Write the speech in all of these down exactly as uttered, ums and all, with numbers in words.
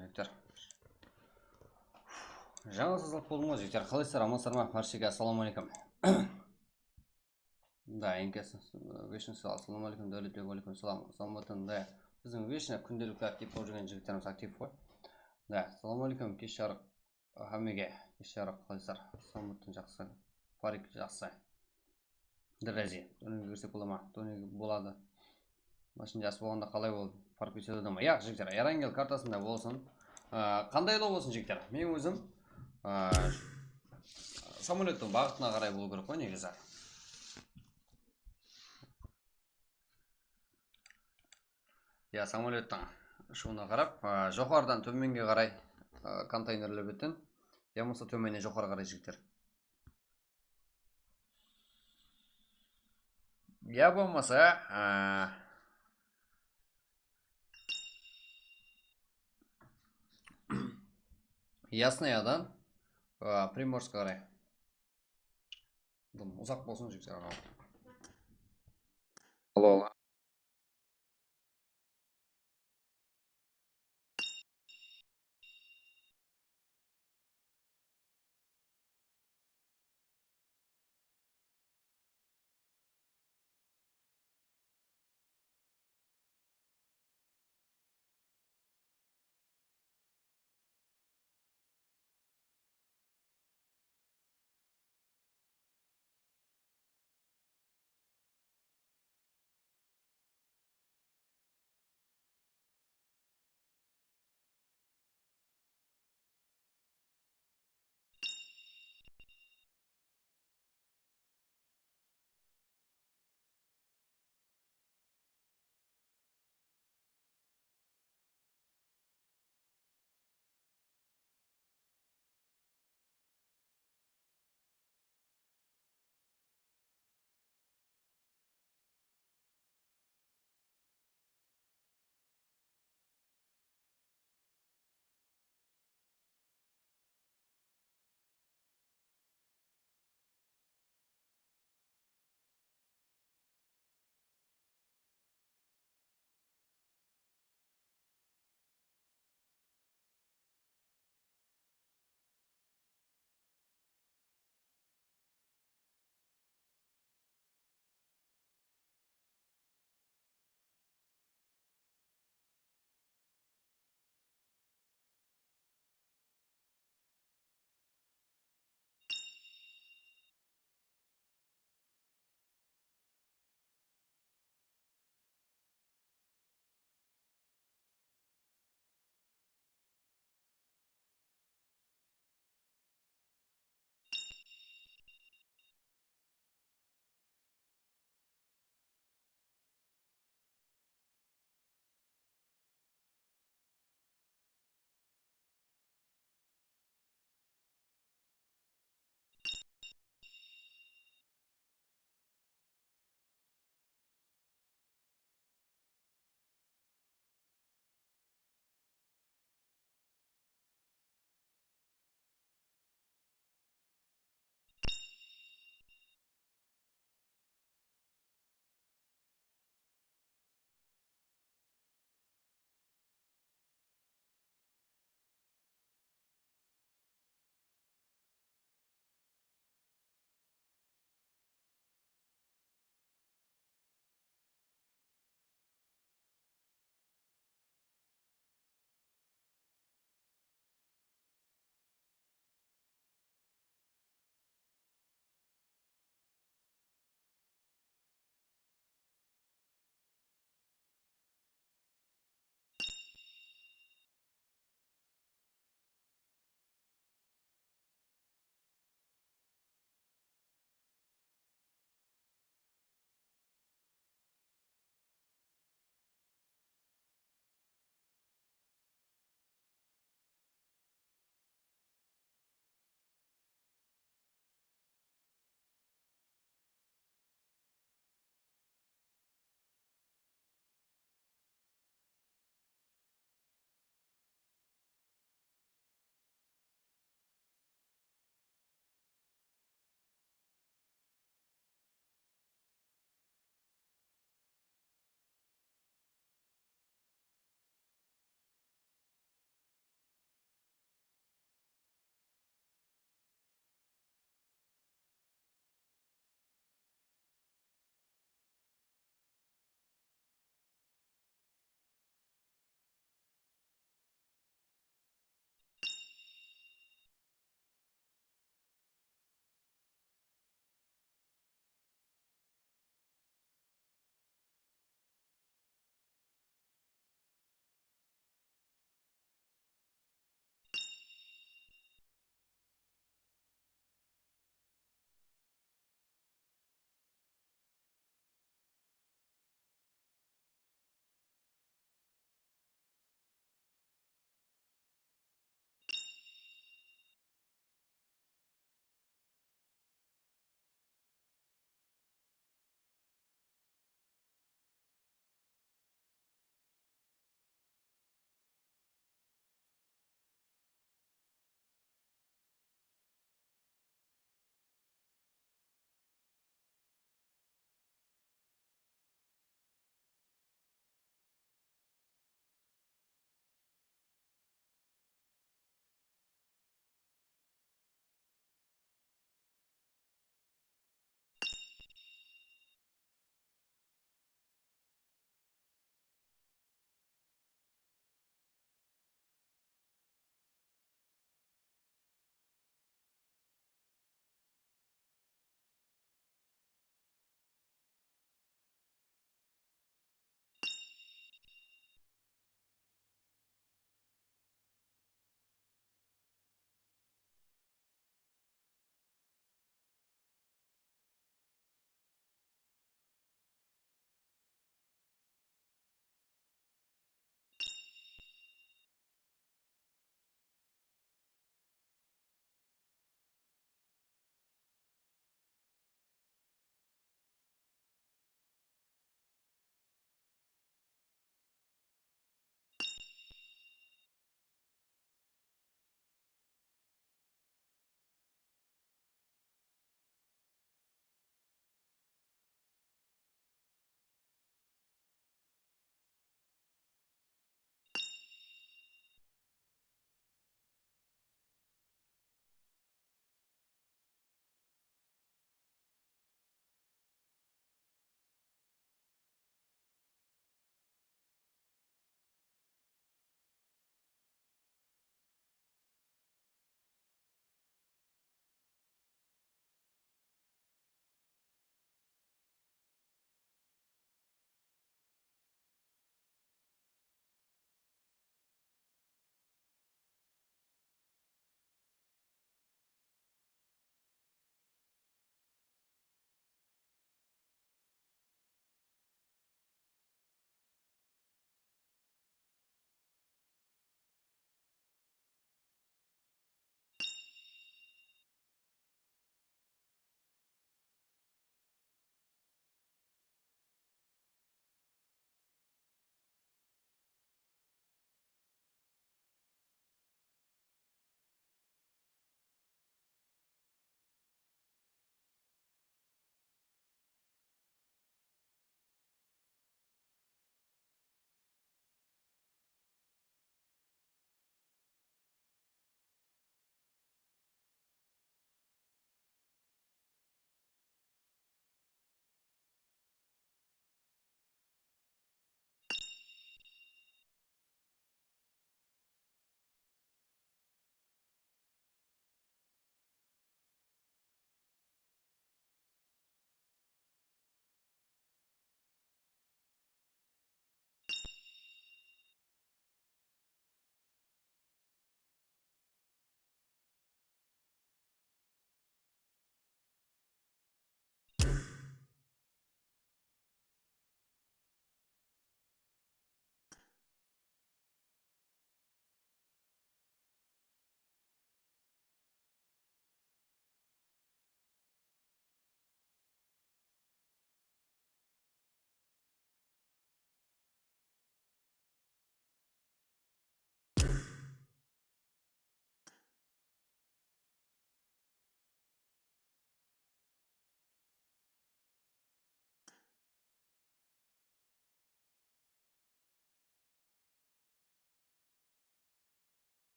Jigitler. Jańa sazlap boldım ǵoy, jigitler. Qalaysızlar, amansızlar ma? Bárshege assalamu aleykum. Da, enkesi, Vishnu Sal, assalamu aleykum, Dáwletbek, aleykum salam. Assalawma aleykum, da. Biziń Vishnu kúndelikli aktiv bolıp júrgen jigitlerimiz aktiv ǵoy. Da, assalamu aleykum, kesh jarıq, hámmege kesh jarıq, qalaysızlar? Assalawma aleykum, jaqsı. Farik, jaqsı. Derazi, turniwge kirsek bola ma? Turniwge boladı. Mashın jası bolǵanda qalay ol? Farq etedi ma? Yaq, jigitler, Erangel kartasında bolsın. Aa, qanday elo bolsın, jigitler? Men ózim, aa, samolyottıń baǵıtına qaray bolıw kerek ǵoy, negizi. Ya, samolyottıń ushıwına qarap, aa, joqarıdan tómenge qaray, aa, konteynerler beten, ya bolmasa tómennen joqarı qaray, jigitler. Ya bolmasa, aa, Yasnoyadan, aa, Primorskqa qaray. Dım uzaq bolsın, jigitler. Alo, alo.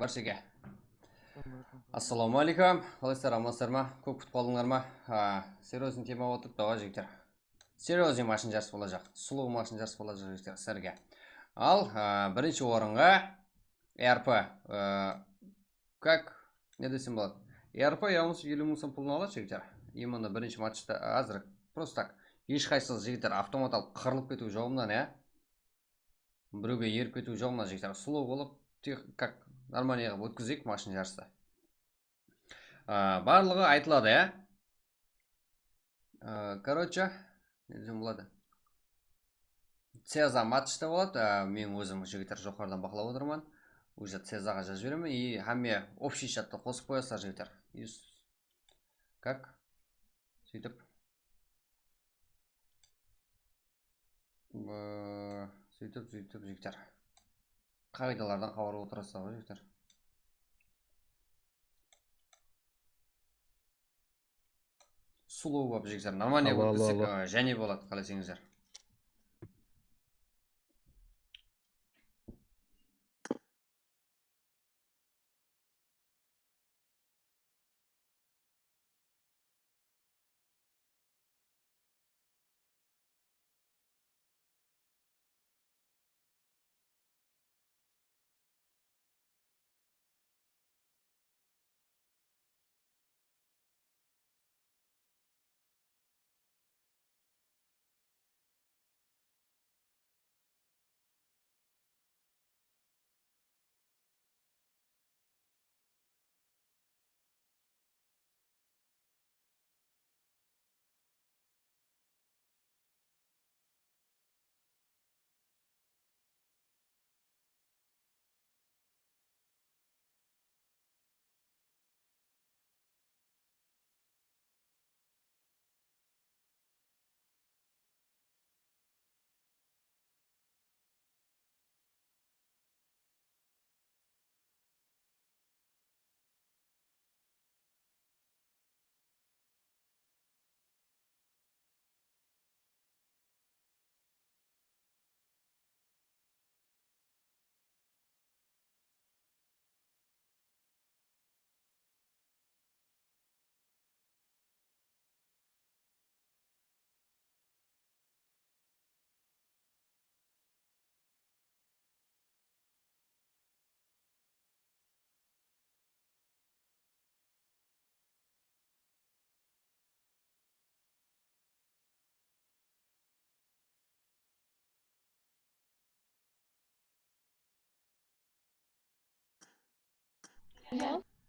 Barshege. Assalawma aleykum. Qalaysızlar, amansızlar ma? Kóp kútip qaldıńlar ma? Ha, серьёзный tema otırıp, давай, jigitler. Серьёзный mashın jarısı bolajaq. Sulıw mashın jarısı bolajaq, jigitler, sizlerge. Al, ha, birinshi orınǵa E R P, e, как, ne desem boladı? E R P, я вам елу mıń sum pulın aladı, jigitler. Именно birinshi matchta, házir, просто так, hesh qaysıńız, jigitler, avtomat alıp qırılıp ketiw joǵınan, ya. Birewge erip ketiw joǵınan, jigitler, sulıw bolıp, как нормальный qılıp ótkizeyik mashın jarısı. A, barlıǵı aytıladı, ya. A, короче, ne desem boladı? Ceza matchta boladı. A, men ózim, jigitler, joqarıdan baqlap otırman. Уже Cezaǵa jazıp jiberemen. И hámme общий chatta qosıp qoyasızlar, jigitler. И s-, как? Sóytip. Bı-, sóytip, sóytip, jigitler. Qaǵıydalardan xabar otırasalar ǵoy, jigitler. Sulıw bolıp, jigitler. Нормальный bolıp ketsek, a, jáne boladı, qáleseńizler.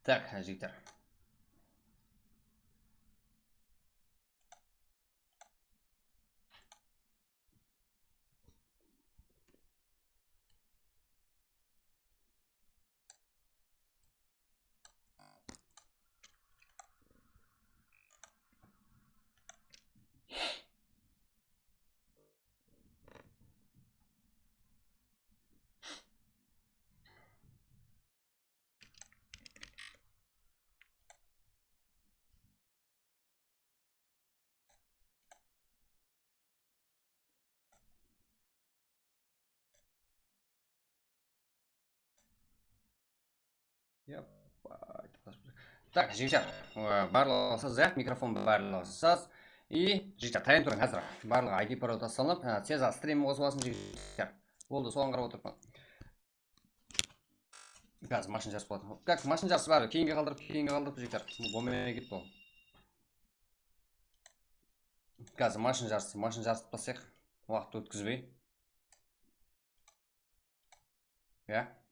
Так, jigitler. Yap. Tak, jigitler, e, barlıǵıńızdı, ya, mikrofon barlıǵıńızdı. I, jigitler, tayın turıń házir. Barlıǵı I D parol taslanıp, e, tez stream qosılasın, jigitler. Boldı, soǵan qarap otırıppan. Házir mashın jarısı boladı. Как, mashın jarısı bar, keyinge qaldırıp, keyinge qaldırıp, jigitler. Bul bolmay ketti ol. Házir mashın jarısı, mashın jarısı qıp basayıq. Waqıt ótkizbey. Ya.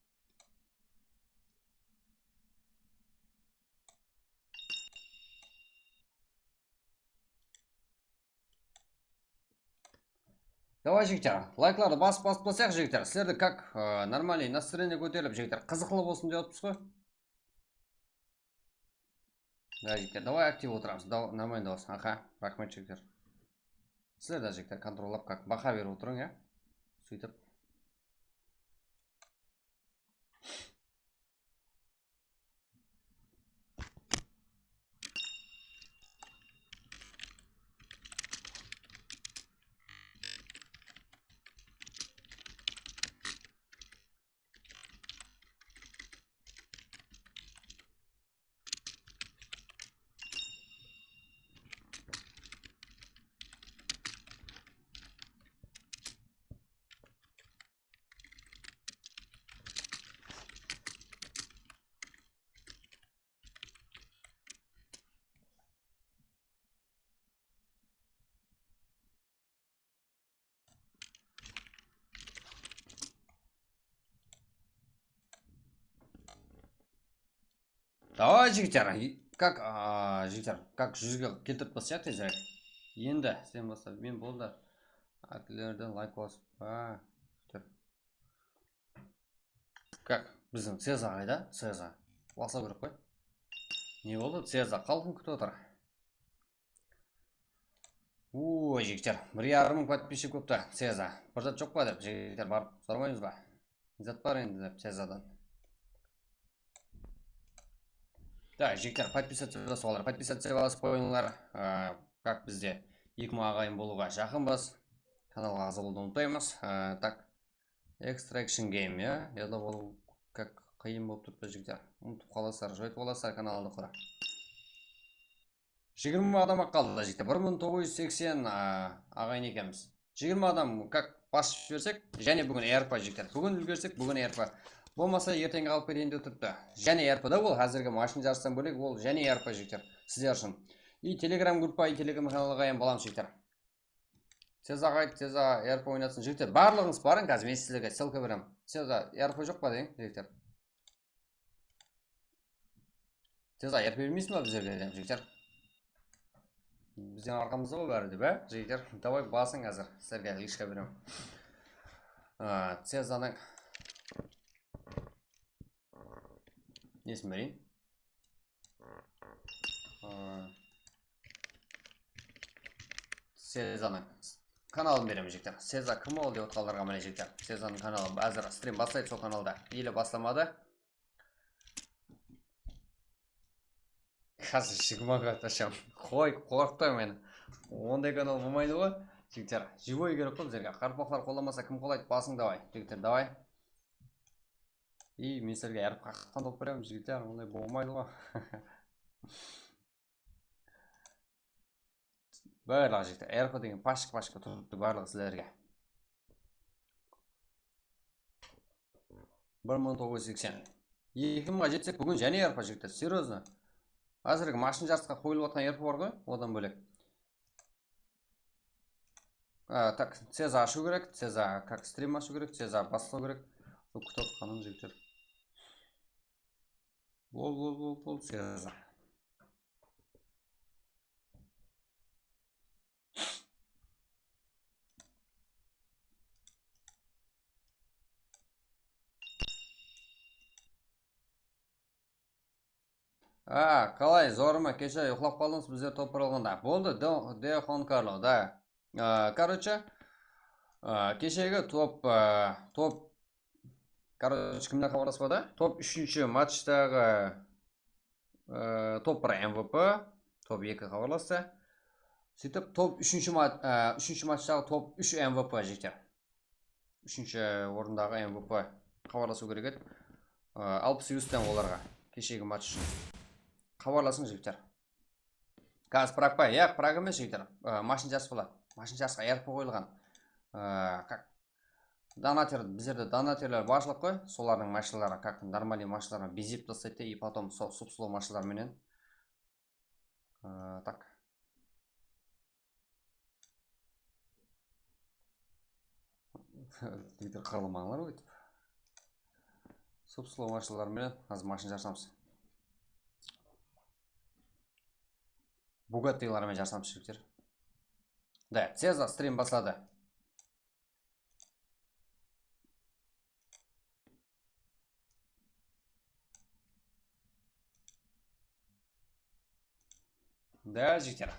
Давай, jigitler, layklardı basıp, basıp basayıq, jigitler. Sizlerdi как, e, нормальный настроение kóterilip, jigitler, qızıqlı bolsın dep otırmız ǵoy. Ya, jigitler, давай aktiv otıramız. Daw-, нормальный dawıs. Aha, raxmet, jigitler. Sizler de, jigitler, kontrollap, как, baha berip otırıń, ya. Sóytip. Давай, jigitler, как, a, jigitler, как júzge keltirip basayıq tezirek. Endi sen basta, men boldı. Aklerdi layk basıp, a, jigitler. Как, biziń Ceza qayda? Ceza. Baslaw kerek qoy. Ne boldı? Ceza xalqın kútip otır. Uuu, jigitler, bir yarım mıń podpischik bolıptı, Ceza. Bir zat joq pa dep, jigitler, barıp soramaymız ba? Ne zat bar endi dep, Cezadan. Da, jigitler, подписаться basıp alar, подписаться basıp qoyıńlar. Aa, как bizde eki mıń aǵayın bolıwǵa jaqınbız. Kanalǵa aǵza bolıwdı umıtpaymız. Aa, так, Extraction Game, ya? Ya da ol как qıyın bolıp turıptı, jigitler. Umıtıp qalasızlar, joytıp alasızlar kanaldı qura. Jigirma adam-aq qaldı, jigitler. Bir mıń toǵız júz seksen, a, aǵayin ekenbiz. Jigirma adam как basıp jibersek, jáne búgin E R P, jigitler. Búgin úlgersek, búgin E R P. Bolmasa, erteńge qalıp keteyin dep turıptı. Jáne E R P da ol, házirgi mashın jarıstan bólek, ol jáne E R P, jigitler. Sizler ushın. I Telegram gruppa, i Telegram kanalǵa hám bolamız, jigitler. Ceza qayt, Ceza E R P oynatsın, jigitler. Barlıǵıńız barıń, házir men sizlerge ssılka beremen. Ceza E R P joq pa deń, jigitler? Ceza E R P bermeysiz ba bizlerge, jigitler? Bizden arqamızda ǵoy bári de, be, jigitler? Davay, basıń házir, sizlerge lishka beremen. A, Cezanıń nesin bereyin? Aa, Cezanıń kanalın beremen, jigitler. Ceza kim ol dep otırǵanlarǵa, mine, jigitler, Cezanıń kanalı házir strim baslaydı sol kanalda. Ele baslamadı. Házir jigirma mıńǵa tasham. Qoy, qorqıtpay meni. Onday kanal bolmaydı ǵoy. Jigitler, живой kerek ǵoy bizlerge. Qaraqalpaqlar qollamasa kim qollaydı? Basıń davay, jigitler, davay. I, men sizlerge R P qaqtan tawıp beremen, jigitler, onday bolmaydı ǵoy. Barlıǵı, jigitler, R P degen pashıq-pashıq turıptı barlıǵı sizlerge. Bir mıń toǵız júz seksen. Eki mıńǵa jetsek, búgin jáne R P, jigitler, серьёзно. Házirgi mashın jarısqa qoyılıp atqan R P bar ǵoy, odan bólek. A, так, Ceza ashıw kerek, Ceza как strim ashıw kerek, Ceza baslaw kerek. Sol kútip atqanım, jigitler. Bol, bol, bol, bol, Ceza. A, qalay, zorıma, keshe uyıqlap qaldıńız, bizler top bir alǵanda. Boldı, De, De Juan Karlo, da. A, короче, a, keshegi top, a, top, короче, kimler xabarlaspadı? Top úshinshi matchtaǵı, a, top bir M V P, top eki xabarlastı. Sóytip, top úshinshi mat-, a, úshinshi matchtaǵı top úsh M V P, jigitler. Úshinshi orındaǵı M V P xabarlasıw kerek edi. A, alpıs yustan olarǵa keshegi match ushın. Xabarlasıń, jigitler. Házir prag pa? Yaq, prag emes, jigitler. A, mashın jarıs boladı. Mashın jarısqa R P qoyılǵan. A, как, donater, bizlerde donaterler barshılıq ǵoy. Solardıń mashinaları как normalnıy mashinalarına bezep taslaydı da, и потом sol sıp-sılaw mashinalar menen. A, так. Twitter qaralamańlar óytip. Sıp-sılaw mashinalar menen házir mashina jarısamız. Bugattilar menen jarısamız, jigitler. Da, Ceza strim basladı. Da, jigitler.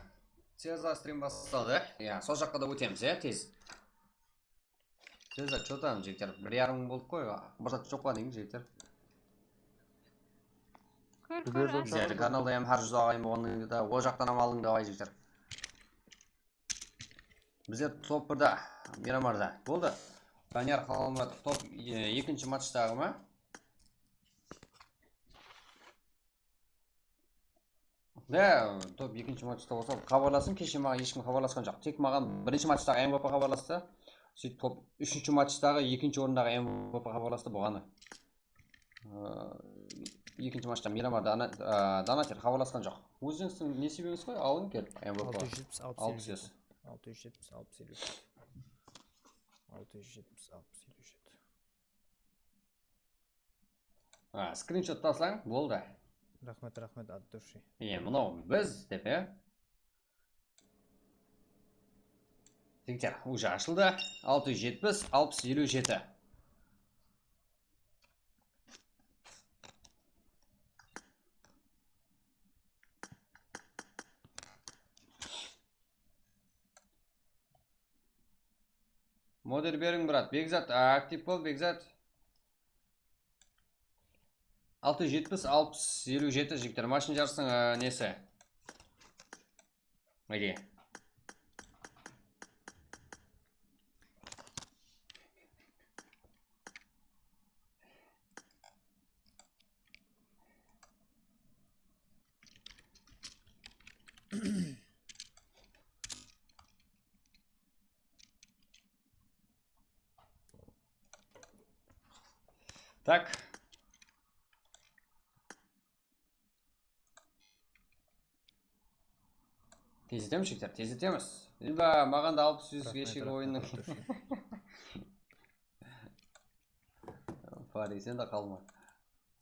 Ceza strim basladı. Ya, sol jaqqa da ótemiz, ya, tez. Ceza, что там, jigitler? Bir yarım mıń boldıq ǵoy. Bir zat joq pa deymiz, jigitler? Kór, kór, ash. Bizlerdiń kanalda hám hár júz aǵayın bolǵannan keyin de, ol jaqtan hám alıń, davay, jigitler. Bizler top birde, Miramarda. Boldı. Daniyar Xalmıratov top, e, ekinshi matchtaǵı ma? Da, top ekinshi matchta bolsa, xabarlasın, keshe maǵan hesh kim xabarlasqan joq. Tek maǵan birinshi matchtaǵı M V P xabarlastı. Sóytip, top úshinshi matchtaǵı ekinshi orındaǵı M V P xabarlastı, bolǵanı. Aa, ekinshi matchta Miramar dana-, aa, donater xabarlasqan joq. Ózińizdiń nesibingiz ǵoy, alıń kelip, M V P. Altı yüz yetmiş, altı yüz elli üç. Altı yüz yetmiş, altı yüz elli üç. Altı yüz yetmiş, altı yüz elli üç. Ha, skrinshot taslań, boldı. Raxmet, raxmet, от души. Ie, mınaw biz dep, ie. Jigitler, уже ashıldı. Altı júz jetpis, alpıs, eliw jeti. Moder beriń, brat. Bekzat, a, aktiv bol, Bekzat. Altı júz jetpis, alpıs, eliw jeti, jigitler. Mashın jarıstıń, a, nesi? Mayli. Tak. Tezletemiz, jigitler, tezletemiz. Ilba, maǵan da alpıs júz keshegi oyınnıń. Fari, sen de qalma.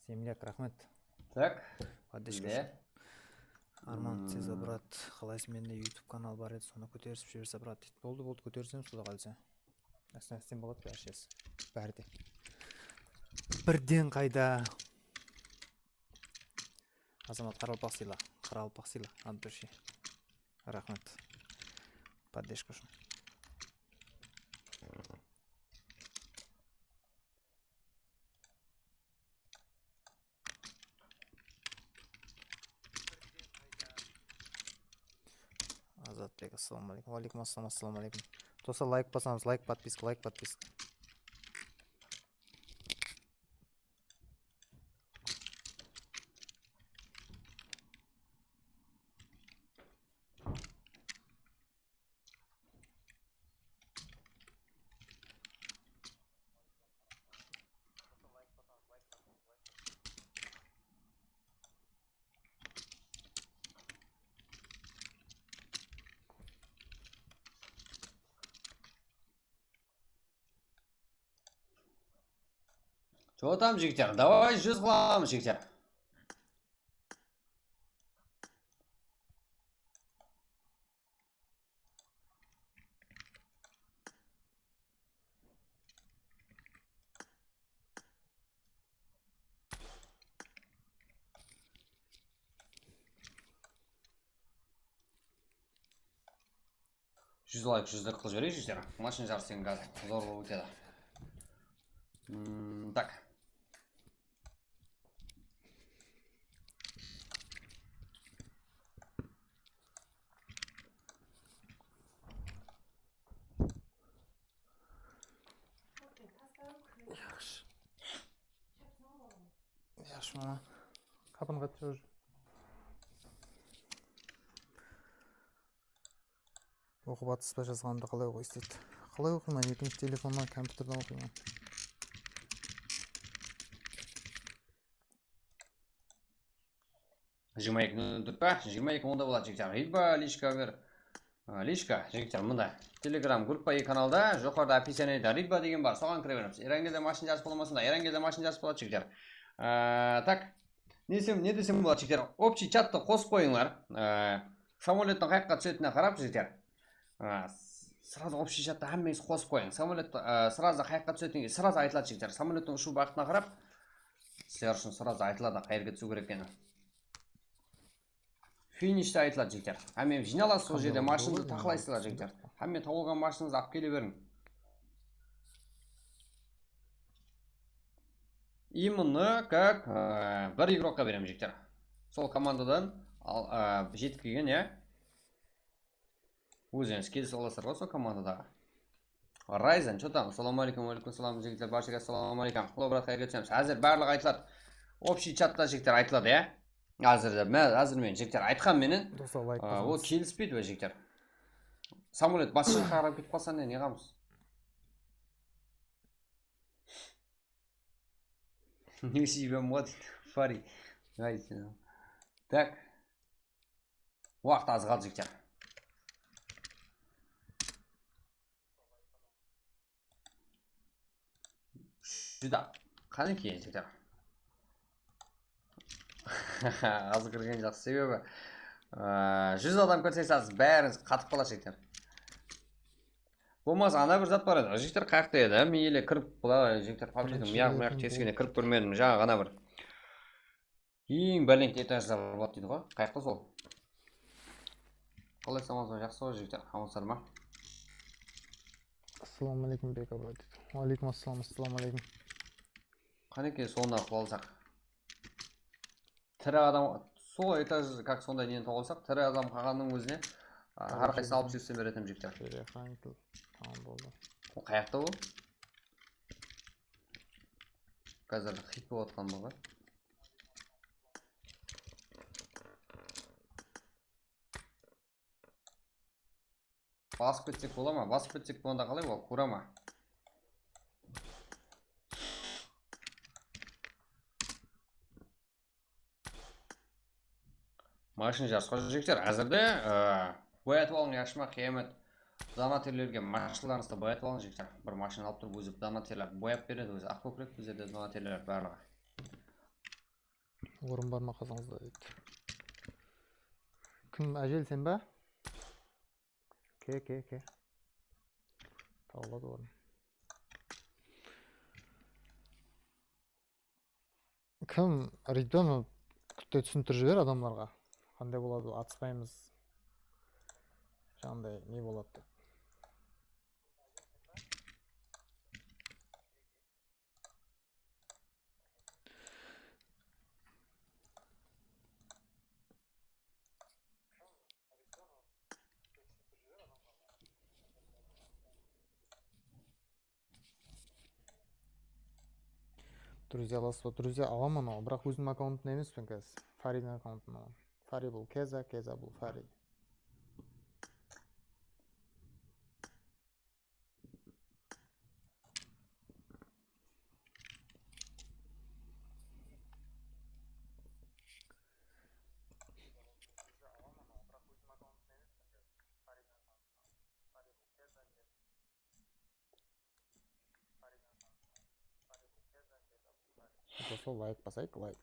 Semlyak, raxmet. Tak. Poddeşka ushın. Arman, Ceza, brat, qalaysız? Mende YouTube kanal bar edi, sonı kóterisip jiberse, brat, deydi. Boldı, boldı, kótersem, Quda qálse. Ásten-ásten boladı, bárshesi. Bári de. Birden qayda. Azamat, qaraqalpaq sıyla, qaraqalpaq sıyla, от души. Raxmet. Poddeşka ushın. Azatbek, assalamu aleykum. Wa aleykum assalam, assalamu aleykum. Doslar, layk basamız, layk, podpiska, layk, podpiska. Jotam, jigitler, davay, júz qılamız, jigitler. Júz layk, júz layk qılıp jibereyik, jigitler. Mashın jarısı degan házir zor bolıp ketedi. Hmm, tak. Yaqshı. Yaqshı, mına. Qapını qattı уже. Oqıp atırsız ba, jazǵanımdı qalay oqıysız deydi. Qalay oqıyman, ekinshi telefonnan, kompyuterden oqıyman. Jigirma eki nol dört pa? Jigirma eki onda boladı, jigitler. Ritba, lishka ber. A, lishka, jigitler, mında. Telegram gruppa, eki kanalda, joqarıda описаниеda Ritba degen bar, soǵan kire beremiz. Erangelde mashın jarısı bola ma sonda? Erangelde mashın jarısı boladı, jigitler. A, tak. Ne desem, ne desem boladı, jigitler? Общий chattı qosıp qoyıńlar. A, samolyottıń qayaqqa túsetinine qarap, jigitler. A, s-, сразу общий chattı hámmeńiz qosıp qoyıń. Samolyot, a, сразу qayaqqa túsetinine, сразу aytıladı, jigitler. Samolyottıń ushıw baǵıtına qarap, sizler ushın сразу aytıladı, qayerge túsiw kerek ekeni. Finishte aytıladı, jigitler. Hámmemiz jıynalasız sol jerde, mashındı taqlaysızlar, jigitler. Hámme tawılǵan mashınıńızdı alıp kele beriń. Именно как, e, bir igrokqa beremiz, jigitler. Sol komandadan al, e, jetip kelgen, ya. Ózińiz kelisip alasızlar ǵoy sol komandadaǵı. Ryzen, что там? Assalamu aleykum, wa aleykum salam, jigitler, barshege assalamu aleykum. Hello, brat, qayerge túsemiz? Házir barlıǵı aytıladı. Общий chatta, jigitler, aytıladı, ya. Házir de, men, házir men, jigitler, aytqan menen. Doslar, layk basıńız. Ol kelispeydi be, jigitler. Samolyot basqa jaqqa qarap ketip qalsa, ne, ne qılamız? Ne isleymen, what? Fari. Ay, sen. Tak. Waqıt az qaldı, jigitler. Júdá. Qáne keyin, jigitler. Az kirgen jaqsı, sebebi, aa, júz adam kirse, siz bárińiz qatıp qalasız, jigitler. Bolmasa, ana bir zat bar edi. Jigitler qayaqta edi? Men ele kirip, bula jigitler PUBG'diń mıyaq-mıyaq teskine kirip kórmedim. Jańa ǵana bir eń bálent etajlar boladı deydi ǵoy. Qayaqta sol? Qalay, aman-sawma, jaqsı ǵoy, jigitler? Amansızlar ma? Assalamu aleykum, Bek aba, deydi. Wa aleykum assalam, assalamu aleykum. Qánekey, sonda qıla alsaq. Tiri adam, sol etaj, как, sonday neni tawıp alsaq, tiri adam qalǵannıń ózine, a, hár qaysı alıp seksen beretin, jigitler. Tamam boldı. O qayaqta ol? Házir xit bolıp atqan ba? Basıp ketsek bola ma? Basıp ketsek bolǵanda qalay ol? Kura ma? Mashina jarısqa, jigitler. Házirde, e, boyatıp alıń, yaqshı ma, Qıyamet? Donaterlerge mashinalarıńızdı boyatıp alıń, jigitler. Bir mashina alıp turıp, ózi donaterler boyap beredi, ózi aq kókirek bizlerde donaterler barlıǵı. Orın bar ma qasıńızda, deydi. Kim, Ájel, sen ba? Ke, ke, ke. Tabıladı orın. Kim, Ridonov, kútte túsindirip jiber adamlarǵa. Qanday boladı, atıspaymız. Janday ne boladı dep. Друзья alasız ba? Друзья alaman, awa, biraq ózimniń akkauntım emes pe, kázir? Faridiń akkauntın alaman. Fari bul Keza, Keza bul Fari. Doslar, layk basayıq, layk.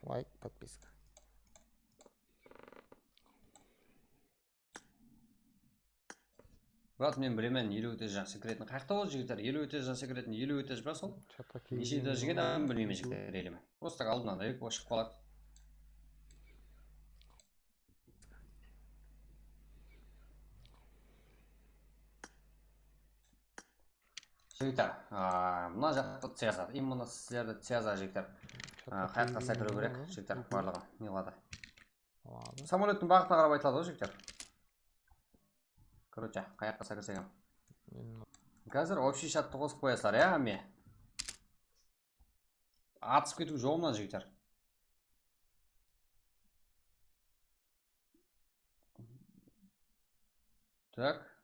Layk, podpiska. Brat, men bilemen, eliw etajdan sekretin. Qayaqta ol, jigitler? Eliw etajdan sekretin, eliw etaj ba sol? Neshe etaj eken, men bilmeymen, jigitler, eleme. Просто aldımnan direkt bolıp shıǵıp qaladı. Jigitler, a, mına jaqta Cezar, именно sizlerdi Cezar, jigitler. A, qayaqqa sekiriw kerek, jigitler, barlıǵı. Ne qıladı? Tamam. Samolyottıń baǵıtına qarap aytıladı ǵoy, jigitler. Короче, qayaqqa sekirsek ham. Házir общий chattı qosıp qoyasızlar, ya, hámme? Atısıp ketiw joq mınan, jigitler. Tak.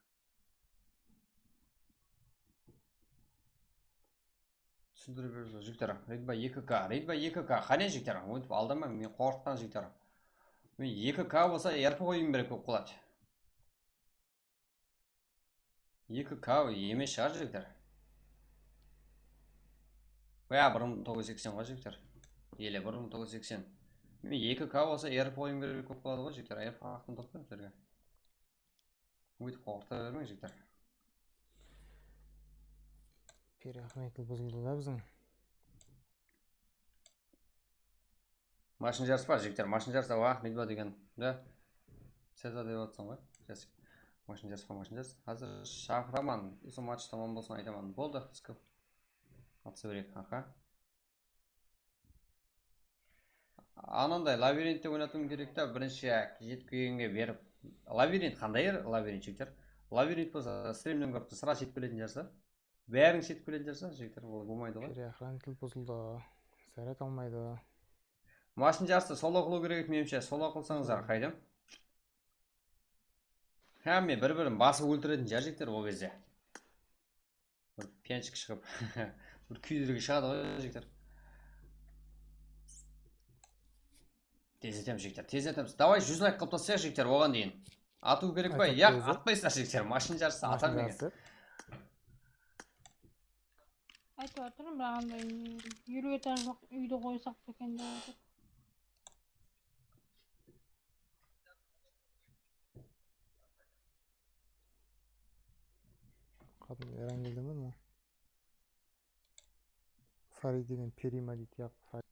Túsindirip beresiz, jigitler. Redbay eki K, Redbay eki K. Qáne, jigitler? Óytip aldama, men qorqıtpań, jigitler. Men eki K bolsa, R P qoyıwım kerek bolıp qaladı. Eki K emes shıǵar, jigitler. Ya, bir mıń toǵız júz seksen ǵoy, jigitler. Ele bir mıń toǵız júz seksen. Men eki K bolsa, R P qoyıwım kerek bolıp qaladı ǵoy, jigitler. R P haqın toplayman sizlerge. Óytip qorqıta bermeń, jigitler. Переохранитель buzıldı da biziń. Mashın jarısı pa, jigitler? Mashın jarısı, awa, Ahmed ba degen da. Cezar dep atırsań ǵoy. Jasik. Mashın jarısı pa, mashın jarısı? Házir shaqıraman. Usı match tamam bolsın, aytaman. Boldı, skip. Atsa berek, aha. Ananday labirintte oynatıwım kerek ta, birinshi jetip kelgenge berip. Labirint qanday labirint, jigitler? Labirint bolsa, strimnen kórip, sırası jetip keletin jarsa. Báriń jetip keletin jarsa, jigitler, olay bolmaydı ǵoy. Переохранитель buzıldı. Zaryad almaydı. Mashın jarısı solo qılıw kerek edi, menimshe, solo qılsańızlar, qaydam? Hámme bir-birin basıp óltiretin jar, jigitler, ol gezde. Bir pyanchik shıǵıp, bir kúydirgi shıǵadı ǵoy, jigitler. Tezletemiz, jigitler, tezletemiz. Davay, júz layk qılıp taslayıq, jigitler, oǵan deyin. Atıw kerek pa? Yaq, atpaysızlar, jigitler. Mashın jarısı, atar meken. Aytıp atırım, mınaǵanday eliw etajlıq úydi qoysaq pa eken dep atır. Erangel degen ma? Fari degen peri ma deydi, yaq, Fari.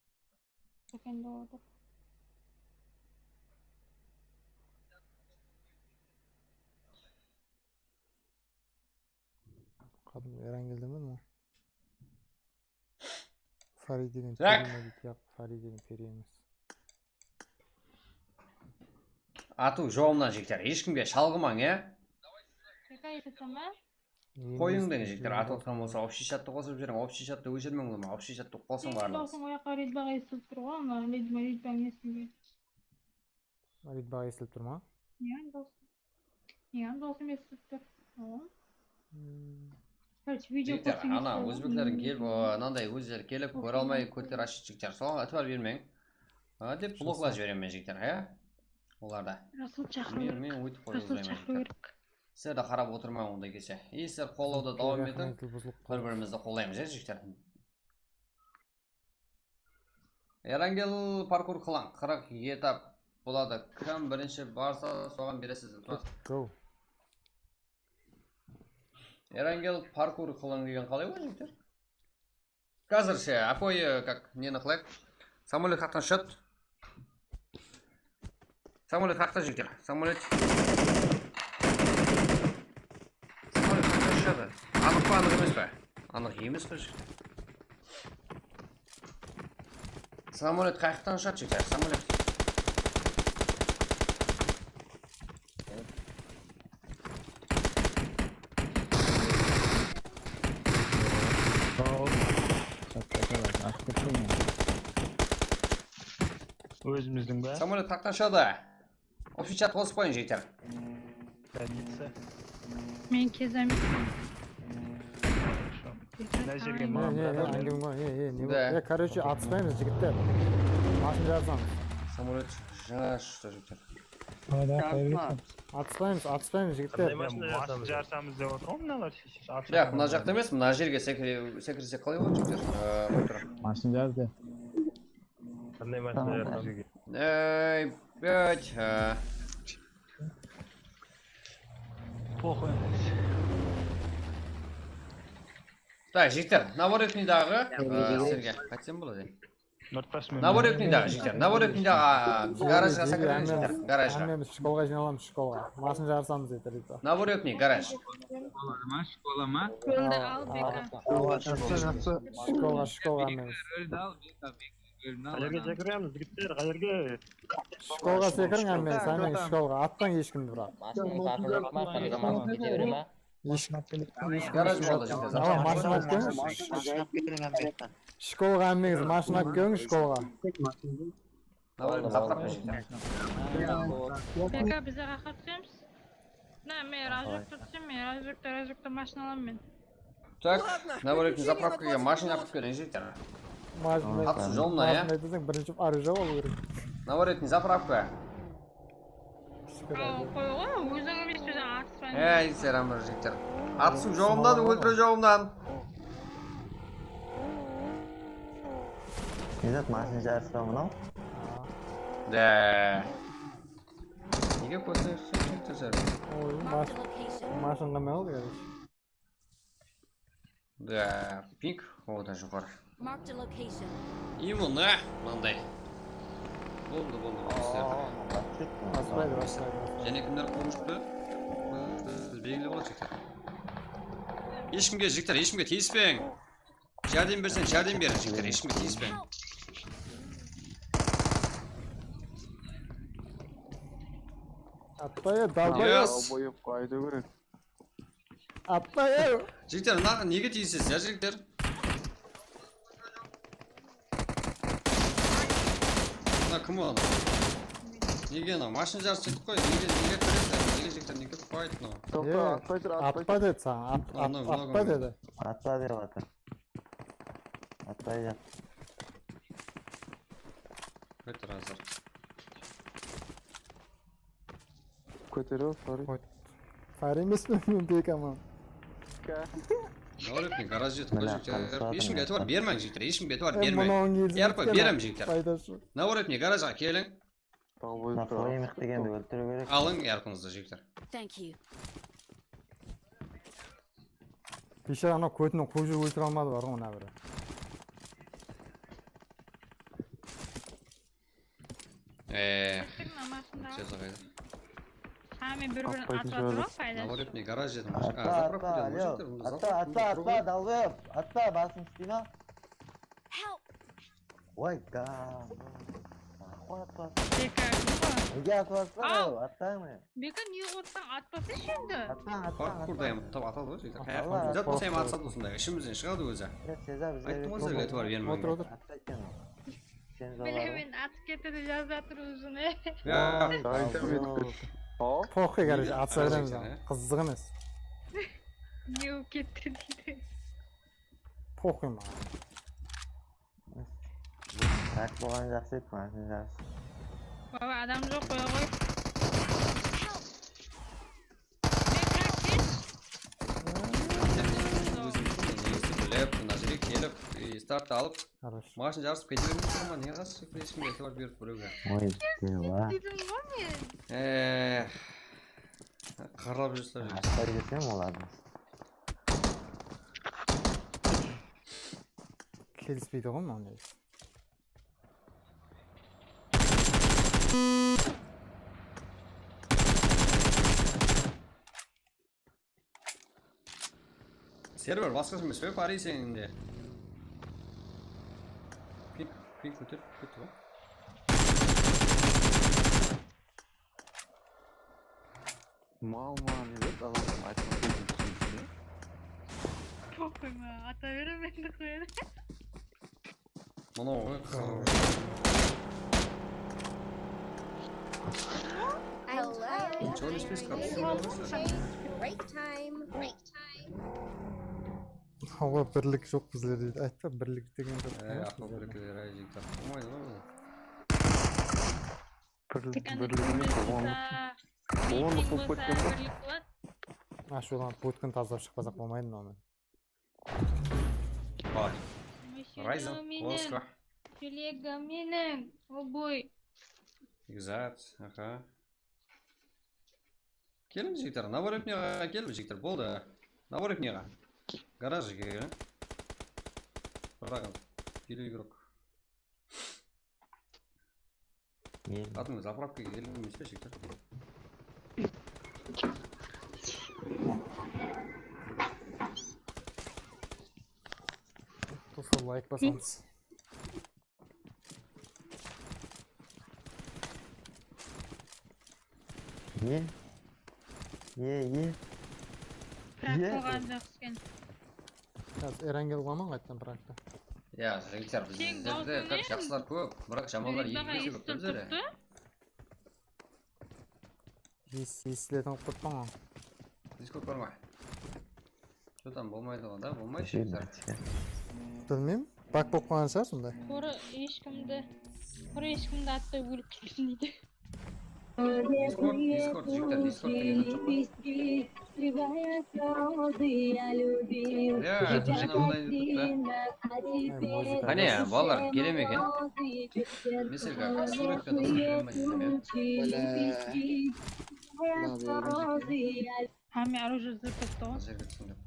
Ekende otır. Qadın Erangel degen ma? Fari degen peri ma deydi, yaq, Fari degen peri emes. Atıw jolımnan, jigitler, hesh kimge shalǵımań, ya? Hekaye aytasań ba? Qoyıń degen, jigitler, atılǵan bolsa, общий chattı qosıp jiberiń, общий chattı óshirmeń ulıwma, общий chattı qosıń barlıǵıńız. Dawısıń oyaqqa Redbaǵa esitilip tur ǵoy, ana, Redbaǵa, Redbaǵa esitilip. Redbaǵa esitilip tur ma? Iya, dawısıń. Iya, dawısıń esitilip tur. Awa. Hmm. Короче, video. Jigitler, ana, ózbeklerdiń kelip, o, ananday ózleri kelip, kóre almay, kótler ashıp jigitler. Soǵan itibar bermeń. A, dep bloklap jiberemen, jigitler, ya? Olardı. Rasul chaqırıw kerek. Men, men óytip qoyıp uzayman, jigitler. Sizler de qarap otırmań onday kelse. I, sizler qollawdı dawam etiń. Bir-birimizdi qollaymız, ya, jigitler? Erangel, parkur qılań. Qırq etap boladı. Kim birinshi barsa, soǵan beresiz. Go. Erangel, parkur qılıń degen qalay ǵoy, jigitler? Házirshe, apoyi, kak, neni qılayıq? Samolyot qaqtan shot. Samolyot qaqta, jigitler. Samolyot. Samolyot qaqtan shadı. Anıq pa, anıq emes pa? Anıq emes pa, jigitler? Samolyot qayaqtan ushad, jigitler? Samolyot. Ózimizdiń ba? Samolyot qayaqtan ushadı? Общий chat qosıp qoyıń, jigitler. Больница. Men kezamen. Mına jerge. Ne, ne, ne, ne, ne, ne, ne, ne, короче, atıspaymız, jigitler. Basın jarısamız. Samolyot jańa shıqtı, jigitler. Atıspaymız, atıspaymız, jigitler. Basın jarısamız dep otır ǵoy mınalar. Yaq, mına jaqta emes, mına jerge sekire-, sekirsek qalay boladı, jigitler? Ee, qoyıp turıń. Basın jarısı. Qanday mashin jarısamız? Ey, bet, e. Poxoy. Tak, jigitler, Navorotnıydaǵı, e, sizlerge qaytsam boladı endi. Navorotnıydaǵı, jigitler, Navorotnıydaǵı, a, garajǵa sakireyin, jigitler, garajǵa. Hámmemiz shkolǵa jıynalamız, shkolǵa. Masın jarısamız, ertede. Navorotnıy, garaj. Shkola ma, shkola ma? Kóndi al, Beka. Shkolǵa, shkolǵa, hámmemiz. Kóndi al, Beka, Beka. Qayerge sekiremiz, jigitler, qayerge? Shkolǵa sekiriń, hámme, shkolǵa. Atpań hesh kimdi, biraq. Mashinanıń parkı joq pa? Qanday mashin kete bere ma? Hesh, hesh kim. Garaj boldı, jigitler. Awa, mashina alıp keliń. Shkolǵa, házir mashina alıp keliń, shkolǵa. Davay, zapravka, jigitler. Beka, bizge qaqqa túsemiz? Na, men razjokta túsem, men razjokta, razjokta mashina alaman men. Tak, Navorotnıy zapravkaǵa mashina apıp keliń, jigitler. Atısıw jolımnan, ya? Mashina aytaseń, birinshi orужие alıw kerek. Navorotnıy zapravka. Aw, qoy ǵoy, óziń emes, óziń atıspań. Ey, selam, bir jigitler. Atısıw jolımnan, óltiriw jolımnan. Ne zat, mashina jarısı pa mınaw? Da. Nege kórseń, sóytip tursa? Oy, mash-, mashın qalmay qaldı, короче. Da, ping, odan joqarı. Marked a location. I mına, mınanday. Boldı, boldı, boldı, sizler. Aspaydı, aspaydı, aspaydı. Jáne kimler qurıp shıqtı? Siz belgilep alıń, jigitler. Hesh kimge, jigitler, hesh kimge tiyispeń. Járdem berseń, járdem ber, jigitler, hesh kimge tiyispeń. Atpa ya, dalba ya. Yes. Dalbayıp qaytıw kerek. Atpa ya. Jigitler, mınaǵa nege tiyisesiz, ya, jigitler? Mına kim ol? Nege anaw? Mashina jarısı etip qoy. Nege, nege kiresiz? Nege, jigitler, nege fight mınaw? Toqta, atpay tur, atpay tur. Atpa dedi saǵan. At-, at-, atpa dedi. Atpa dep atır. Atpaydı. Kóter házir. Kóteriw, Fari. Fari emes pe, men Bekaman. Navorotnıy, garaj jet, garaj jet. Hesh kimge itibar bermeń, jigitler, hesh kimge itibar bermeń. Yarpay berem, jigitler. Navorotnıy, garajǵa keliń. Napoleon degendi óltiriw kerek. Alıń yarpıńızdı, jigitler. Thank you. Biyshara anaw kótinen quwıp júrip óltire almadı bar ǵoy mına biri. Eee, Bitirdim amasında. Jazağaydı. Hámme bir-birin Atpaydı atıp atır ǵoy jazıp. payda. Navorepniy garaj dedim. Atla, atla, alo. Atla, atla, atla, dalbay. Atla, basın isley ma? Help! Oy, ga. Nahua atlasın? Beka, nege? Nege atlasın? Au. Atlań men. Beka, ne qılıpsań, atpasa endi. Atlań, atlań, Parkurda atlań. ham tap atadı ǵoy. Allah. Jat sayın atsadı usınday. Ishimizden shıǵadı ózi. Ya, Seza bizlerge Ayttım ǵoy sizlerge, etibar bermeń. Otır, otır. Atsa eken ol. Sen Bilemen, atıp ketedi, jazıp atır ózine. Ya. Aytam etip. Hop. Poxıy, короче, atsa Qarasın beremiz. sen, ya. Qızıq emes. Ne bolıp ketti deydi. Poxıy maǵan. Taq bolǵan jaqsı edi, mana jaqsı. Baba, adam joq, qoya ǵoy. Beka, kesh. Ózim bilip, mına jerge kelip, e, starttı alıp, Хорош. mashina jarısıp kete bermey turma, ne qasıp eshkimge itibar berip birewge. Oy, deva. Dedim ǵoy men. Eee, qaralap júrsizler. Atpay desem olardı. Kelispeydi ǵoy mınaw negizinde. Server basqasha emes pe, Pari, seniń de? Ping, ping kóterip ketti ǵoy. Mal ma ne dep, adam aytqan sózin túsinbeydi. Poxıy ma, ata beremen endi qoyadı. Mınaw ǵoy qırq. Hello. Nичего не спишь, как? Break time. Break time. Awa, birlik joq bizlerde deydi. Aytpa, birlik degen zat Ee, emes aqıl bizlerde. birlikleri ayjıyıqtap bolmaydı ǵoy bul. Birlik, Tek anda birlik emes, kómir oǵan bolsa, oǵan miting bolıp bolsa, ketken ba? Birlik boladı. Ashıwlanıp ótkin tazalap shıqpasaq bolmaydı mınaw men. Hoy, Mıshılı Ryzen, menen, Oska. Julegi menen, oboy. Egzat, aha. Keliń, jigitler, Navorepniyaǵa keliń, jigitler, boldı. Navorepniyaǵa. Garajǵa keliń. Bıraǵız. Или игрок. Ne? Adıńız zapravkaǵa keliń, emes pe, jigitler? Doslar, layk basańız. Ne? Ne, ne? Biraq Ye. Bolǵan jaqsı eken. Házir Erangel ulaman qayttan biraqta. Ya, jigitler, bizlerde dawısıń jaqsılar kóp, biraq jamanlar eki ese kóp bizlerde. Ес-, esiletin qılıp turıppan ǵoy. Discord bar ma? Что там, bolmaydı ǵoy da, bolmaydı jigitler. Bilmeymen. Bak bolıp qalǵan shıǵar sonday. Qurı eshkimdi, qurı eshkimdi atpay ólip kettim deydi. Discord, Discord, jigitler, Discord degen zat joq pa? Ya, jana olayın dep turıptı. Ay, muzıka. Qáne, balalar, keleme eken. Meselge, suwret penen tasıp bereme deydi. Hámme оружие zırt turıptı ǵoy. Jerge túsindim.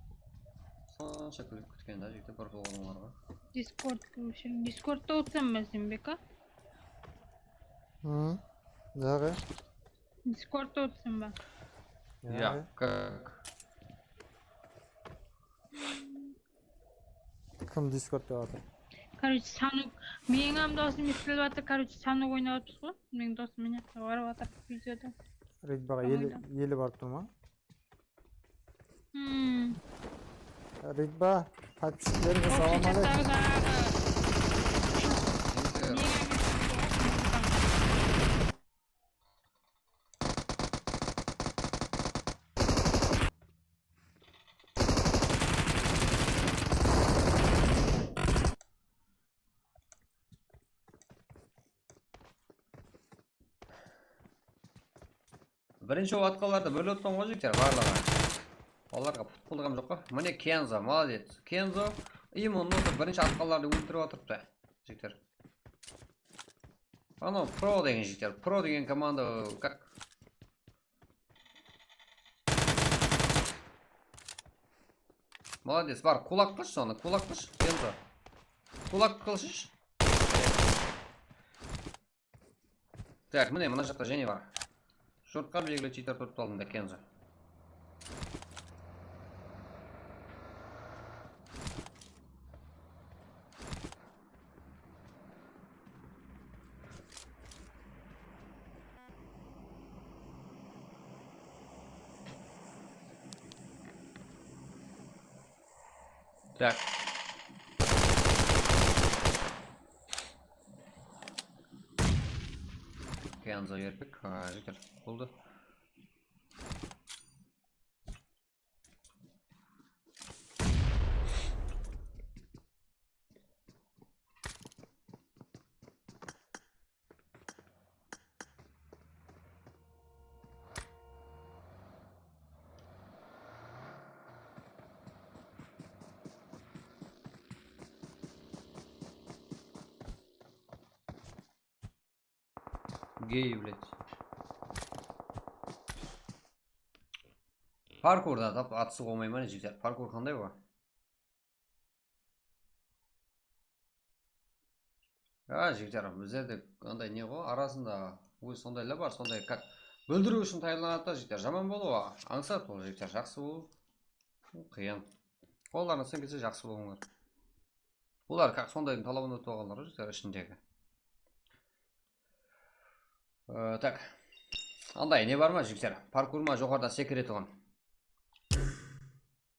Sonsha kúlip kútken da, jigitler, bir bolǵanlarǵa. Discord kim ushın? Discordta otırsań ba sen, Beka? Hı? Yaǵı? Discordta otırsań ba? Ya, как? Kim Discordta atır? Короче, sanık, meniń hám dosım estilip atır. Короче, sanık oynap atırmız ǵoy. Meniń dosım mine, barıp atır videoda. Ridbaǵa eli, eli barıp tur ma? Hmm. Ridba, podpischiklerińe salam aleykum. Birinshi bolıp atqanlardı bólip otırman ǵoy, jigitler, barlıǵın. Olarǵa putqıllıǵım joq ǵoy. Mine Kenzo, молодец. Kenzo, именно, birinshi atqanlardı óltirip atırıptı, jigitler. Anaw pro degen jigitler, pro degen komanda, как? Molodec, bar, kulak qılshı sonı, kulak qılshı, Kenzo. Kulak qılshı. Tak, mine, mına jaqta jáne bar. Jurtqa belgili cheater turıptı aldında, Kenzo. Tak. Kenzo erkek. Ha, jigitler, boldı. Gey, блядь. Parkurda da atısıp bolmay ma, jigitler? Parkur qanday ba? Ya, jigitler, bizlerde anday ne ǵo, arasında óz sondaylar bar, sonday как búldiriw ushın tayarlanadı da, jigitler, jaman bolıw, ańsat ol, jigitler, jaqsı bolıw qıyın. Qollarıńızdan kelse jaqsı bolıńlar. Bular как sondaydıń talabında turǵanlar ǵo, jigitler, ishindegi. Ee, tak. Anday ne bar ma, jigitler? Parkur ma, joqarıda sekiretuǵın?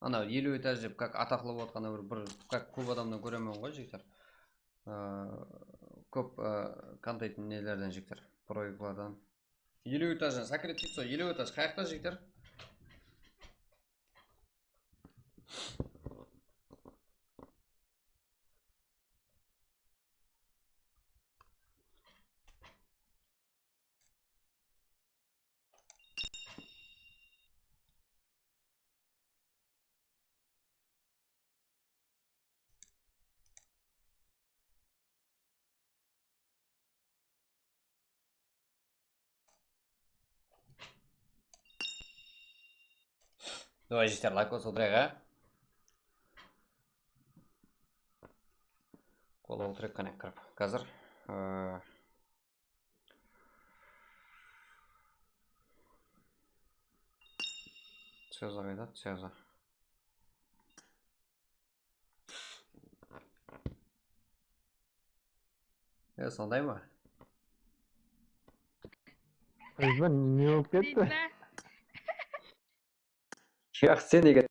Anaw eliw etaj dep, как ataqlı bolıp atqan bir, bir, как kóp adamnan kóremen ǵoy, jigitler. Ee, kóp, ee, kontentniń nelerden, jigitler, proektlardan. Eliw etajdan sekiret deydi, sol eliw etaj qayaqta, jigitler? Давай, jigitler, layk basıp otırayıq, á. Qol otırayıq, qáne, kirip. Házir, ıı, Ceza qayda? Ceza. E, sonday ma? Rizvan, ne bolıp ketti? Rizvan. Yaq, sen nege?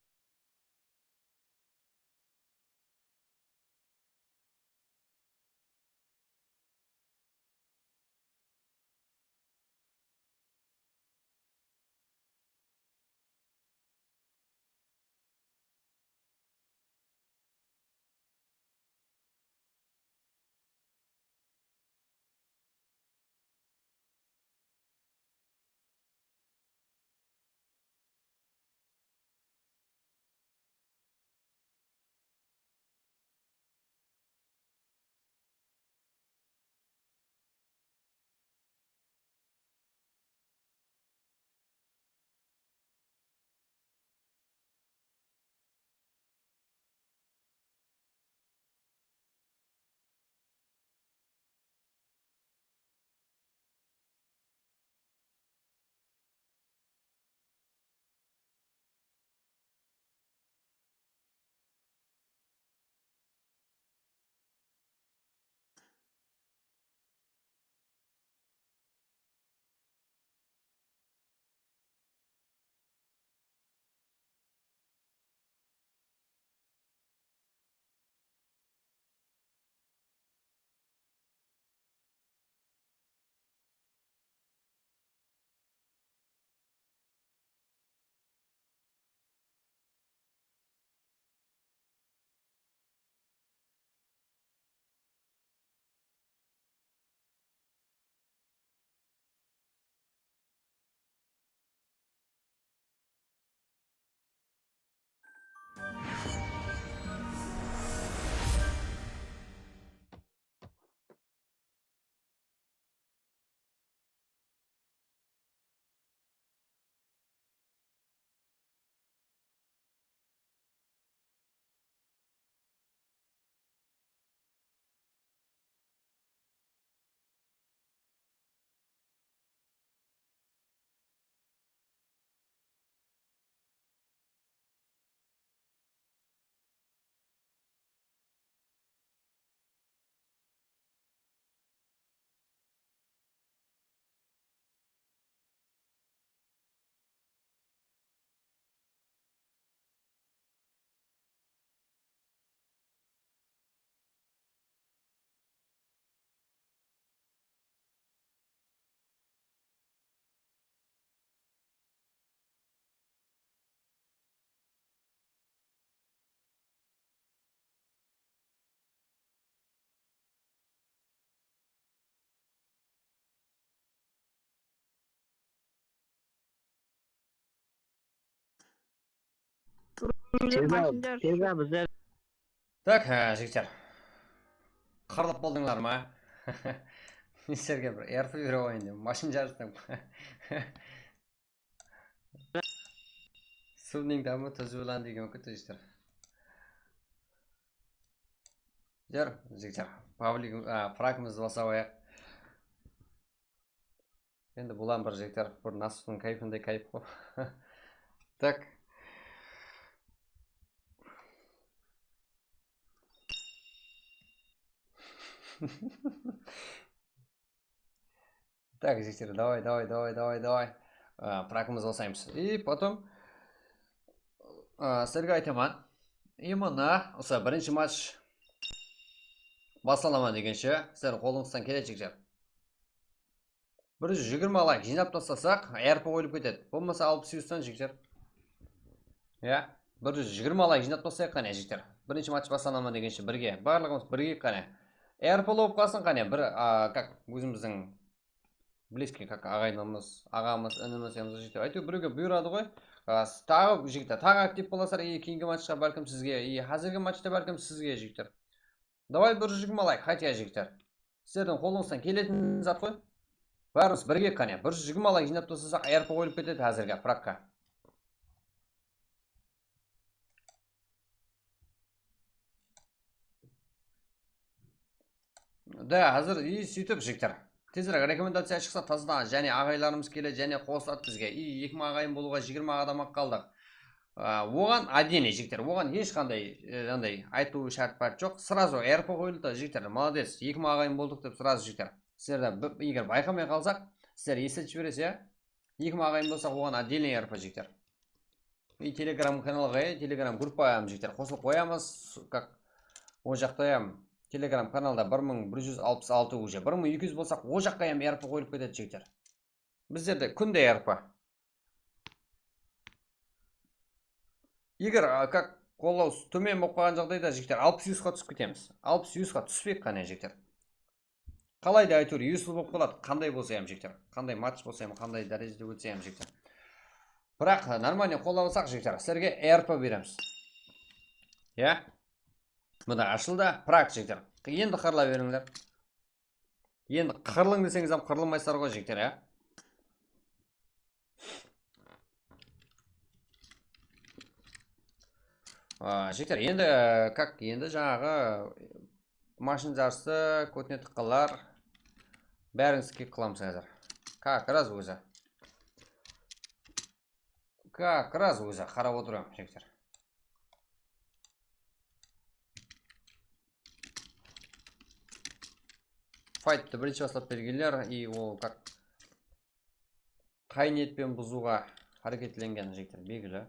Bizler mashın jarısı. Tez al, bizler. Tak, e, jigitler. Qırılıp boldıńlar ma? Men sizlerge bir R P berip alayın dedim. Mashın jarıstan. Suvnıń dámi tuz bilan degen kútizdir. Júr, jigitler. Pavlik, a, frakımızdı basa qoyaq. Endi bulan bir jigitler, bir nasıptıń kayfınday kayf qo. Tak. Так, жігіттер, давай, давай, давай, давай, давай. А, пракымызды басаймыз. И потом, а, sizlerge aytaman. И mına, usı birinshi match baslanaman degenshe, sizlerdiń qolıńızdan keledi, jigitler. Bir júz jigirma layk jıynap taslasaq, R P qoyılıp ketedi. Bolmasa alpıs yustan, jigitler. Ya, bir júz jigirma layk jıynap taslayıq qáne, jigitler. Birinshi match baslanaman degenshe birge, barlıǵımız birge qáne. R P bolıp qalsın qáne, bir, a, как, ózimizdiń близкий, как, aǵayinimiz, aǵamız, inimiz, yamasa jigitler. Áytewir, birewge buyıradı ǵoy. A, taǵı, jigitler, taǵı aktiv bolasızlar, и keyingi matchqa bálkim sizge, и házirgi matchta bálkim sizge, jigitler. Davay, bir júz jigirma layk, хотя, jigitler. Sizlerdiń qolıńızdan keletin zat ǵoy. Bárimiz birge qáne. Bir júz jigirma layk jıynap taslasaq, R P qoyılıp ketedi házirge, prakka. Da, házir, и, sóytip, jigitler. Tezirek rekomendaciya shıqsa, tazadan jáne aǵaylarımız keledi, jáne qosıladı bizge. И, eki mıń aǵayın bolıwǵa jigirma adam-aq qaldıq. A, oǵan отдельный, jigitler, oǵan hesh qanday, e, anday aytıw shárt-párt joq. Сразу R P qoyıldı, jigitler, молодец, eki mıń aǵayın boldıq dep, сразу, jigitler. Sizler de bir, eger bayqamay qalsaq, sizler esletip jiberesiz, ya? Eki mıń aǵayın bolsaq, oǵan отдельный R P, jigitler. И Telegram kanalǵa, e, Telegram gruppagam, jigitler, qosılıp qoyamız. Как, o jaqta ham Telegram kanalda bir mıń bir júz alpıs altı уже. Bir mıń eki júz bolsaq, o jaqqa ham R P qoyılıp ketedi, jigitler. Bizlerde kúnde R P. Eger, a, как, qollaw s-, tómen bolıp qalǵan jaǵdayda, jigitler, alpıs yusqa túsip ketemiz. Alpıs yusqa túspek qáne, jigitler. Qalayda, áytewir, useful bolıp qaladı. Qanday bolsa ham, jigitler. Qanday match bolsa ham, qanday dárejede ótse ham, jigitler. Biraq, normalniy qollap alsaq, jigitler, sizlerge R P beremiz. Ya? Mına ashıldı, prak, jigitler. Endi qırıla berińler. Endi qırılıń deseńiz ham qırılmaysızlar ǵoy, jigitler, ya? A, jigitler, endi, e, как, endi jańaǵı mashın jarısı, kótine tıqqanlar, bárin skip qılamız házir. Как раз ózi. Как раз ózi, qarap otırıwım, jigitler. Fayttı birinshi baslap bergenler, и ol как qay niyetpen buzıwǵa háreketlengen, jigitler, belgili.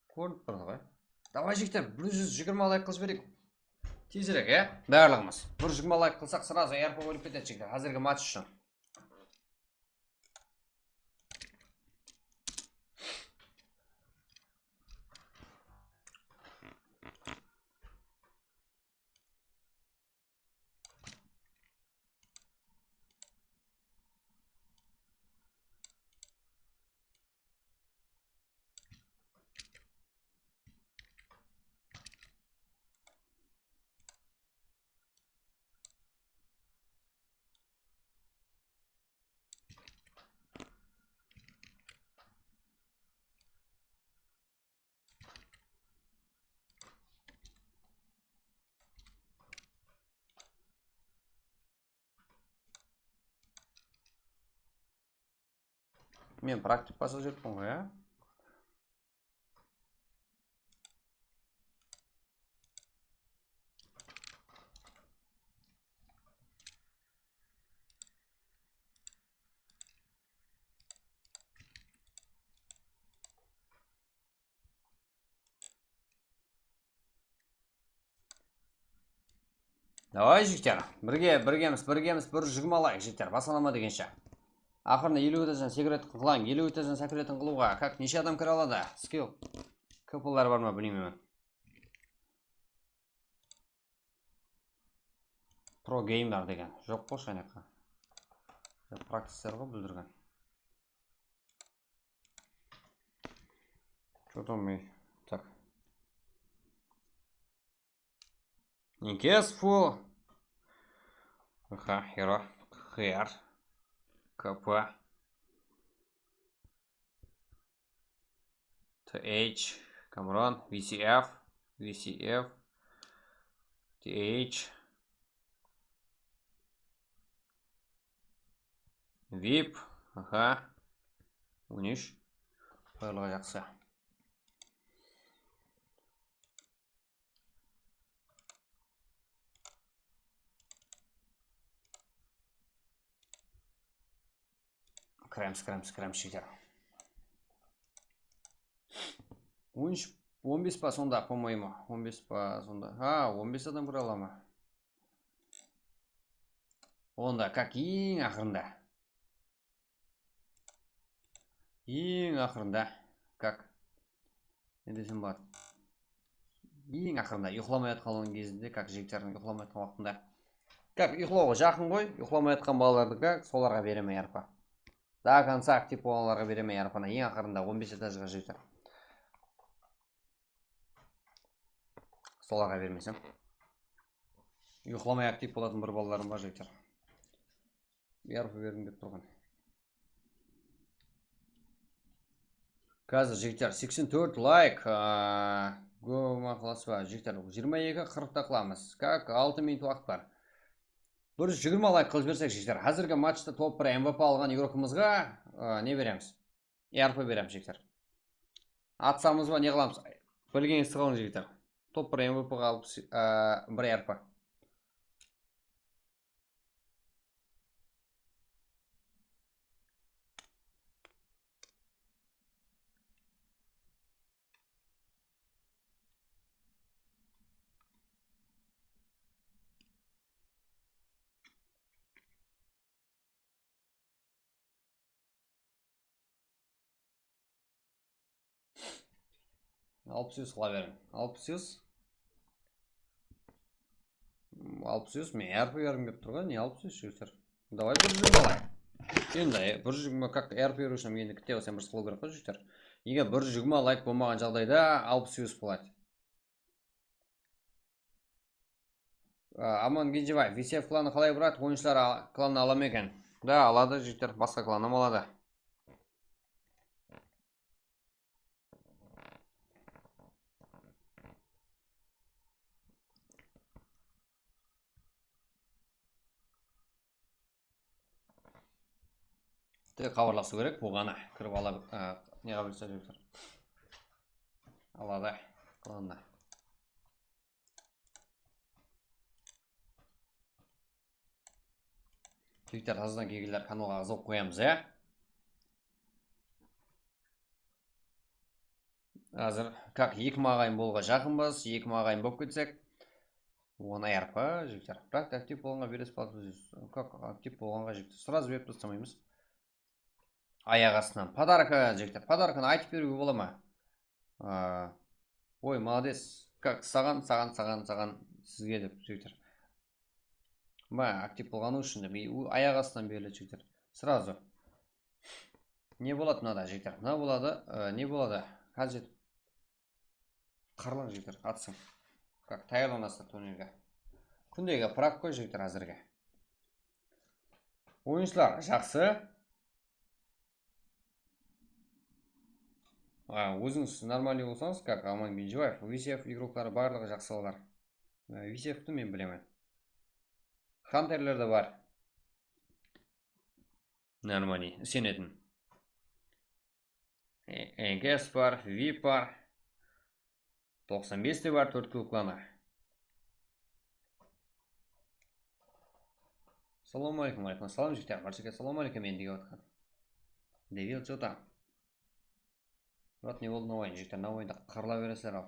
Kórinip turdı ǵoy. Davay, jigitler, bir júz jigirma layk qılıp jibereyik. Tezirek, ya? Barlıǵımız. Bir júz jigirma layk qılsaq, сразу R P qoyılıp ketedi, jigitler. Házirgi match ushın. Men praktik basıp júripin ǵoy, ya. Davay, jigitler, birge, birgemiz, birgemiz, bir júz jigirma layk, jigitler, basalama degenshe. Aqırında eliw etajan sekretin qılań, eliw etajan sekretin qılıwǵa, как, neshe adam kire aladı? Skill. Kóp bar ma, bilmeymen. Pro gamer degen joq ǵoy, shanaqqa. Praktikler ǵoy, búldirgen. Что там и так. Никес фу. Ха, Херо. Хер. К П. Т H. Камрон. V C F. V C F. T H. Vip. Aha. On úsh. Buyırlıǵı jaqsı. Kiremiz, kiremiz, kiremiz, jigitler. On úsh, on bes pa sonda, по-моему? On bes pa sonda? Ha, on bes adam kire ala ma? Onda, как, eń aqırında. Eń aqırında. Как? Ne desem boladı? Eń aqırında uyıqlamayatqan gezinde, как, jigitlerdiń uyıqlamayatqan waqtında. Как, uyıqlawǵa jaqın ǵoy, uyıqlamayatqan balalardıń, как, solarǵa beremen yarpa. До конца aktiv bolǵanlarǵa beremen yarpanı, eń aqırında on bes etajǵa jigitler. Solarǵa bermesem. Uyıqlamay aktiv bolatuǵın bir balalarım bar, jigitler. Yarpa bergim kelip turǵan. Házir, jigitler, seksen tórt layk, aa, goma qılasız ba, jigitler? Jigirma eki qırqta qılamız. Как, altı minut waqıt bar. Bir júz jigirma layk qılıp jibersek, jigitler. Házirgi matchta top bir M V P alǵan igrokımızǵa, aa, ne beremiz? Yarpa beremiz, jigitler. Atsamız ba, ne qılamız? Bilgenińizdi qılıń, jigitler. Top bir M V P ǵa alıp, aa, bir yarpa. Alpıs ús qıla beriń. Alpıs ús. Alpıs ús, men R P bergim kelip turǵan, ne alpıs ús, jigitler? Davay, bir júz jigirma layk. Endi, e, bir júz jigirma, как, R P beriw ushın endi kitte bolsa bir sıqılıw kerek ǵoy, jigitler. Eger bir júz jigirma layk bolmaǵan jaǵdayda alpıs ús boladı. A, Aman Genjebaev, V C F klanı qalay, brat? Oyınshılar a-, klanı ala ma eken? Da, aladı, jigitler, basqa klan hám aladı. Tek xabarlasıw kerek, bul ǵana kirip ala, a, ne qıla bilse, jigitler. Aladı, klanına. Jigitler, tazadan kelgenler kanalǵa ǵazıp qoyamız, ya? Házir, как, eki maǵayın bolıwǵa jaqınbız, eki maǵayın bolıp ketsek, on R P, jigitler. Biraq ta aktiv bolǵanǵa beresiz, как, aktiv bolǵanǵa, jigitler, сразу berip tastamaymız. Ayaq astınan podarka, jigitler, podarkanı aytıp beriwge bola ma? A, oy, молодец. Как, saǵan, saǵan, saǵan, saǵan, sizge dep, jigitler. Ba, aktiv bolǵanı ushın dep, i, u, ayaq astınan beriledi, jigitler. Сразу. Ne boladı mınada, jigitler? Mına boladı, e, ne boladı? Házir jetip. Qırılıń, jigitler, atısıń. Как, tayarlanasızlar turnirge. Kúndegi prak ǵoy, jigitler, házirge. Oyınshılar jaqsı. A, ózińiz нормальный bolsańız, как Aman Genjebaev, V C F igrokları barlıǵı jaqsı balalar. A, V C F-ti men bilemen. Hanterler de bar. Нормальный, isenetin. E, Enkes bar, Vip bar. Toqsan bes te bar, tórtkúl klanı. Assalamu aleykum, aleykum assalam, jigitler. Barshege assalamu aleykum, endi kep atqan. Devil, что там? Murat, ne boldı, ne oyın, jigitler, ne oyında qırıla beresizler, al.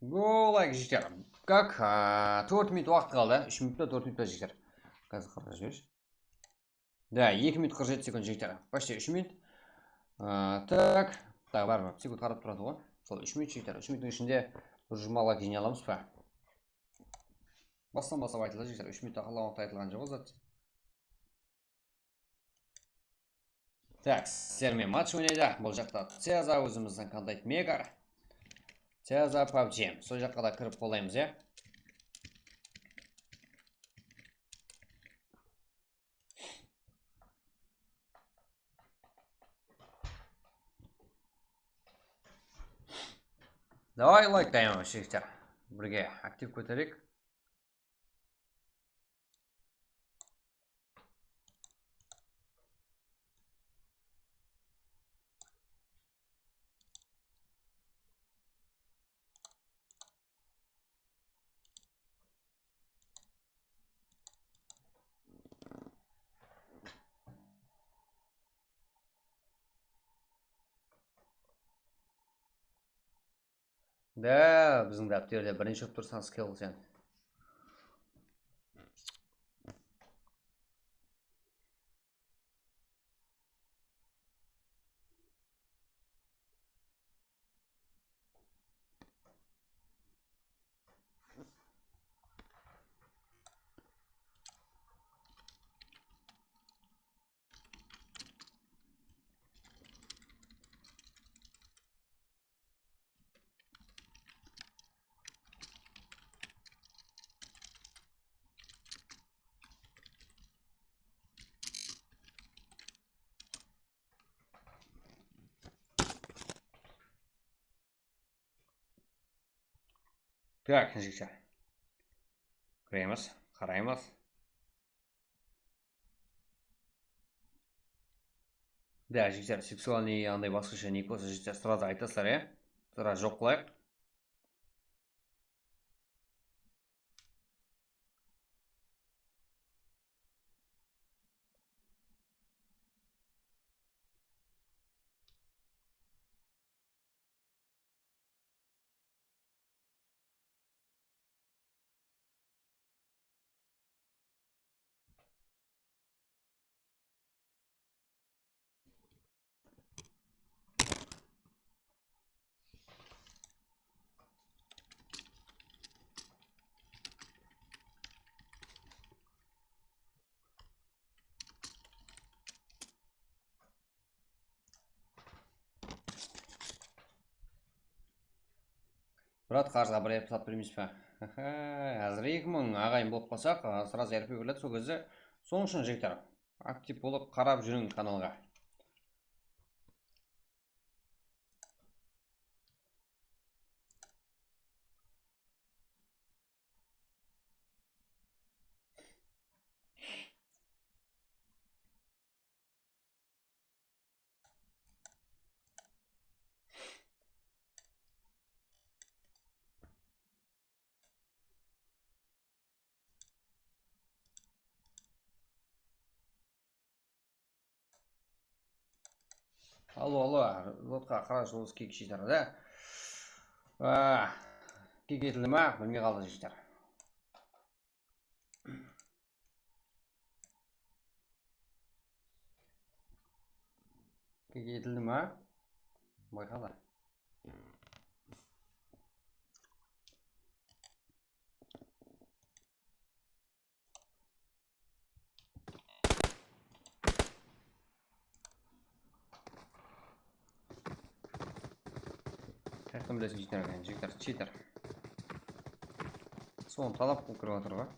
Golay, jigitler. Как, a, tórt minut waqıt qaldı. Úsh minut pa, tórt minut pa, jigitler? Házir qırqqa jiberish. Da, eki minut qırq jeti sekund, jigitler. Почти úsh minut. A, tak. Da, baribir sekund qarap turadı ǵoy. Sol úsh minut, jigitler. Úsh minuttıń ishinde bir júz jigirma layk jıynay alamız ba? Bastan baslap aytılǵan jigitler, úsh minuttan qalǵan waqıtta aytılǵan joq ol zat. Tak, sizler menen match oynaydı. Bul jaqta Ceza, ózimizdiń Content Maker. Ceza, pabg. Sol jaqqa da kirip qollaymız, ya. Davay, layk dayman, jigitler. Birge aktiv kótereyik. Da, biziń dápterde birinshi bolıp tursań, skill sen. Tak, jigitler. Kiremiz, qaraymız. Da, jigitler, seksualnıy, anday basqasha nik bolsa, jigitler, srazu aytasızlar, ya? Srazu joq qılayıq. Brat, qarızǵa bir R P satıp bermeysiz be? Házir eki mıń aǵayin bolıp qalsaq, a, srazu R P beriledi, sol gezde. Sonıń ushın, jigitler, aktiv bolıp qarap júriń kanalǵa. Allo, allo, lotqa qara juldız kiyik jigitler da. Ah, kiyik etildi ma? Bilmey qaldı jigitler. Kiyik etildi ma? Bayqala. Qayaqtan bilesiz, jigitler, jigitler, cheater. Sonı talap qılıp kirip atır ǵoy.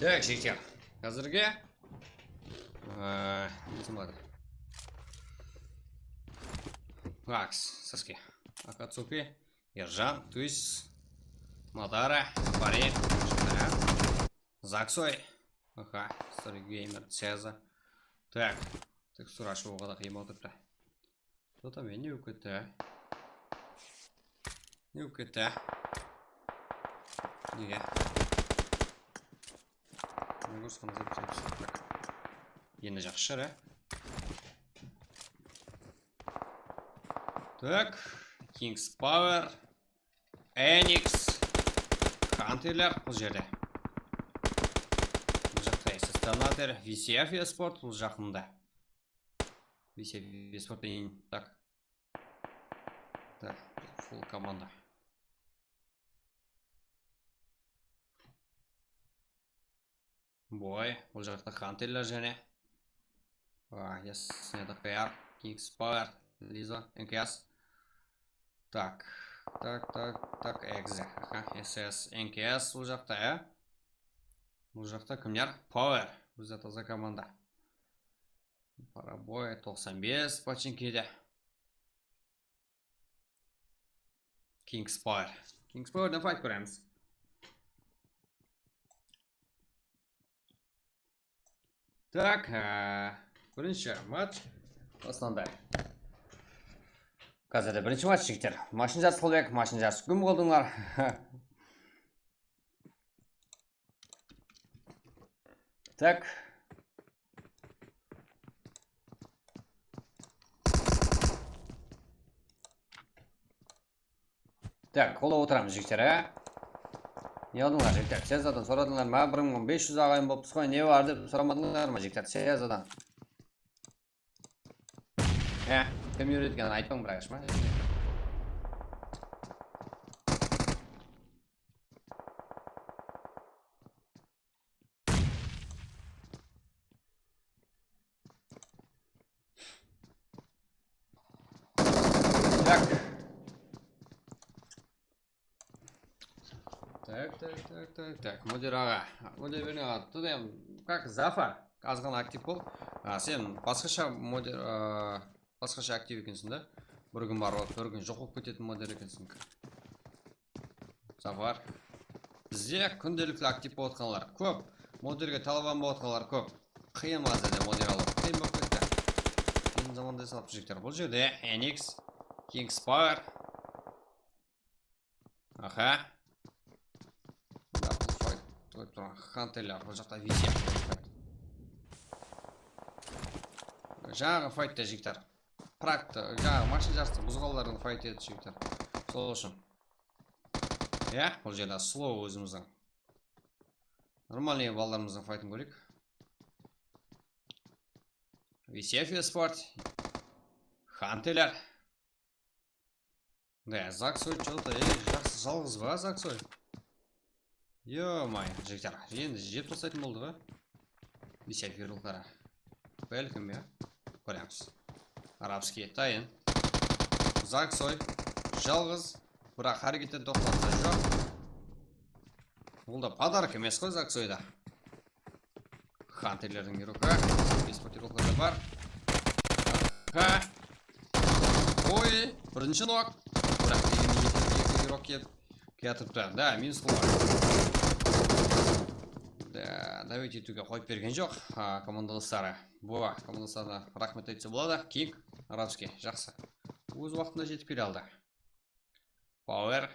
Tak, jigitler. Házirge, e, ne diydi? Aks, Sasuke, Akatsuki, Erjan, Twist, Madara, Bari, Zaksoy, aha, Stargamer, Ceza. Tak, tekstura ashıwǵa da qıyın bolıp turıptı. Что-то men ne bolıp ketti? Ne bolıp ketti? Nege? Nagurskimiz dep. Tak. Endi jaqsı shıǵar, á? Tak, King's Power, Enix, Hunterler bul jerde. Bul jaqta S S Donator, V C F Esport bul jaqında. V C F Esport deyin, tak. Tak, full komanda. Boy, bul jaqta Hunterler jáne. A, yes, ne de P R, King's Power, Liza, N K S. Tak, tak, tak, tak, Exe. Aha, S S, N K S bul jaqta, ya. Bul jaqta kimler? Power, bizde taza komanda. Paraboy, toqsan bes, Pachinkide. King's Power. King's Powerden fight kóremiz. Tak, e, birinshi match baslandı. Házirde birinshi match, jigitler. Mashın jarısı qılıp edik, mashın jarısı gúm qıldıńlar. Tak. Tak, qolap otıramız, jigitler, á? Ne aldıńlar, jigitler? Sezadan soradıńlar ma? Bir mıń bes júz aǵayın bolıppız ǵoy, ne bar dep soramadıńlar ma, jigitler? Sezadan. Há, kim úyretkenin aytpań, biraq, ma? Tak. Tak, tak, tak, tak, tak. Mudir aǵa. Mudir beniń adı, em, как, Zafa. Azǵana aktiv bol. A, sen basqasha mudir, a, basqasha aktiv ekensiń da. Bir kún bar bolıp, bir kún joq bolıp ketetin mudir ekensiń. Zafar. Bizde kúndelikli aktiv bolıp atqanlar kóp. Mudirge talaban bolıp atqanlar kóp. Qıyın házirde mudir alıw. Qıyın bolıp ketti. Qıyın zamanda esaplap jigitler. Bul jerde Enix, King's Power. Aha. Bul fight qoyıp turǵan Hunterler, bul jaqta V C. Jańaǵı faytta, jigitler. Prakta, jańaǵı mashın jarıstı buzǵanlardıń faytı edi, jigitler. Sol ushın. Ya, bul jerde slow ózimizdiń. Нормальный balalarımızdıń faytın kóreyik. V C F Esport. Hunterler. Da, Zaksoy что-то, ey, jaqsı, jalǵız ba, Zaksoy? Yo-moyo, jigitler, endi jep taslaytın boldı ǵoy. Bes-aq yurlıqlara. Bálkim, ya. Kóremiz. Arabskiy, tayın. Zaksoy, jalǵız. Biraq háreketten toqtatsa joq. Bul da podarok emes ǵoy, Zaksoyda. Hunterlerdiń yurıqı. Bes potiroklar da bar. Aha. Oy, birinshi nok. Biraq degen eki, eki yurıq kelip kiyatırıptı. Da, minus qılǵan. Da, dáwet etiwge qoyıp bergen joq. Ha, komandadasları. Bu komandadaslarına raxmet aytsa boladı. King, Arabskiy, jaqsı. Óz waqtında jetip kele aldı. Power.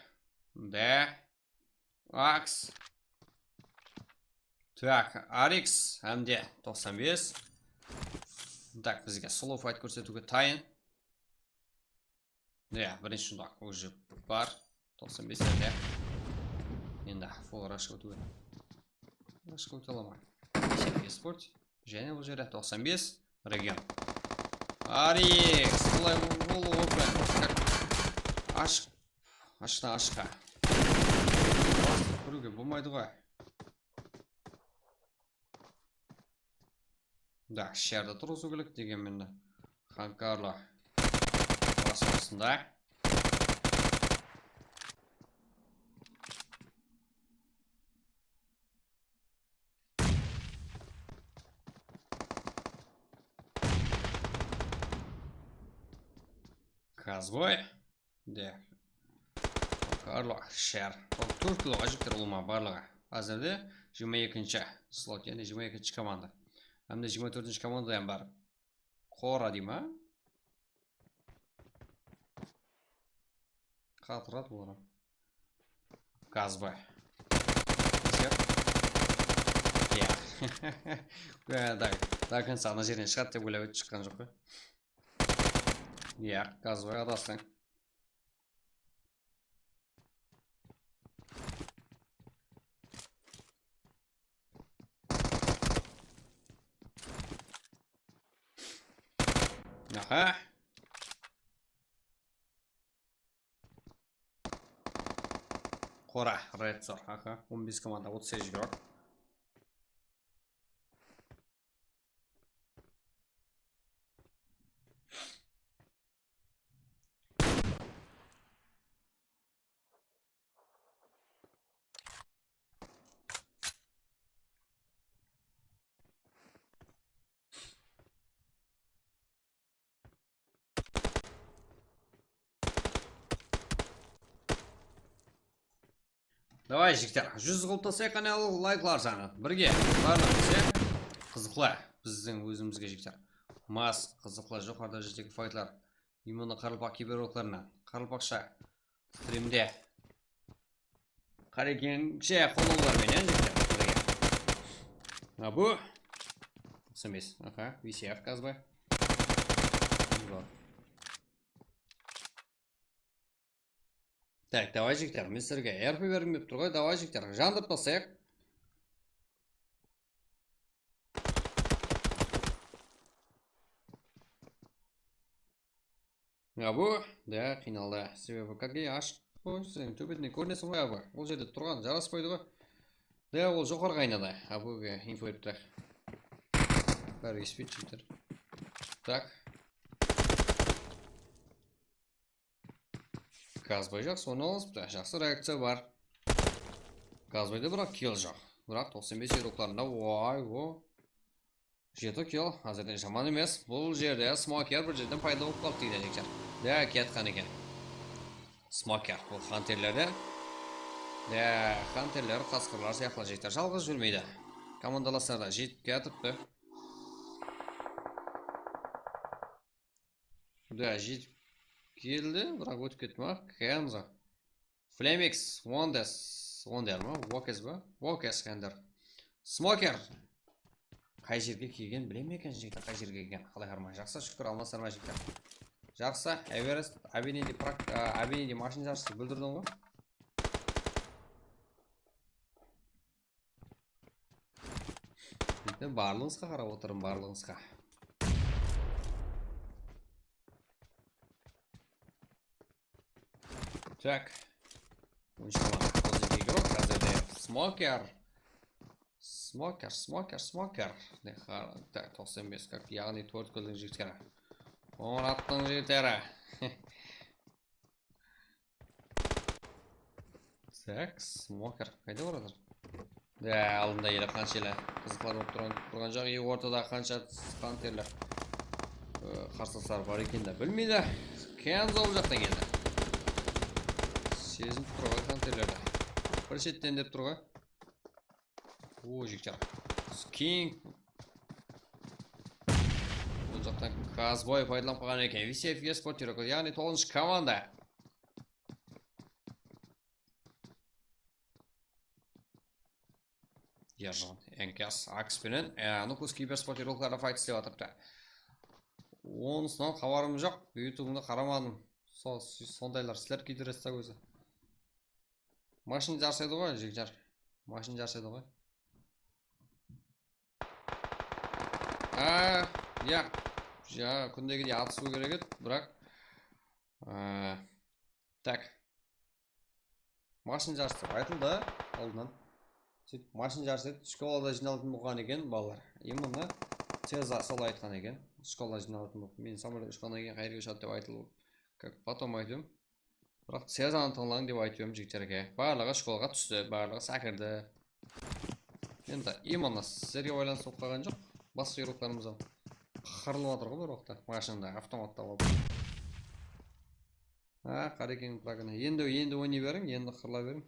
Da. Aks. Tak, Arix hám de toqsan bes. Tak, bizge slow fight kórsetiwge tayın. Ya, birinshi shundaq уже bar. Toqsan beslerde. Endi full rush ótiw. Rush óte ala ma? Esport. Jáne bul jerde toqsan bes. Region. Arix, qılay bol open. Ashıq. Ashıqtan ashıqqa. Kóriwge bolmaydı ǵoy. Da, sherde turǵızıw kerek degen mende. Hankarlı. Basqasında. Gazboy. De. Karlo, shar. Tórt kiloǵa jigitler ulıwma barlıǵı. Házirde jigirma ekinshi slot, yaǵnıy jigirma ekinshi komanda. Hám de jigirma tórtinshi komanda hám bar. Qora dey ma? Qatıradı olar. Gazboy. Ya. Ya, так, до конца ana jerden shıǵadı dep oylap edi, shıqqan joq pa? Ya, Gazboy, adastıń. Aha. Qora, Red Zone, aha, on bes komanda, otız segiz igrok. Davay, jigitler, júz qılıp taslayıq, qáne, al, layklar sanı. Birge, barlıǵı dese, qızıqlı, bizdiń ózimizge, jigitler. Mas, qızıqlı, joqarıda jerdegi faytlar. Именно qaraqalpaq kiberuroklarınan, qaraqalpaqsha strimde. Qarekenshe qollawlar menen, jigitler, birge. Abu. Toqsan bes, aha, V C F, Gazboy. Tak, davay, jigitler, men sizlerge R P bergim kelip tur ǵoy, davay, jigitler, jandırıp taslayıq. Abu, da, qıynaldı. Sebebi, kage ashıq qoy, sen tóbetinen kórineseń ǵoy, Abu. Ol jerde turǵan jaraspaydı ǵoy. Da, ol joqarı qaynada. Abuge info berip turayıq. Bári espeydi, jigitler. Tak. Gazboy jaqsı ornalasıptı. Jaqsı reakciya bar. Gazboyda biraq kill joq. Biraq toqsan bes igroklarında, oy, o. Jeti kill, házirden jaman emes. Bul jerde Smoker bir jerden payda bolıp qaldı deydi, jigitler. Da, kiyatqan eken. Smoker, bul Hunterlerde. Da, Hunterler, qasqırlar sıyaqlı, jigitler, jalǵız júrmeydi. Komandalasları da jetip kiyatırıptı. Da, jetip keldi, biraq ótip ketti ma? Kenzo. Flemix, Wonders, Wonder ma? Wokes ba? Wokes, Wonder. Smoker. Qay jerge kelgenin bileme eken, jigitler, qay jerge kelgenin. Qalay, harman, jaqsı, shúkir, aman-asın, jigitler. Jaqsı, Everest, Avenidi, prak-, a, Avenidi mashina jarısı gúldirdiń ǵoy. Jigitler, barlıǵıńızǵa qarap otırım, barlıǵıńızǵa. Tak. Onıncı komanda. Qırq eki igrok, házirde Smoker. Smoker, Smoker, Smoker. Ne, ha, tak, toqsan bes, kak, yaǵnıy tórt killdiń jigitleri. Qońırattıń jigitleri. Tak, Smoker qayda baratır? Ya, aldında ele qansha ele qızıqlar bolıp turǵan, turǵan joq. E, ortada qansha Hunterler, e, qarsılıslar bar ekenin de bilmeydi. Kenzo ol jaqtan keldi. Sezim tur ǵoy Hunterlerdi. Bir shetten dep tur ǵoy. O, jigitler. King. Bul jaqtan Gazboy paydalanıp qalǵan eken. V C F Esport, yaǵnıy toǵızınshı komanda. Erjan, Enkas, Aks penen, e, Nukus kibersport igrokları fayt islep atırıptı. Onısınan xabarım joq, YouTube'ımdı qaramadım. So-, sondaylar sizler kiydiresiz da ózi. Mashina jarısı edi ǵoy, jigitler. Mashina jarısı edi ǵoy. A, ya. Ya, kúndegidey atısıw kerek edi, biraq. A, tak. Mashina jarısı dep aytıldı aldınan. Sóytip, mashina jarısı edi, shkolada jıynalatın bolǵan eken balalar. Именно Ceza solay aytqan eken. Shkolada jıynalatın bolıp. Men samolyot ushqannan keyin qayerge ushadı dep aytılıp, как потом aytıp edim. Biraq Cezanı tıńlań dep aytıp edim jigitlerge. Barlıǵı shkolǵa tústi, barlıǵı sákirdi. Endi именно sizlerge baylanıslı bolıp qalǵan joq. Basqa igroklarımız ham qırılıp atır ǵoy bir waqıtta. Mashinada, avtomatta bolıp. Ha, Qarekeń pragına. Endi, endi oynay beriń, endi qırıla beriń.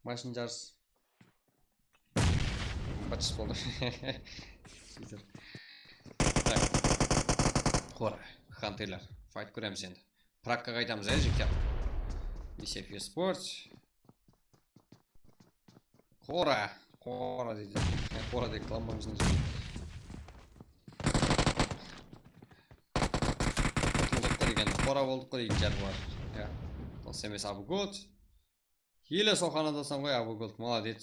Mashın jarıs. Batshıs boldı. Sóytip. Tak. Qora, Hunterler. Fight kóremiz endi. Pragqa qaytamız, ya, jigitler. Misef Esport. Qora, qora deydi. Qora deydi, klamamızın. Qutıldıqtı degen, qora boldıqtı degen jar bar. Ya. Toqsan bes Abugot. Ele sol xanadasań ǵoy, Abugot, molodec.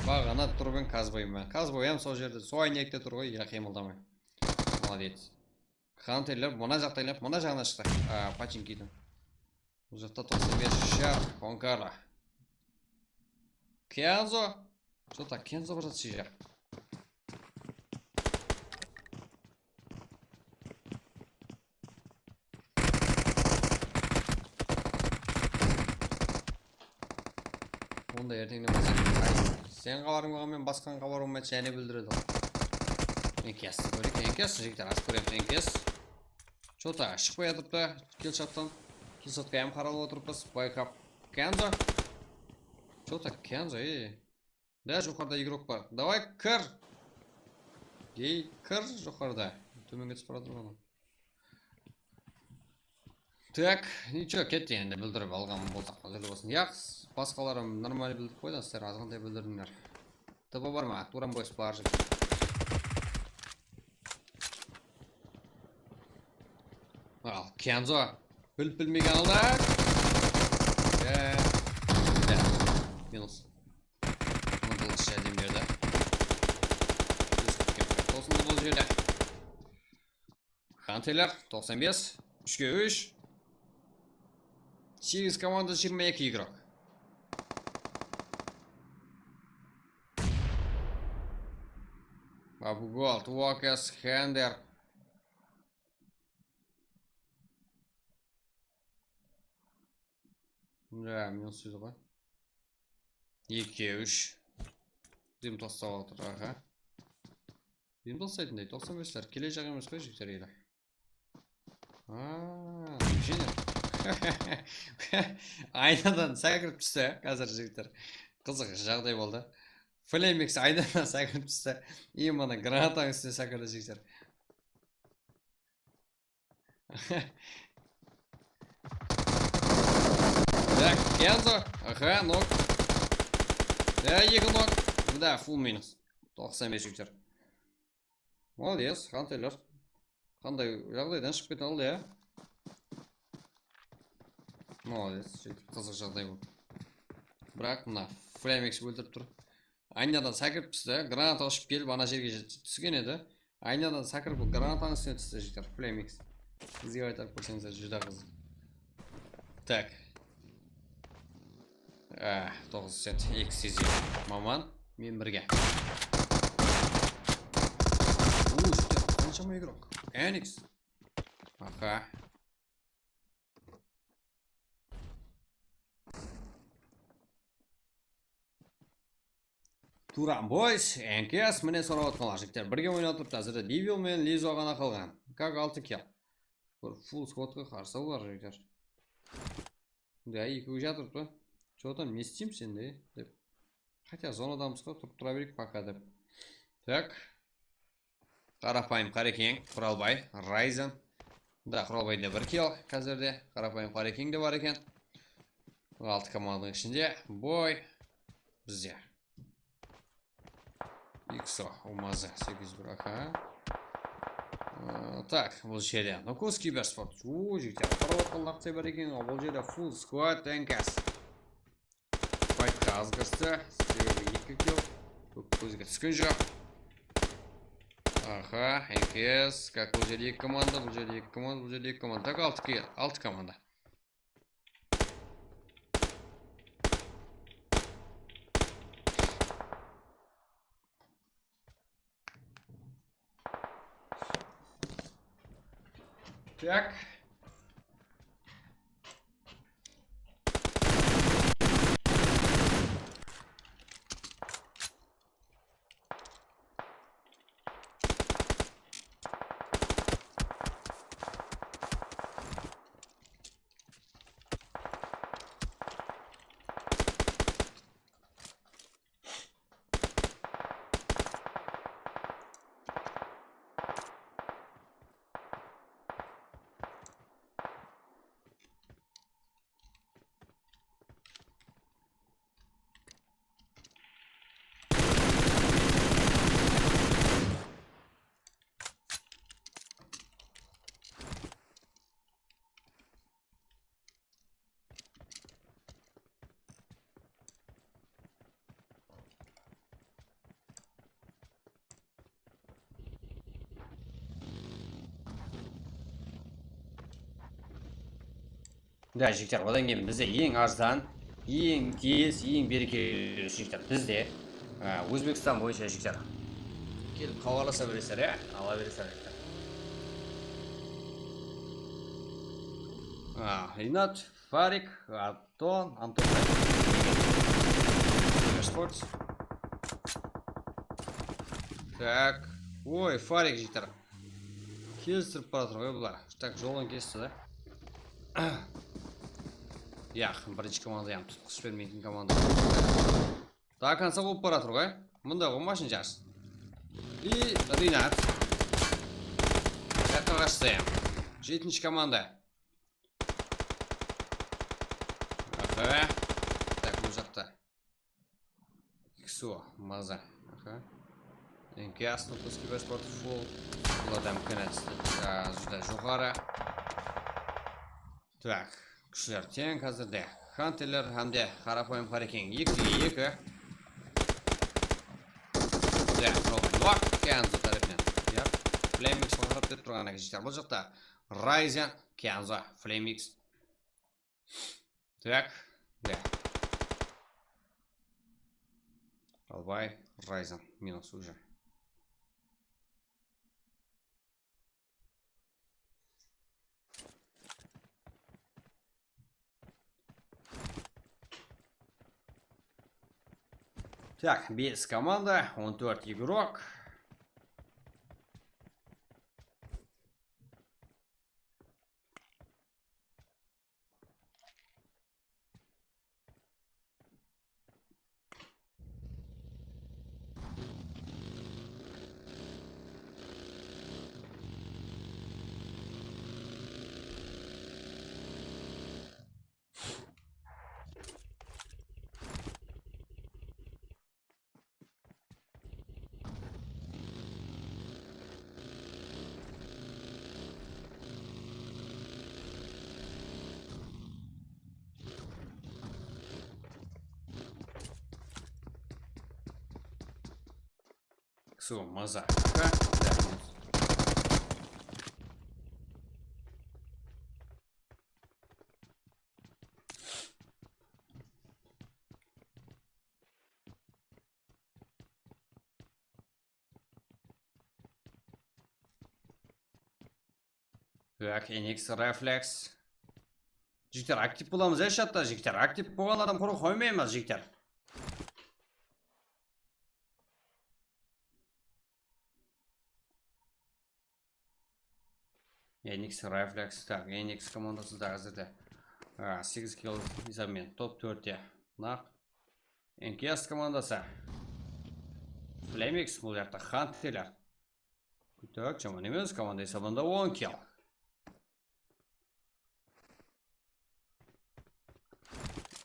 Baǵana turıp eń Kazboy menen. Kazboy hám sol jerde, sol áynekte tur ǵoy, ya, qıymıldamay. Molodec. Hunterler mına jaqtaylar, mına jaǵına shıqtı. A, Pachinkiden. Bul jaqta toqsan bes shar, Konkara. Kenzo. Что-то Kenzo bir zat sıyjaq. Onda erteńnen baslayıq. Ay, sen xabarıń bolǵan menen basqan xabar bolmay, jáne bildiredi ǵoy. Enkiyastı kóreyik, enkiyastı, jigitler, az kóremiz, enkiyas. Что-то shıqpay atırıptı, killshottan. Killshotqa hám qaralıp otırıppız, bayqap. Kenzo. Что-то Kenzo, ey. Da, joqarıda igrok bar. Davay, kir. Ey, kir joqarıda. Tómenge túsip baratır ǵoy. Tak, nicho, ketti endi, bildirip alǵan bolsaq, házir bolsın. Yaq, basqalar hám normal bildirip qoydı, sizler azǵantay bildirdińler. T B bar ma? Turan boys bar. Al, Kenzo. Bilip bilmegen aldı. Ya. Ya. Minus. Mıntılǵısh járdem berdi. Tosındı bul jerde. Hunterler, toqsan bes, úshke úsh. Segiz komanda, jigirma eki igrok. Abugold, Uokas, Hender. Ya, minus júz ǵoy. Eki, úsh. Dim taslap atır, aha. Dim taslaytınday, toqsan besler. Kelejaq emes ǵoy, jigitler, ele. Aa, jene. Aynadan sákirip tústi, házir, jigitler. Qızıq jaǵday boldı. Flamix aynadan sákirip tústi. I, mana, granatań ústine sákirdi, jigitler. Tak, Kenzo. Aha, nok. Ya, eki nok. Da, full minus. Toqsan bes jigitler. Molodec, Hunterler. Qanday jaǵdaydan shıǵıp kete aldı, ya? Molodec, jigit, qızıq jaǵday bul. Biraq mına Flamix óltirip tur. Aynadan sákirip tústi, granata ushıp kelip ana jerge jet-, túsken edi. Aynadan sákirip, bul granatanıń ústine tústi, jigitler. Flamix. Bizge qaytarıp berseńizler, júdá qızıq. Tak. Ah, toǵız set, eki sezim. Maman, men birge. Uu, jigitler, qanshama igrok. Enix. Aha. Turan Boys, N K S, mine sorap atqanlar, jigitler, birge oynap turıptı. Házirde Devil menen Lizo ǵana qalǵan. Kak altı kill. Bir full squadqa qarsı olar, jigitler. Da, ekewi jatırıptı. Что там, ne isteymiz endi, dep. Хотя zonadamız ǵo, turıp tura bereyik пока dep. Tak. Qarapayım Qarekeń, Quralbay, Ryzen. Da, Quralbayda bir kill házirde. Qarapayım Qarekeń de bar eken. Altı komandanıń ishinde boy bizde. X O, UMAZ, segiz bir A K. Ee, tak, bul jerde Nukus Kibersport. Uu, jigitler, qarap atqanlar da bar eken, bul jerde full squad N K S. Faytqa az kirdi. Sebebi eki kill. Kóp kózge túsken joq. Aha, N K S. Kak, bul jerde eki komanda, bul jerde eki komanda, bul jerde eki komanda. Tak, altı kill, altı komanda. Так. Da, jigitler, odan keyin bizde eń arzan, eń tez, eń berekeli jigitler bizde. Á, Ózbekstan boyınsha jigitler. Kelip xabarlasa beresizler, ya, ala beresizler, jigitler. Á, Rinat, Farik, Anton, Anton, Sports. Tak, oy, Farik jigitler. Kelistirip baratır ǵoy bular. Tak, jolın kesti da. Yaq, birinshi komanda, yaǵnıy tutqıs bermeytin komanda. До конца bolıp baratır ǵoy. Mında ǵoy mashın jarıs. I Rinat. Jaqqa qashsa, ya. Jetinshi komanda. Aha. Tak, bul jaqta. X O, maza. Aha. Eń kiyaslı, kúskibash portfol. Bularda imkaniyat, a, júdá joqarı. Tak, kúshler teń házirde. Hunterler hám de qarapayım Harekeń. Ekige eki. Tak, Robot Nok, Kenzo tárepinen. Ya, Flamix qarap berip turǵan eken, jigitler. Bul jaqta Ryzen, Kenzo, Flamix. Так, да. Албай, Ryzen, минус уже. Так, бес команда, он tórt игрок. X O, maza. Ka? Так, Enix Reflex. Jigitler, aktiv bolamız, ya, chatta, jigitler. Aktiv bolǵan adam qurı qoymaymız, jigitler. Enix Reflex, tak, Enix komandası da házirde. A, segiz kill esabımen top tórtte. Naq. N K S komandası. Flamix, bul jaqta Hunterler. Tak, jaman emes, komanda esabında on kill.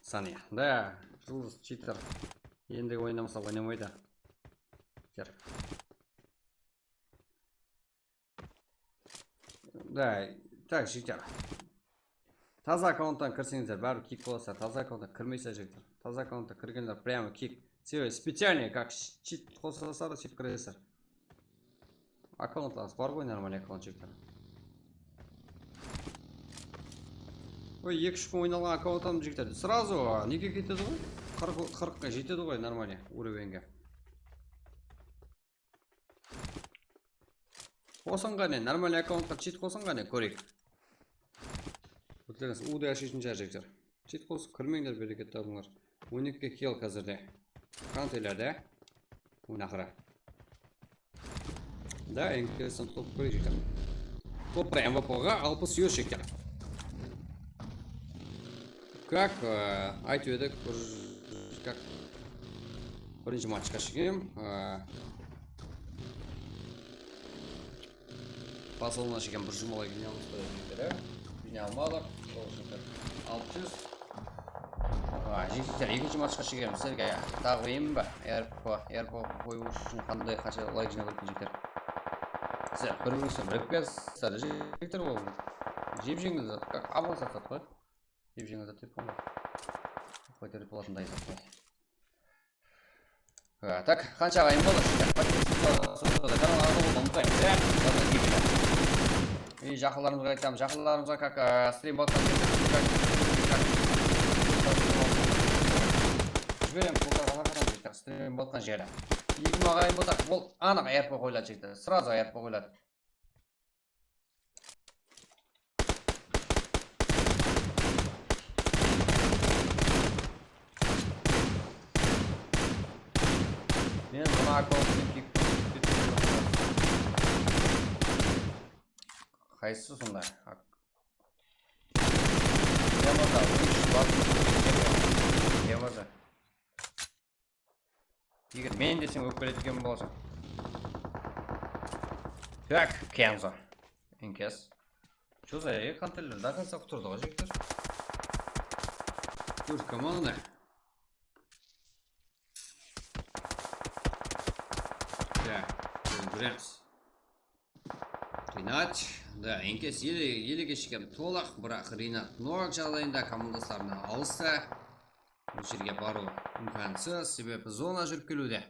Saniya. Da, Juldız, cheater. Endi oynamasa oynamaydı. Cheater. Da, tak, jigitler. Taza akkaunttan kirseńizler, báribir kik bolasızlar. Taza akkaunttan kirmeysizler, jigitler. Taza akkaunttan kirgenler прямо kik. Sebebi специально как cheat qosasızlar, sóytip kiresizler. Akkauntlarıńız bar ǵoy, нормальный akkaunt, jigitler. Oy, eki-úsh kún oynalǵan akkauntım, jigitler. Сразу nege ketedi ǵoy? Qırq, qırqqa jetedi ǵoy, нормальный уровеньге. Qosıń qáne, нормальный akkauntqa cheat qosıń qáne, kóreyik. Ótleriniz udı ashıysın, jigitler. Cheat qosıp kirmeńler, bereket tabıńlar. On eki kill házirde. Hunterlerde. Oyın aqırı. Da, N K S-ten top kóreyik, jigitler. Top bir M V P-ǵa alpıs yuz, jigitler. Как, e, aytıp edik, bir, как, birinshi matchqa shegem, e, Pasolına shegem bir jumalay jıynalmız, jigitler, e. Jıynalmadıq, sol jigitler. Altı júz. A, jigitler, ekinshi matchqa shegem sizlerge taǵıyım ba? R P, R P qoyıw ushın qanday, qansha layk jıynawı kerek, jigitler? Sizler bir-biringiz bilen bilip kelesizler, jigitler, ol jep-jeńil zat, как, aman zat ǵoy. Jep-jeńil zat dep bolmaydı. Qoytırıp bolatınday zat ǵoy. E, tak, qansha aǵayın boldı? Kanalǵa abone bolmaydı. E, jaqınlarımızǵa aytamız, jaqınlarımızǵa, как, e, stream baǵıttan, как, Stream bolsa qana qana jigitler, stream bolǵan jeri. Eki maǵayın bolsa, ol anıq R P qoyıladı jigitler, srazu R P qoyıladı. Men mına akkauntımnan kiyip kettim. Qaysısı sonda? Yamaza, úsh, batıp, Yamaza. Eger men desem, ókpeleydigen bolasań. Tak, Kenzo. Enkes. Что за, e, kontrler? До конца qutırdı ǵoy, jigitler. Dur, komanda. Da, bilemiz. Rinat, da, Enkes ele, ele keshkem tolaq, biraq Rinat nok jaǵdayında komandaslarına alısta. Bul jerge barıw imkansız, sebebi zona júrip keliwde.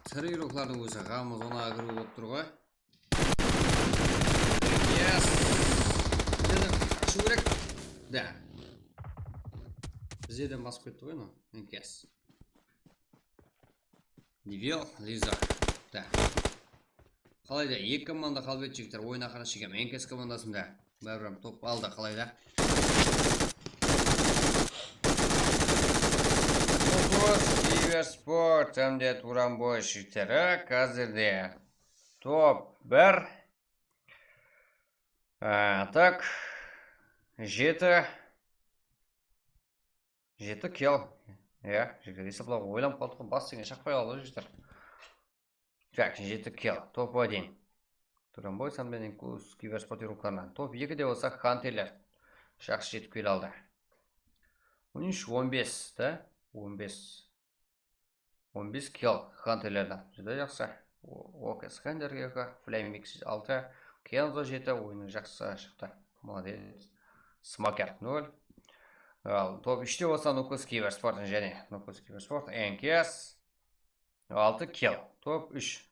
Tır igroklardıń ózi ǵamı zonaǵa kiriw bolıp tur ǵoy. Yes. Bizden ashıw kerek. Da. Bizden basıp ketti ǵoy mınaw. Enkes. Nivel, Liza. Da. Qalayda, eki komanda qalıp edi, jigitler, oyın aqırına shekem. Enkes komandasında. Báribir top aldı, qalayda. Kibersport hám de Turanboy jigitleri házirde top bir. Á, tak. Jeti. Jeti kill. Ya, jigitler, esaplawǵa oylanıp qaldıq ǵoy. Bas degen shaqpay qaldı, jigitler. Tak, jeti kill. Top один. Turanboy hám de Inkus Kibersport igroklarınan. Top ekide bolsa Hanterler jaqsı jetip kele aldı. On úsh on bes, da? On bes. On bes kill Hanterlerden. Júdá jaqsı. O-, OK, Skanderge Flamix altı, Kenzo jeti, oyını jaqsı shıqtı. Molodec. Smoker nol. Al, top úshte bolsa Nukus Kibersport jáne. Nukus Kibersport, Enkes. Altı kill. Top úsh.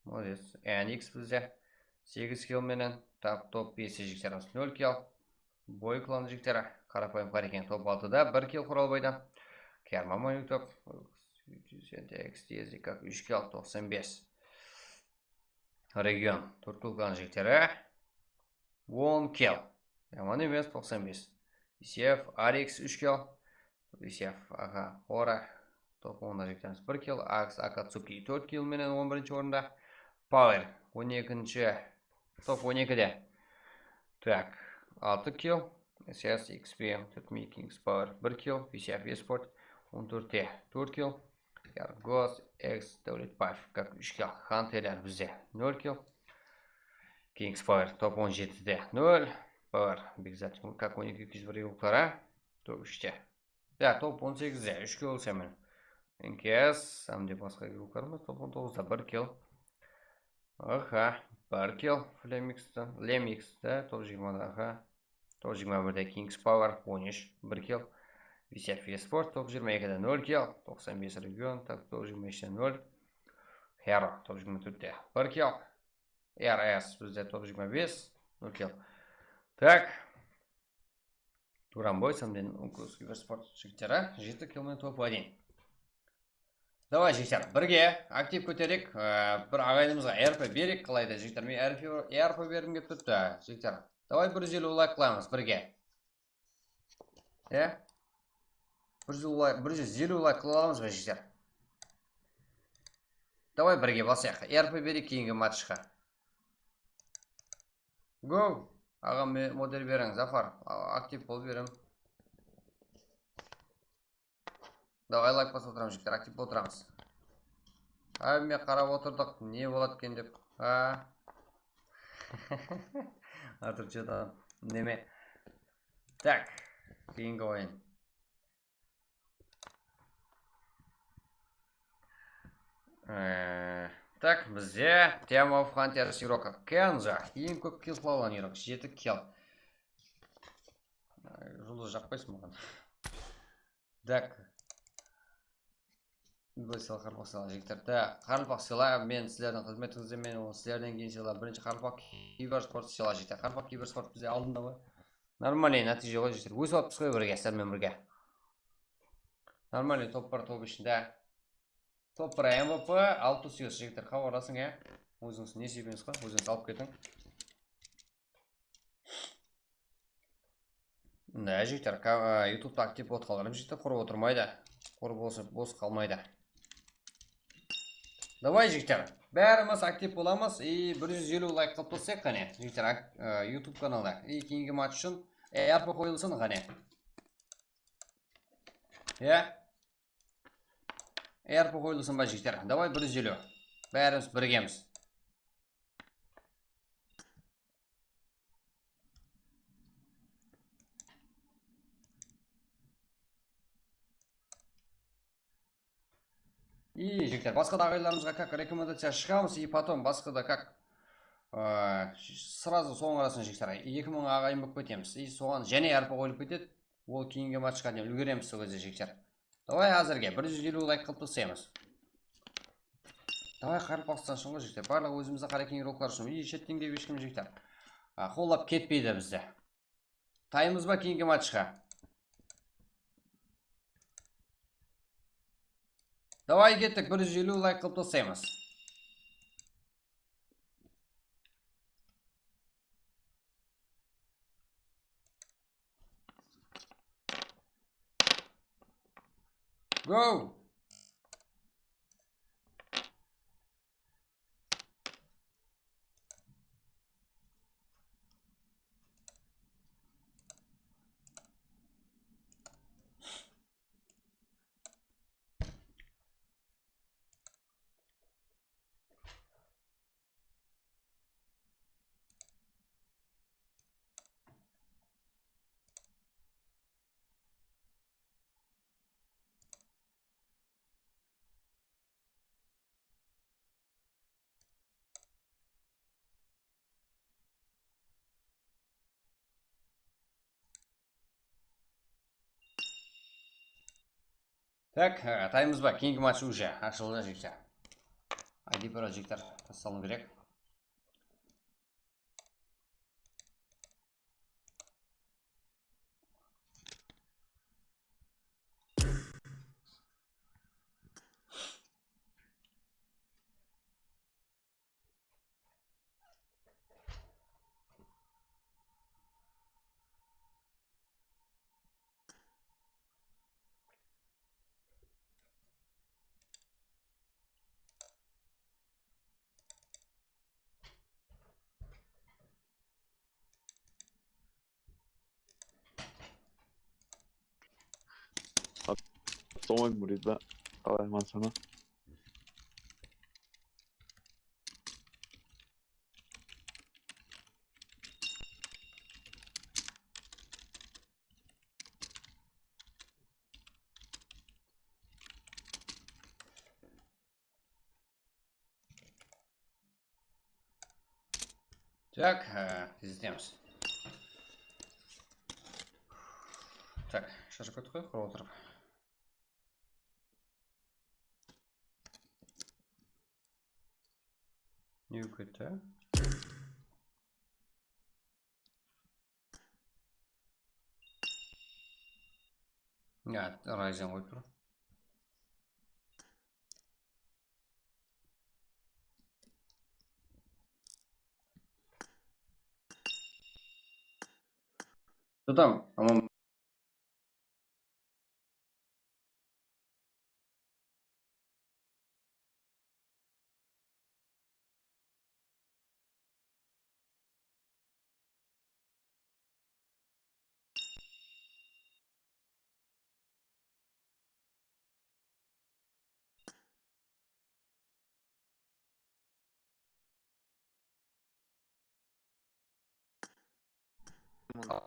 Molodec. Enix bizde. Segiz kill menen. Tap top beste jigitlerimiz nol kill. Boy klanı jigitleri. Qarapayım qar eken. Top altıda bir kill Quralbaydan. Kerman Mayutov. X D S, kak úsh kill, toqsan bes. Region. Tórt kill klanı jigitleri. On kill. Yaman emes, toqsan bes. Isiev, Arix úsh kill. Isiev, aha, Qora. Top onda jigitlerimiz bir kill. Aks Akatsuki tórt kill menen on birinshi orında. Power on ekinshi. Top on ekide. Tak, altı kill. S S X P, Türkmen Kings Power bir kill. Isiev Esport on tórtte tórt kill. Yargos, Ex, Dawletbaev, kak úsh kill. Hanterler bizde nol kill. Kings Power top on jetide nol. Power, Bigzat, kak on eki, eki júz bir igrokları. Top úshte. Ya, top on segizde úsh kill bolsa men. N K S, hám de basqa igroklarımız top on toǵızda bir kill. Aha, bir kill Flamixten, Lemixte, top jigirmada, aha. Top jigirma birde Kings Power, on úsh, bir kill. Visef Esport, top jigirma ekide nol kill, toqsan bes region, tak, top jigirma úshte nol. Hero, top jigirma tórtte bir kill. R S bizde top jigirma bes, nol kill. Tak. Turanboy, Samden, Unkus, Kibersport jigitleri, jeti kill menen top один. Davay, jigitler, birge aktiv kótereyik. Ee, bir aǵayinimizge R P bereyik, qalayda, jigitler? Men R P, R P bergim kelip turıptı, jigitler. Davay, bir júz eliw layk qılamız birge. E? Bir júz layk, bir júz eliw layk qıla alamız ba, jigitler? Davay, birge basayıq. R P bereyik keyingi matchqa. Go! Aǵam, me-, model beriń, Zafar. A-, aktiv bolıp berem. Davay, layk basıp otıramız, jigitler, aktiv bolıp otıramız. Hámme qarap otırdıq, ne boladı eken dep. Ha? Artur, что там? Neme? Tak, keyingi oyın. Ee, tak, bizde Team of Hunters igrok Kenzo. Eń kóp kill qıla alǵan igrok, jeti kill. Ee, juldız jaqpaysań maǵan. Tak. Bul sıyla, qaraqalpaq sıyla, jigitler. Tak, qaraqalpaq sıyla, men sizlerdiń xızmetińizde, men ol sizlerden keyin sıyla, birinshi qaraqalpaq kibersport sıyla, jigitler. Qaraqalpaq kibersport bizde aldında ǵoy. Normalnıy nátiyje ǵoy, jigitler. Ósip atırmız ǵoy birge, sizler menen birge. Normalnıy top bar, top ishinde. Top bir M V P, alpıs segiz jigitler, xabarlasıń, ya. Ózińiz nesibeńiz ǵoy, ózińiz alıp ketiń. Mına, jigitler, ka-, a, YouTubeta aktiv bolıp qalǵanım, jigitler, qurı otırmaydı. Qurı bos, bos qalmaydı. Davay, jigitler, bárimiz aktiv bolamız. I bir júz eliw layk qılıp tursaq, qáne, jigitler, ak-, a, YouTube kanalda. I keyingi match ushın E R P qoyılsın, qáne. Ya. E R P qoyılsın ba, jigitler? Davay, bir júz eliw. Bárimiz birgemiz. I, jigitler, basqa da aǵayinlarımızǵa как rekomendaciya shıǵamız, i potom basqa da как, ı, srazu sonıń arasına, jigitler, eki mıń aǵayin bolıp ketemiz. I soǵan jáne E R P qoyılıp ketedi. Ol keyingi matchqa deyin úlgeremiz sol gezde, jigitler. Davay, házirge bir júz eliw layk qılıp taslaymız. Davay, qaraqalpaqstan ushın ǵoy, jigitler. Barlıq ózimizdiń Qarekeńir urıqlar ushın. I shetten kelip eshkim, jigitler, a, qollap ketpeydi bizdi. Taymız ba keyingi matchqa? Davay, kettik, bir júz eliw layk qılıp taslaymız. Go! Tak, e, taymız ba? Keyingi match уже ashıldı, jigitler. I D Pro-jigitler, tassalıw kerek. Soy murida, alayman sana. Tak, e, izleymiz. Tak, shashıp kettik ǵoy, qurıp otırıp. Ne bolıp ketti? Ya, Ryzen qoyıp tur. Что там? По-моему,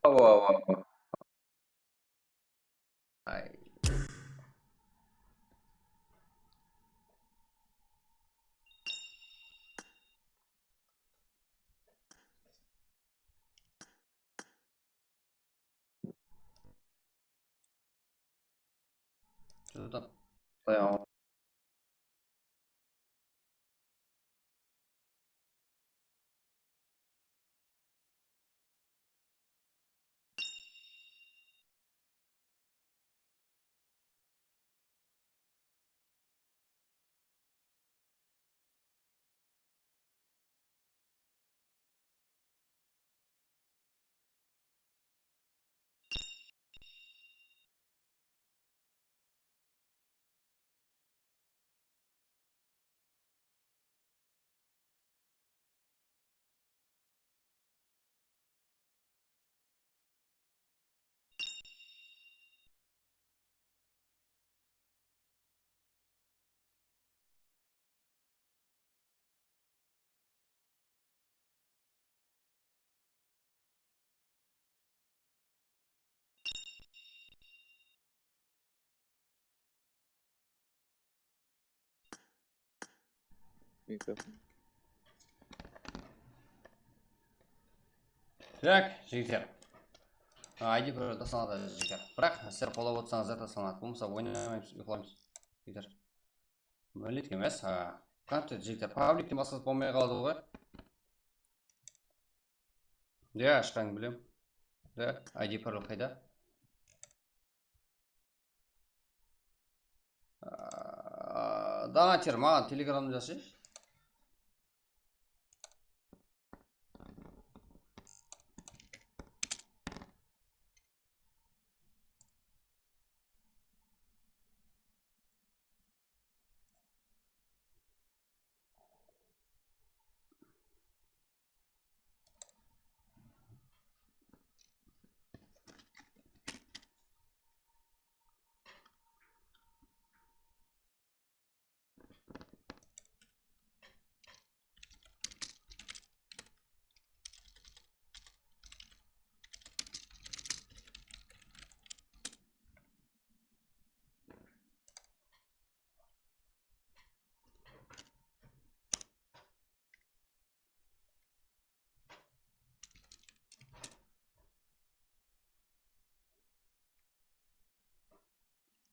Awa, awa, awa. Ay. Что там? mikrofon. Tak, jigitler. A, I D Pro taslanadı, jigitler. Biraq sizler qollap otırsańızlar, taslanadı. Bolmasa oynamaymız, uyqılaymız, jigitler. Milletke emes, a, kontent, jigitler. Publikten basqası bolmay qaldı ǵoy. Ya, ashqanın bilem. Da, I D Pro qayda? A, Donater, maǵan Telegramda jazsayshı.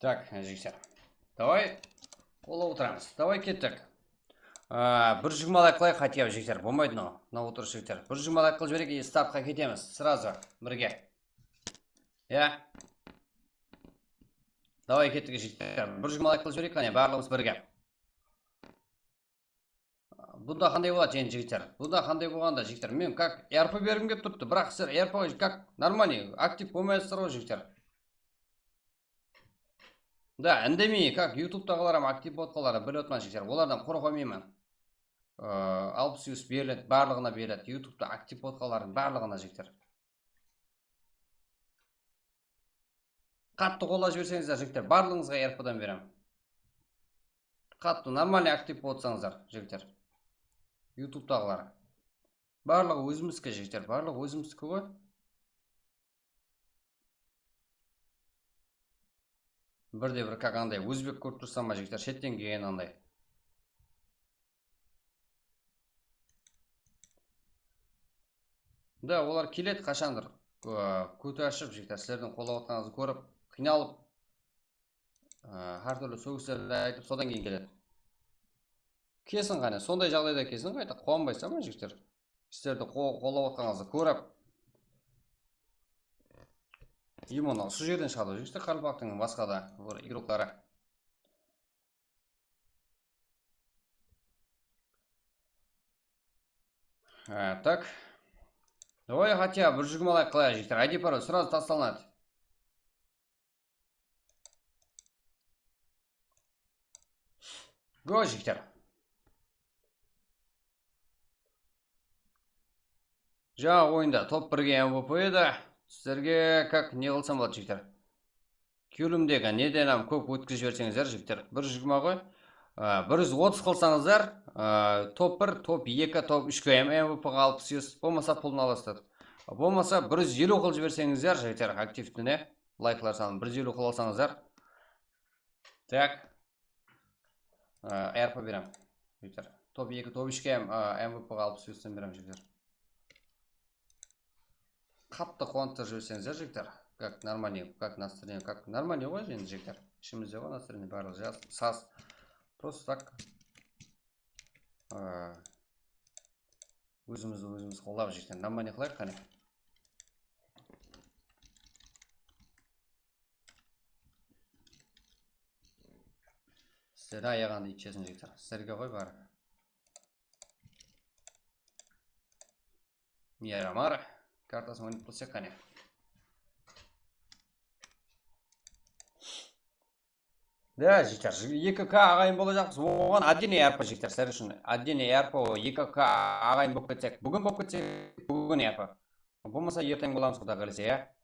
Tak, jigitler. Davay, qollap otıramız. Davay, kettik. A, bir júz jigirma layk qılayıq, хотя бы, jigitler. Bolmaydı mınaw, mınaw otırıs, jigitler. Bir júz jigirma layk qılıp jibereyik, и startqa ketemiz. Сразу, birge. Ya. Davay, kettik, jigitler. Bir júz jigirma layk qılıp jibereyik, qáne, barlıǵımız birge. Bunda qanday boladı, endi, jigitler? Bunda qanday bolǵanda, jigitler? Men как R P bergim kelip turıptı, biraq sizler R P как нормальный aktiv bolmay atırsızlar ǵoy, jigitler. Da, indemey, как YouTubetaǵılar hám aktiv bolıp qalǵanlar bilip atırman, jigitler. Olardan qorqa qoymayman. Ee, alpıs yus beriledi, barlıǵına beriledi. YouTubeta aktiv bolıp qalǵanlardıń barlıǵına, jigitler. Qattı qollap jiberseńizler, jigitler, barlıǵıńızǵa R P dan berem. Qattı, нормальный aktiv bolıp atsańızlar, jigitler. YouTubetaǵılar. Barlıǵı ózimizki, jigitler, barlıǵı ózimizki ǵoy. Birde bir, как anday, ózbek kórip tursań ba, jigitler, shetten kelgen anday. Da, olar keledi qashandır, kó-, kóti ashıp, jigitler, sizlerdiń qollap atqanıńızdı kórip, qıynalıp, á, hár túrli sógislerdi aytıp, sodan keyin keledi. Kelsin qáne, sonday jaǵdayda kelsin, qayta quwanbaysań ba, jigitler? Sizlerdi qo-, qollap atqanıńızdı kórip, именно usı jerden shıǵadı, jigitler, qaraqalpaqtıń basqa da bir igrokları. Há, так. Давай, хотя бы bir júz jigirma layk qılayıq, jigitler. I D Pro сразу taslanadı. Go, jigitler. Jańa oyında top birge M V P edi. Sizlerge как ne qılsam boladı, jigitler? Kewlimdegi neden hám kóp ótkizip jiberseńizler, jigitler. Bir júz jigirma ǵoy. Á, bir júz otız qılsańızlar, á, top bir, top eki, top úshke hám M V P ǵa alpıs yus. Bolmasa pulın alasızlar. Bolmasa bir júz eliw qılıp jiberseńizler, jigitler, aktivtine. Layklar sanın bir júz eliw qılıp alsańızlar. Tak. Á, R P berem, jigitler. Top eki, top úshke hám, á, M V P ǵa alpıs yustan berem, jigitler. Qattı quwanıp jiberseńizler, jigitler. Как нормальный, как настроение, как нормальный ǵoy endi, jigitler. Ishimizde ǵoy настроение, barlıǵı jaz, saz. Просто так. Á, ózimizdi ózimiz qollap, jigitler. Нормальный qılayıq qáne. Sizlerdi ayaǵandı iytshesin, jigitler. Sizlerge ǵoy bari. Miramar kartasın oynap bilsek qáne. Da, jigitler, eki K aǵayın bolajaqpız. Oǵan отдельный R P, jigitler, sizler ushın. Отдельный R P, eki K aǵayın bolıp ketsek, búgin bolıp ketsek, búgin R P. Bolmasa erteń bolamız, Quday qálese, ya.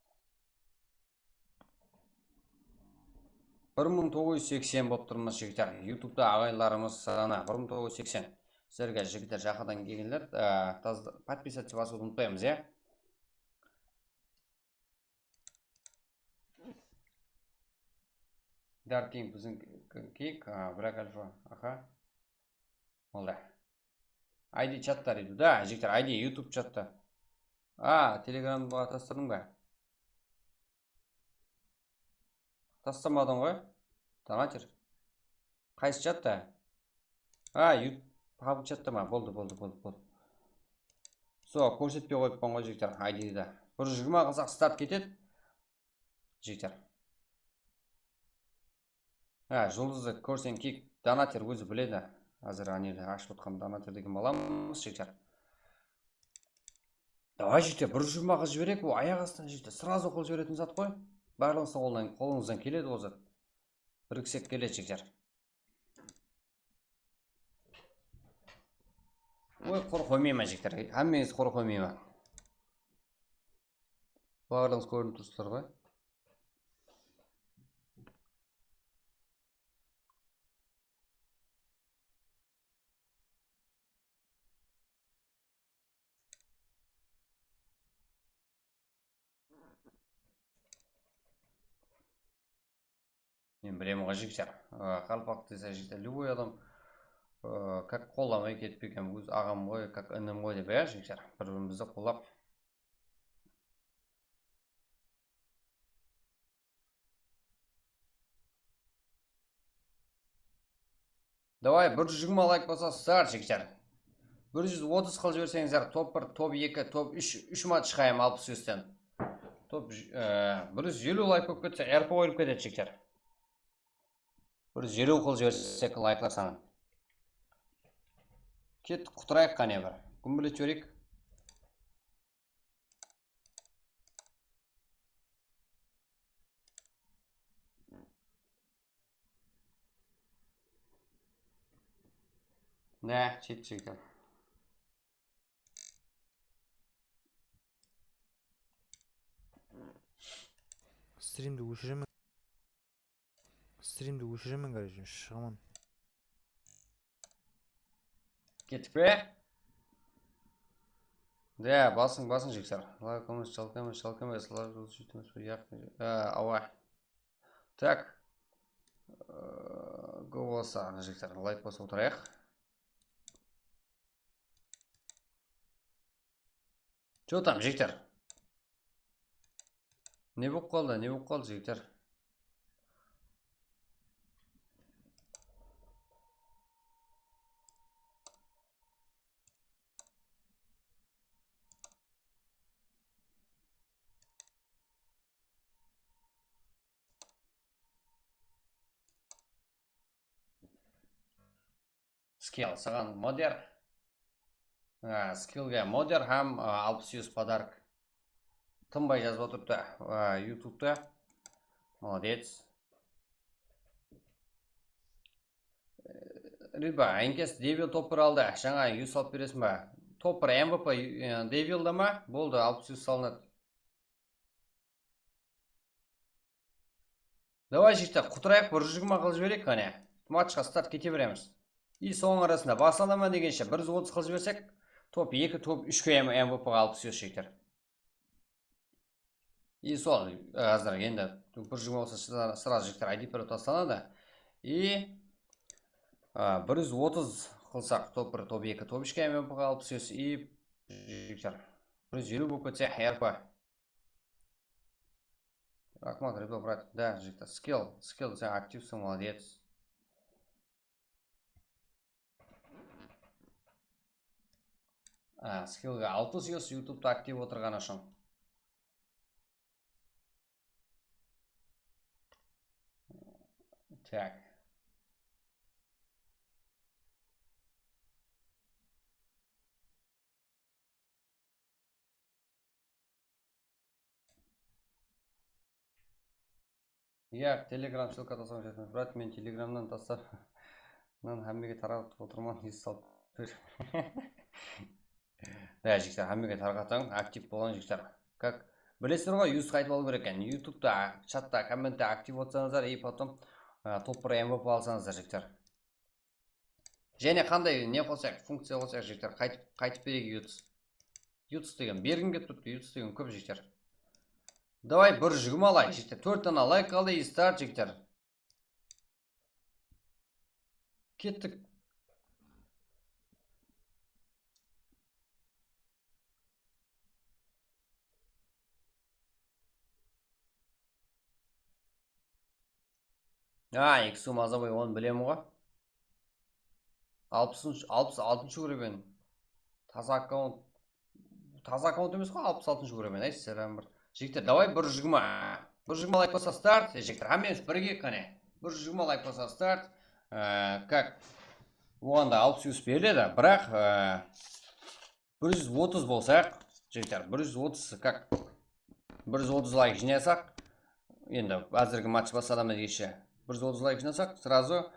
Bir mıń toǵız júz seksen bolıp turmız, jigitler. YouTubeta aǵayınlarımız sanı bir mıń toǵız júz seksen. Sizlerge, jigitler, jaqınnan kelgenler, á, taz-, подписаться basıwdı umıtpaymız, ya. Dark King biziń kiyik, a, Black Alpha, aha. Molda. I D chatta deydi da, jigitler, I D YouTube chatta. A, Telegramǵa tastırdıń ba? Taslamadıń ǵoy. Donater. Qaysı chatta? A, yut-, public chatta ma? Boldı, boldı, boldı, boldı. So, kórsetpey qoyıppan ǵoy, jigitler, I D-di. Bir júz jigirma qılsaq start ketedi. Jigitler. Ha, Juldızdı kórseń, kik, donater ózi biledi. Házir anede ashıp otqan donater degen balamız, jigitler. Davay, jigitler, bir júz jigirma qıl jibereyik, ol ayaq astınan, jigitler, srazu qıl jiberetin zat ǵoy. Barlıǵıńızdıń qoldan, qolıńızdan keledi ol zat. Birikseq keledi, jigitler. Oy, qurı qoymayman, jigitler. Hámmeńizdi qurı qoymayman. Barlıǵıńız kórinip tursızlar ǵoy. Men bilemen ǵoy, jigitler. Aa, qalpaq dese, jigitler, любой adam, aa, как qollamay ketip ekem, óz aǵam ǵoy, как inim ǵoy dep, ya, jigitler. Bir-birimizdi qollap. Davay, bir júz jigirma layk bolsa, start, jigitler. Bir júz otız qıl jiberseńizler, top bir, top eki, top úsh, úsh mat shıǵayım alpıs úshten. Top, e, bir júz eliw layk bolıp ketse, R P oyılıp ketedi, jigitler. Bir júz eliw qıl jibersek, layklar sanın. Kettik, qutırayıq qáne bir. Gúmbirletip jibereyik. Ne, jettik. Strimdi óshiremen. Strimdi óshiremen, короче, shıǵaman. Kettik pe? De, basıń, basıń, jigitler. Layk, komment, shalka emes, shalka emes, layk, júz jeti emes pe? Yaq, e, awa. Tak. E, go bolsa, jigitler, layk basıp otırayıq. Че tam, jigitler? Ne bolıp qaldı, ne bolıp qaldı, jigitler? Skill, saǵan modder. A, skillge modder hám, a, alpıs úsh podark. Tınbay jazıp otırıptı, a, YouTubeta. Молодец. E, Riba, Enkes Devil topper aldı. Jańa úsh salıp beresiń ba? Topper M V P, e, Devilda ma? Boldı, alpıs úsh salınadı. Davay, jigitler, qutırayıq, bir júz jigirma qılıp jibereyik, qáne. Matchqa start kete beremiz. I soń arasında baslanaman degenshe bir júz otız qılıp jibersek, top eki, top úshke M V P ǵa alpıs úsh, jigitler. I sol, e, házir endi bir júz jigirma bolsa, sıra-, srazı, jigitler, I D berip taslanadı. I, a, bir júz otız qılsaq, top bir, top eki, top úshke M V P ǵa alpıs úsh, i, jigitler, bir júz eliw bolıp ketse, R P. Raxmat, Riba brat. Da, jigitler, skill, skill, sen aktivsıń, молодец. A, skillge alpıs úsh, YouTubeta aktiv otırǵanı ushın. Tak. Ya, Telegram ssılka taslaǵan edim. Brat, men Telegramnan taslap, mınan hámmege taratıp otırman, es salıp ber. Ya, jigitler, hámmege tarqatıń, aktiv bolıń, jigitler. Как, bilesizler ǵoy, yus qaytıp alıw kerek eken. YouTubeta, chatta, kommentte aktiv otsańızlar, и потом, a, top bir M V P alsańızlar, jigitler. Jáne qanday ne qosayıq, funkciya qosayıq, jigitler, qaytıp, qaytıp bereyik, yus. Yus degen bergim kelip turıptı, yus degen kóp, jigitler. Davay, bir júz jigirma layk, jigitler. Tórt dana layk qaldı, и start, jigitler. Kettik. Ha, eki sum azabay, onı bilemen ǵo. Alpısınshı, alpıs altınshı úremen. Taza akkaunt. Taza akkaunt emes ǵo, alpıs altınshı úremen. Ay, salam bir. Jigitler, davay, bir júz jigirma. Bir júz jigirma layk bolsa start, jigitler. Hámmemiz birge, qáne. Bir júz jigirma layk bolsa start. Ee, kak. Oǵan da alpıs yus beriledi, biraq, ee, bir júz otız bolsaq, jigitler, bir júz otız, kak, bir júz otız layk jıynasaq, endi házirgi match baslanaman degenshe bir júz otız layk jıynasaq, srazu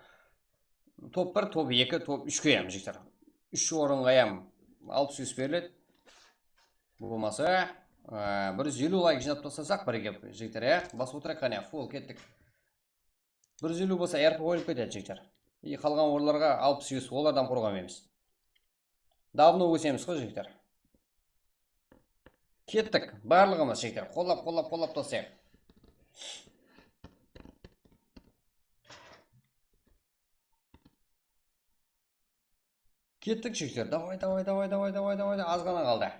top bir, top eki, top úshke ham, jigitler. Úsh orınǵa ham alpıs yus beriledi. Bolmasa, e, bir júz eliw layk jıynap taslasaq birge, jigitler, ya. Basıp otırayıq, qáne, full kettik. Bir júz eliw bolsa, R P qoyılıp ketedi, jigitler. И qalǵan orınlarǵa alpıs yus, olardan qurǵan emes. Давно ósemiz ǵo, jigitler. Kettik, barlıǵımız, jigitler. Qollap, qollap, qollap taslayıq. Kettik, jigitler. Davay, davay, davay, davay, davay, davay. Az ǵana qaldı.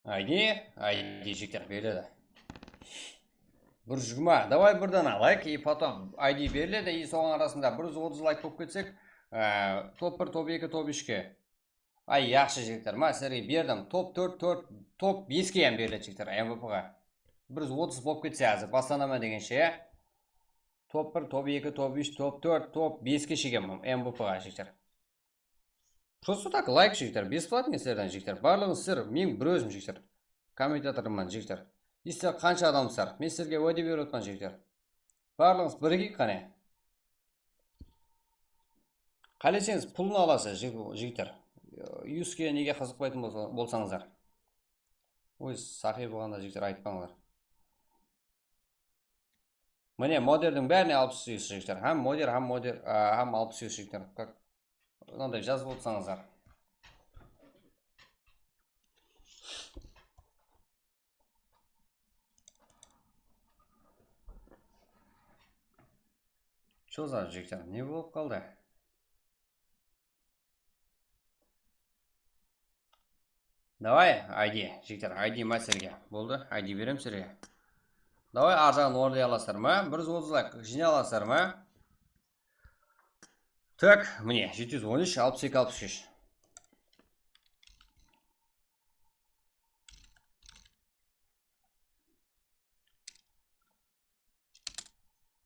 Aydi, aydi, jigitler, beriledi. Bir júz jigirma. Davay, birden alayıq, и потом aydi beriledi, и soǵan arasında bir júz otız layk bolıp ketsek, e, top bir, top eki, top úshke. Ay, yaqshı, jigitler. Ma, sizlerge berdim. Top tórt, tórt, top beske ham beriledi, jigitler, M V P ǵa. Bir júz otız bolıp ketse, házir baslanaman degenshe, ya. Top bir, top eki, top úsh, top tórt, top beske shekem M V P ǵa, jigitler. Просто так, layk, jigitler, бесплатный sizlerden, jigitler. Barlıǵıńız sizler, men bir ózim, jigitler. Kommentatorman, jigitler. Sizler qansha adamsızlar? Men sizlerge wáde berip otırman, jigitler. Barlıǵıńız birigeyik qáne. Qáleseńiz, pulın alasız, jig-, jigitler. Yuske nege qızıqpaytın bolsa-, bolsańızlar. Oy, saqıy bolǵanda, jigitler, aytpańlar. Mine, moderdiń bárine alpıs yus, jigitler. Hám moder, hám moder, a, hám alpıs yus, jigitler. Kak, mınanday jazıp otsańızlar. Чё за, jigitler, ne bolıp qaldı? Davay, aydi, jigitler, aydi ma sizlerge. Boldı, aydi berem sizlerge. Davay, arjaǵın orınlay alasızlar ma? Bir júz otız layk jıynay alasızlar ma? Tak, mine, jeti júz on úsh, alpıs eki, alpıs úsh.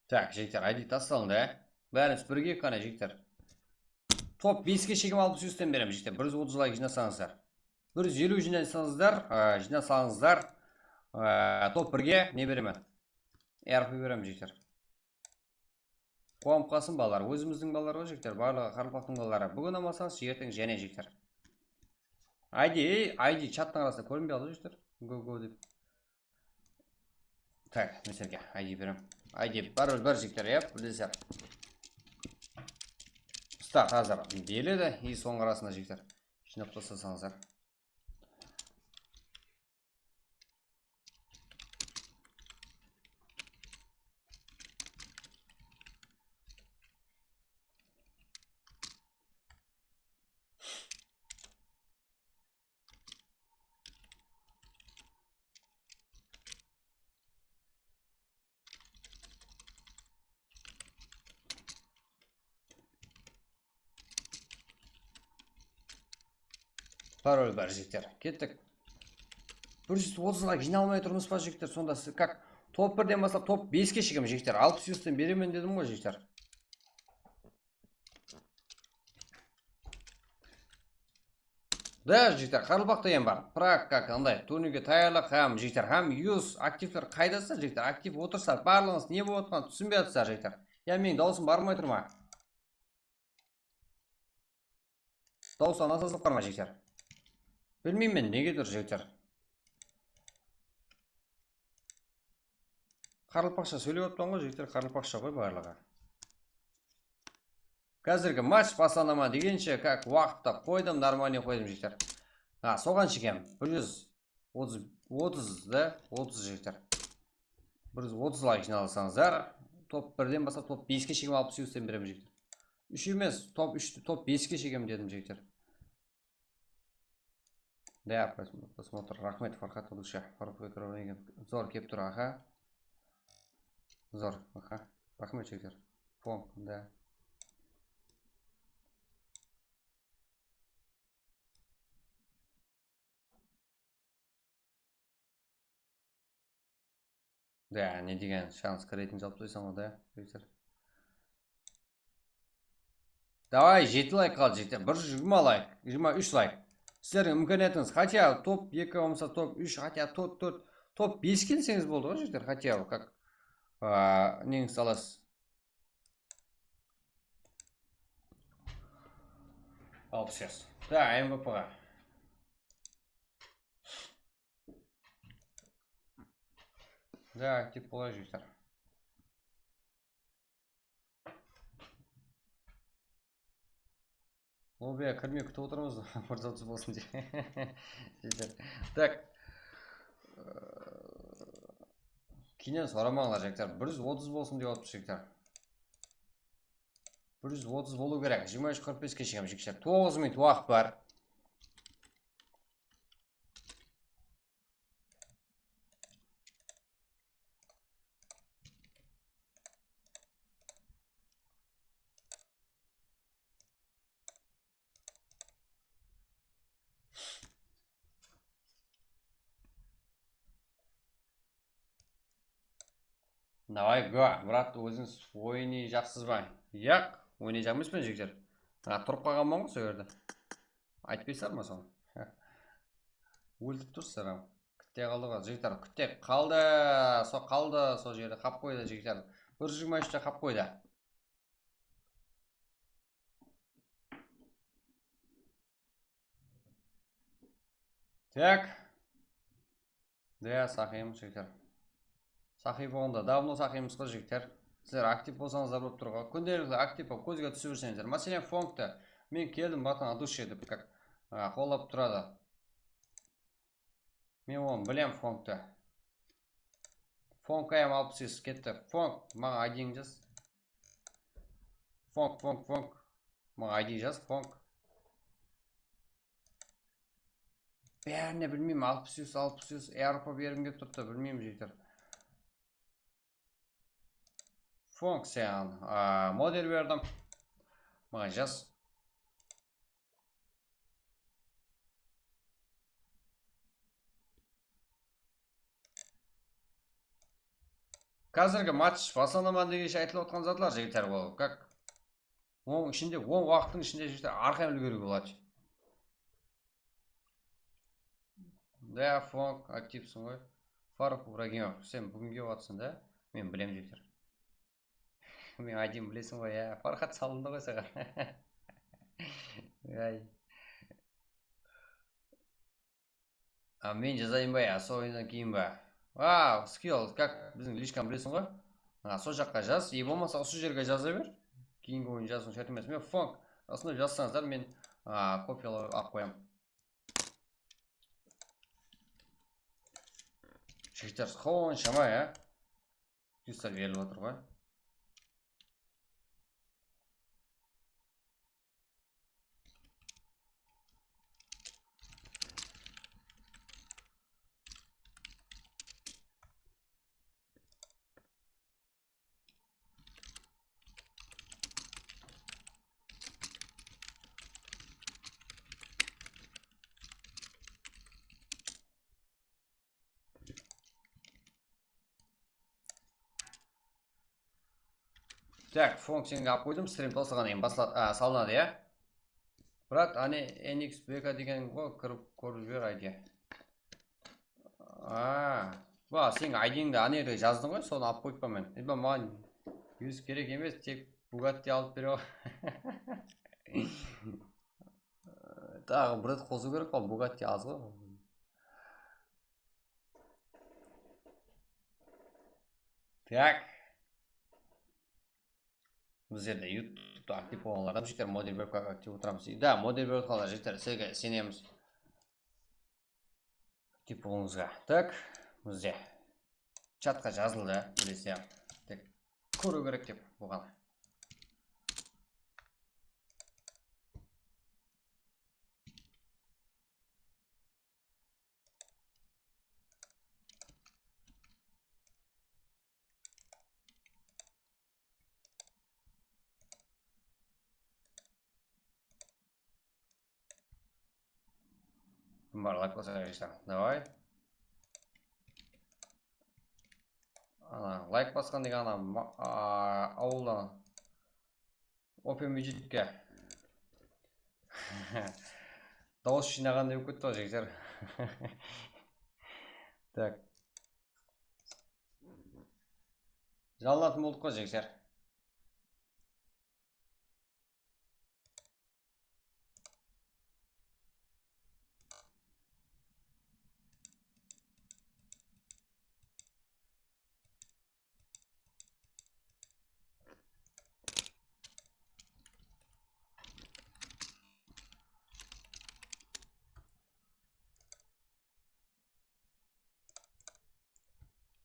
Tak, jigitler, aydi tassalın da. Bárimiz birge qáne, jigitler. Top beske shekem alpıs úshten berem, jigitler. Bir júz otız layk jıynasańızlar. Bir júz eliw jıynasańızlar, a, jıynasańızlar, a, top birge ne beremen? R P berem, jigitler. Quwanıp qalsın balalar. Ózimizdiń balalar ǵoy, jigitler. Barlıǵı qaraqalpaqtıń balaları. Búgin almasańız, erteń jáne, jigitler. Aydi, aydi, chattıń arasında kórinbey qaldı, jigitler. Go, go dep. Tak, men sizlerge aydi berem. Aydi, báribir bir, jigitler, ya, bilesizler. Start házir beredi, и soń arasında, jigitler, jıynap taslasańızlar. Parol bar, jigitler. Kettik. Bir júz otızǵa jıynalmay turmız ba, jigitler? Sonda siz, kak, top birden baslap top beske shekem, jigitler. Alpıs úshten beremen dedim ǵoy, jigitler. Da, jigitler, qaraqalpaqta em bar. Prak, kak, anday turnirge tayarlıq hám, jigitler, hám yus aktivler qaydasızlar, jigitler? Aktiv otırsa, barlıǵıńız ne bolıp atqanın túsinbey atırsızlar, jigitler. Ya meniń dawısım barmay tur ma? Dawıslar nasazlıq bar ma, jigitler? Bilmeymen, negedur, jigitler. Qaraqalpaqsha sóylep atpan ǵoy, jigitler, qaraqalpaqsha ǵoy barlıǵı. Házirgi match baslana ma degenshe, kak, waqıtta qoydım, normalnıy qoydım, jigitler. Ha, soǵan shekem bir júz otız, otız da, otız, jigitler. Bir júz otız layk jıynalasańızlar, top birden baslap top beske shekem alpıs segiz sen beremen, jigitler. Úsh emes, top úshti, top beske shekem dedim, jigitler. Да, просмотр. Raxmet, Farxat Alusha. Farxat Alusha. Zor kep tur, aha. Zor, aha. Raxmet, jigitler. Fon, да. Да, ne degen shans kireytin jalp qoysań da, jigitler. Davay, jeti layk qaldı, jigitler. Bir júz jigirma layk, jigirma úsh layk. Sizlerdiń imkaniyatıńız, хотя top eki bolmasa top úsh, хотя top tórt, top bes kelseńiz boldı ǵoy, jigitler, хотя бы, как, a, neńizdi alasız. Alpıs jaz. Da, M V P ǵa. Da, aktiv bolayıq, jigitler. Lobbiye kirmey kútip otırmız, bir zat bolsın dep. Jigitler. Tak. Keyin soramańlar, jigitler. Bir júz otız bolsın dep otırmız, jigitler. Bir júz otız bolıw kerek. Jigirma úsh qırq beske shekem, jigitler. Toǵız minut waqıt bar. Davay, go, brat, ózińiz oynayjaqsız ba? Yaq, oynayjaq emespen, jigitler. A, turıp qalǵanman ǵoy sol jerde. Aytpay sal ma sonı? Óltip tursızlar, a. Kitte qaldı ǵoy, jigitler, kitte qaldı, sol qaldı, sol jerde qap qoydı, jigitler. Bir júz jigirma úshte qap qoydı. Tak. Da, saqıymız, jigitler. Saqıy bolǵanda, davno saqıymız ǵoy, jigitler. Sizler aktiv bolsańızlar bolıp tur ǵoy. Kúndelikli aktiv bolıp kózge túsip júrseńizler. Máselen, Fonktı men keldim, bratан, от души dep, как, a, qollap turadı. Men onı bilem, Fonktı. Fonk M alpıs segiz ketti. Fonk, maǵan I D-ńdi jaz. Fonk, Fonk, Fonk. Maǵan I D jaz, Fonk. Bárine bilmeymen, alpıs segiz, alpıs segiz, Evropa bergim kelip turıptı, bilmeymen, jigitler. Fonk, sen, a, model berdim. Maǵan jaz. Házirgi match baslanaman degenshe aytılıp atırǵan zatlar, jigitler, ol как onıń ishinde, on waqıttıń ishinde, jigitler, arqayın úlgeriwge boladı. Da, Fonk, aktivseń ǵoy. Farruq Ibragimov, sen búgin kelip atırsań da, men bilem, jigitler. Men I D-ni bileseń ǵoy, ya. Farxat, salındı ǵoy saǵan. Ay. A, men jazayın ba, ya, sol oyınnan keyin ba? A, skill, как, biziń lishkanı bileseń ǵoy. A, sol jaqqa jaz, e bolmasa usı jerge jaza ber. Keyingi oyın jazıwın shárt emes. Men Fonk, usınday jazsańızlar, men, a, kopiyalap alıp qoyam. Jigitler, sonshama, ya. Plyuslar berilip atır ǵoy. Tak, Fonk, seni alıp qoydım, strim toslaǵannan keyin basla-, a, salınadı, ya. Brat, áne N X B K degen ǵoy, kirip kórip jiber, I D. A, ba, seniń I D-ńdi áne jerge jazdım ǵoy, sonı alıp qoyıppan men. Libо maǵan virus kerek emes, tek Bugatti alıp bere. Taǵı bir ret qosıw kerek ǵoy, Bugatti az ǵoy. Tak. Bizlerde YouTube-ta aktiv bolǵanlar hám jigitler, model berip aktiv otıramız. Da, model berip atırǵanlar jigitler, sizlerge isenemiz. Aktiv bolıwıńızǵa. Tak, bizde chatqa jazıldı, bilesizler. Tak. kóriw kerek dep buǵan. Kim bar, layk basayıq, jigitler. Davay. Ana, layk basqan degen ana ma-, a, awıldan Open byudjetke dawıs jıynaǵanday bolıp ketti ǵoy, jigitler. Tak. Jalınatın boldıq ǵoy, jigitler.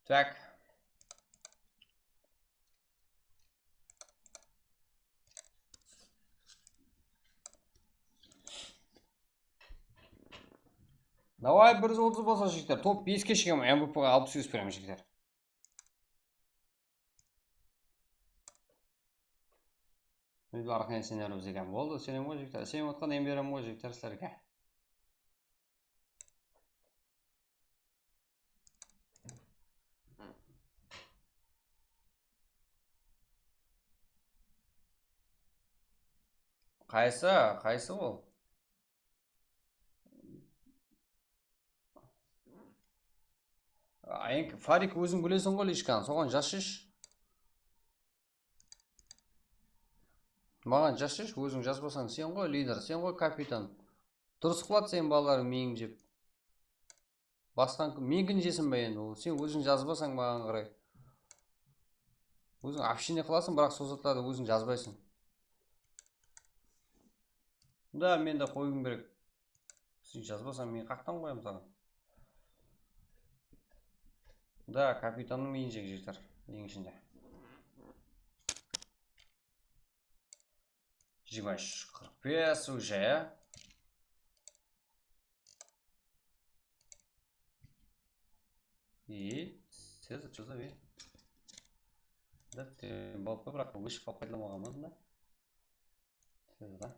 Tak. Davay, bir júz otız bolsa, jigitler. Top beske shekem M V P ǵa alpıs ús beremen, jigitler. Biz arqayın isenermiz eken. Boldı, isenem ǵoy, jigitler. Isenip otqan em berem ǵoy, jigitler, sizlerge. Qaysı, qaysı ol? Ay, Farik, óziń bileseń ǵoy lishkanı, soǵan jazshısh. Maǵan jazshısh, óziń jazbasań, sen ǵoy lider, sen ǵoy kapitan. Durıs qıladı seniń balalarıń miyiń jep. Basqan kim, menikin jesin ba endi ol? Sen óziń jazbasań maǵan qaray. Óziń общение qılasıń, biraq sol zatlardı óziń jazbaysań. Da, men de qoyıwım kerek. Sen jazbasań, men qaqtan qoyamın saǵan. Da, kapitannıń miyin jek, jigitler, eń ishinde. Jigirma úsh qırq bes уже, ya? И siz чё за ви? Да, boldı, biraq óship qalıp qaytalamaǵanman da. Siz da.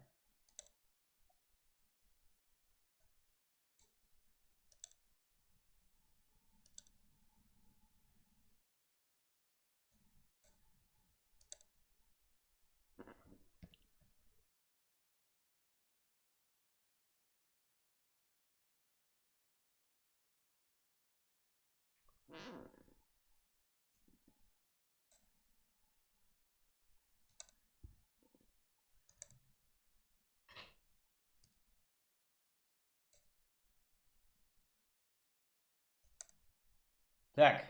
Так.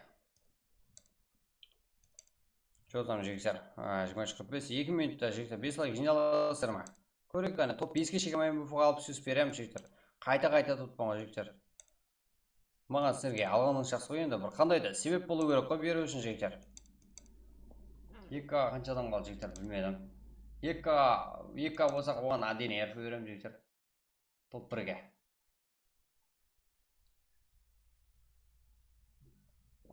Что там, jigitler? A, jigirma úsh qırq bes, eki minutta, jigitler, bes layk jıynay alasızlar ma? Kóreyik, qáne, top beske shekem M V P ǵa alpıs ús berem, jigitler. Qayta-qayta tutpań, jigitler. Maǵan sizlerge alǵanıńız jaqsı ǵoy, endi bir qanday da sebep bolıw kerek ǵoy beriw ushın, jigitler. Eki K ǵa qansha adam qaldı, jigitler, bilmedim. Eki K ǵa, eki K ǵa bolsaq, oǵan отдельный R P berem, jigitler. Top birge.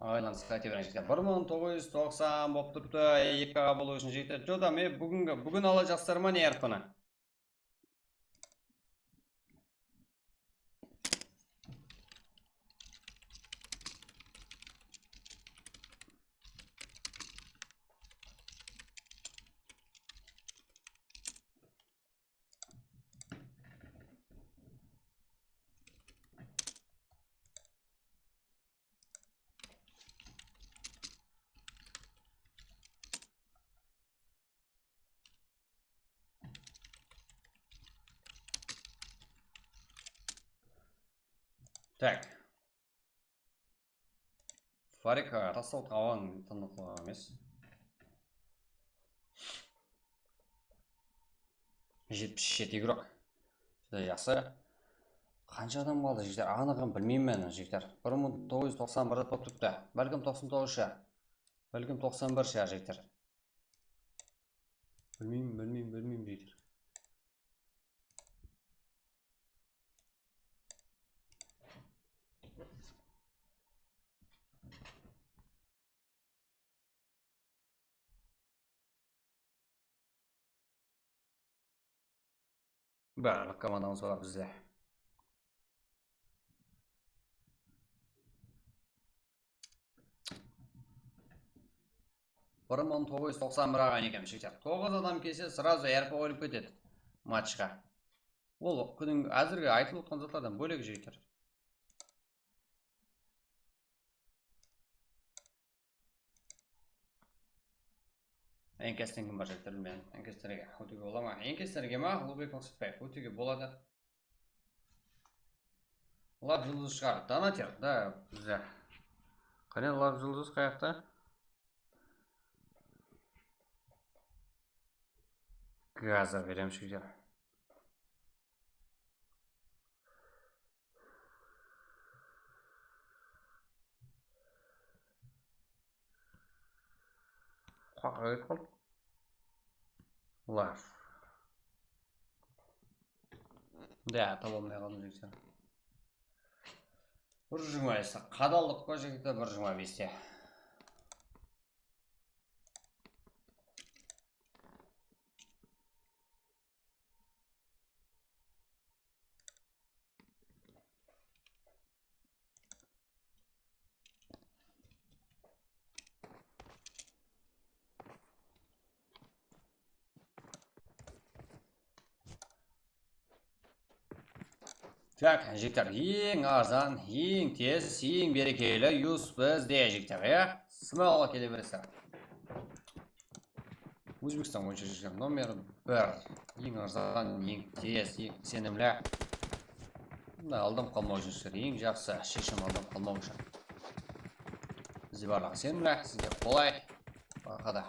Aylanısqa ayta beriń, jigitler. Bir mıń toǵız júz toqsan bolıp turıptı, eki K ǵa bolıw ushın, jigitler. Joda, men búgingi, búgin alajaqsızlar ma ne R P ni? Так. Farik, a, taslap otqan awań tınıqlı emes. Jetpis jeti igrok. Júdá jaqsı. Qansha adam qaldı, jigitler? Anıǵın bilmeymen, jigitler. Bir mıń toǵız júz toqsan bir zat bolıp turıptı. Bálkim toqsan toǵız shıǵar. Bálkim toqsan bir shıǵar, jigitler. Bilmeymen, bilmeymen, bilmeymen, jigitler. Barlıq komandamız bar bizde. Bir mıń toǵız júz toqsan bir alǵan ekenmiz, jigitler. Toǵız adam kelse, srazu R P qoyılıp ketedi matchqa. Ol kúniń házirgi aytılıp otqan zatlardan bólek, jigitler. Enkesinen kim bar, jigitler, bilmeymen. Enkeslerge ótiwge bola ma? Enkeslerge ma? Ullıbek Maqsetbaev, ótiwge boladı. Lap juldız shıǵar. Donater, da, bizde. Qáne, lap juldız qayaqta? Házir beremiz, jigitler. Qaqqa ketip qaldı. Lar. Da, taba almay qaldım, jigitler. Bir jigirma beste. Qadallıq pa, jigitler, bir jigirma beste. Tak, jigitler, eń arzan, eń tez, eń berekeli yus bizde, jigitler, ya? Smalǵa kele beresizler. Ózbekstan boyınsha júrgen nomer bir. Eń arzan, eń tez, eń isenimli. Mına, aldap qalmaw ushın, jigitler, eń jaqsı sheshim aldap qalmaw ushın. Bizde barlıǵı isenimli, sizge qolay. Bahada.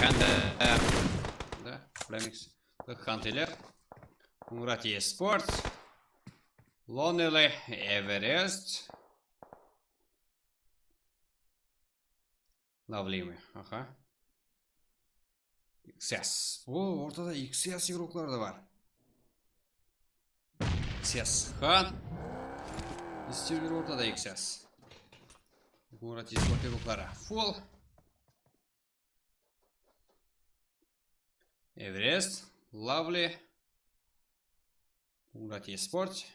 Hunter. Da, Remix. Hunterler. Murat Esports. Lonely Everest. Lovely mi? Aha. X S. O, ortada X S igroklar da bar. X S Xan. Istivler ortada X S. Murat Esports igrokları. Full. Everest, Lovely, Murat Esports.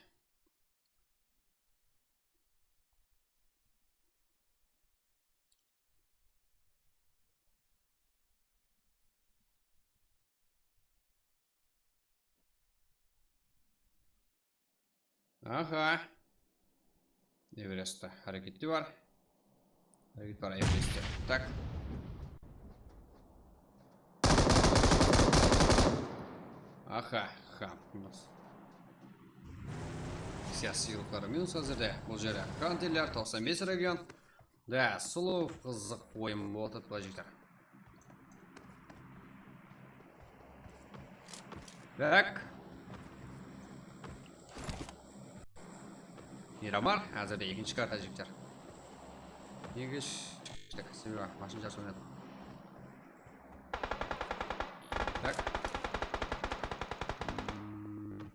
Aha. Everestte hárekette bar. Háreket bar Everestte. Tak. Aha, ha, minus. Siyasiy ruhları minus házirde. Bul jeri Hunterler, toqsan bes region. Da, sulıw, qızıq oyın bolıp atır, jigitler. Tak. Miramar, házirde ekinshi karta, jigitler. Ekinshi, sebebi mashina jarısı oynadı. Tak. Hmm.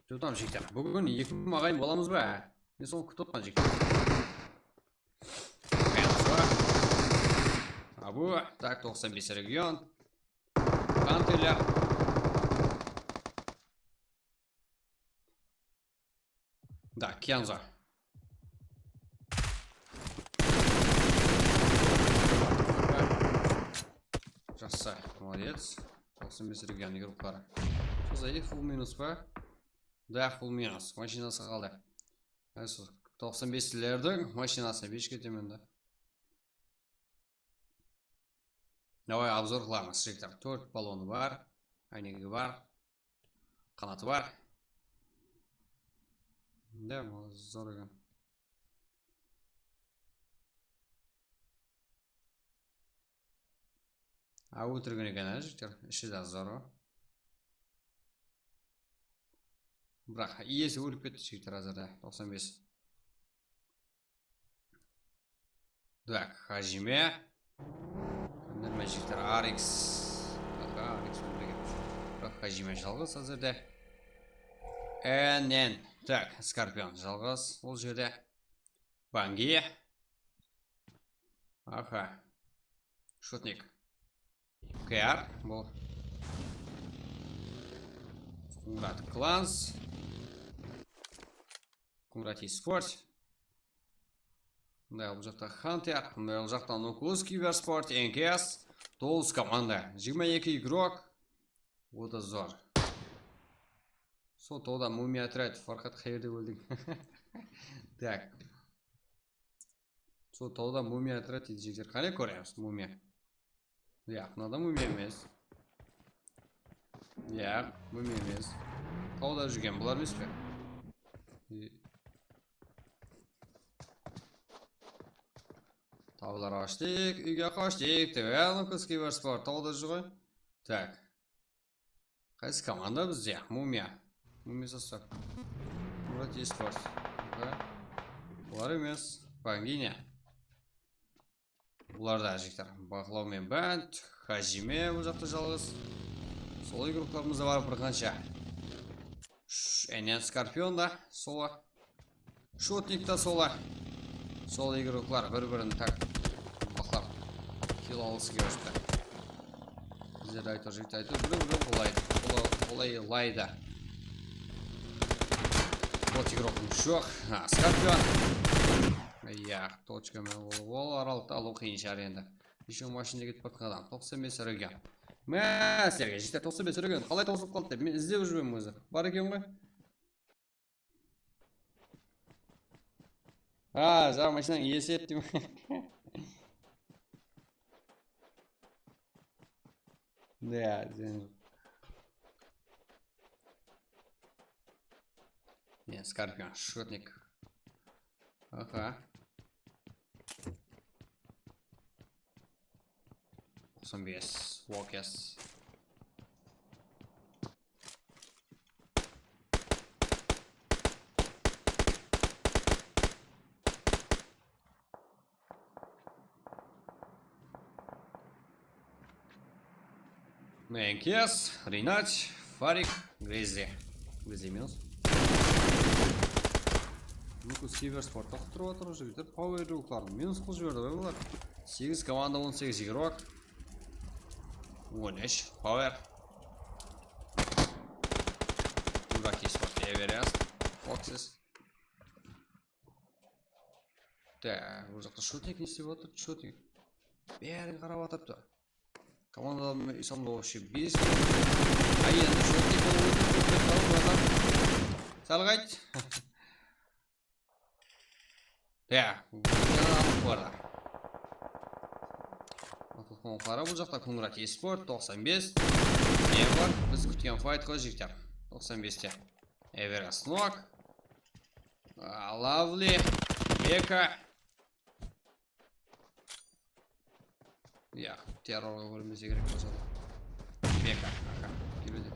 Tutam, jigitler. Búgin eki aǵayin bolamız ba? Men sonı kútip otırman, jigitler. Abu, tak, toqsan bes region. Hunterler. Da, Kenzo. Jaqsı, молодец. Toqsan bes region igrokları. Sozayı full minus pa? Da, full minus. Mashinası qaldı. Toqsan beslerdiń mashinasına beshke ketemen da. Davay, obzor qılamız, jigitler. Tórt ballonı bar, áynegi bar, qanatı bar. Da, zor eken. A, óltirgen eken, a, jigitler. Ishi de zor. Biraq iyesi ólip ketti, jigitler, házirde. Toqsan bes. Tak, Hajime. Nirme jigitler, Arix. Aha, Arix ólmegen. Biraq Hajime jalǵız házirde. N N. Tak, Skorpion jalǵız ol jerde. Bangi. Aha. Shutnik. K R, bul. Murat Clans. Murat Esports. Mınday, bul jaqta Hunter, mınday, bul jaqta Nukus, Kibersport, N K S, toǵız komanda, jigirma eki igrok. O da zor. Sol tawda mumiya turaydı, Farhad, qayerde óldiń? Tak. Sol tawda mumiya turaydı, jigitler. Qáne, kóremiz, mumiya. Yaq, mınada mumiya emes. Yaq, mumiya emes. Tawda júrgen bular emes pe? E, tawlar ashtıq, úyge qashtıq, dep, Nukus Kibersport tawda júr ǵoy. Tak. Qaysı komanda bizde? Mumiya. Mumiya sosaq. Murat Esports. Bular emes. Banginya. Bular da, jigitler, baqlaw men bánt. Hajime bul jaqta jalǵız. Sol igroklarımız da bar bir qansha. Sh-, N N Skorpion da sola. Shotnik ta sola. Sol igroklar bir-birin tak baqlap kill alısı kelip atır. Bizler aytır, jigit aytır, bir-birin qolay, qolay, qolay layda. Bot igrokımız joq. Ha, Skorpion. Ya, tochka menen ol, ol aralıqtı alıw qıyın shıǵar endi. Ещё mashinada ketip baratqan adam. Toqsan bes region. Mine, sizlerge jigitler, toqsan bes region. Qalay tawsılıp qaldı dep men izlep júrmen ózi. Bar eken ǵoy. Ha, jańa mashinań iyesi edi deymen. Ne, sen. Ne, Scorpion, shotnik. Aha. Toqsan bes, Walkers. Menkes, Rinat, Farik, Grizzly. Grizzly minus. Nukus Cybersport taqıp turıp atır, jigitler, power ruhların minus qılıp jiberdi ǵoy bular. Segiz komanda, on segiz igrok. On úsh power. Durak Esport, Everest, Foxes. Da, bul jaqta shotnik ne islep atır? Shotnik. Bárin qarap atırıptı. Komandalarımız esamda вообще bes. Ay, endi shotnik bolıp otır, shotnik bolıp otır. Sal qayt. Ya, bu arada. Qara, bul jaqta Konrad Esport, toqsan bes. Ne bar? Biz kútken fayt ǵoy, jigitler. Toqsan beste. Everest Nok. A, Lovely. Beka. Ya, terrorǵa kórinbese kerek bolsa da. Beka, aka, kebede.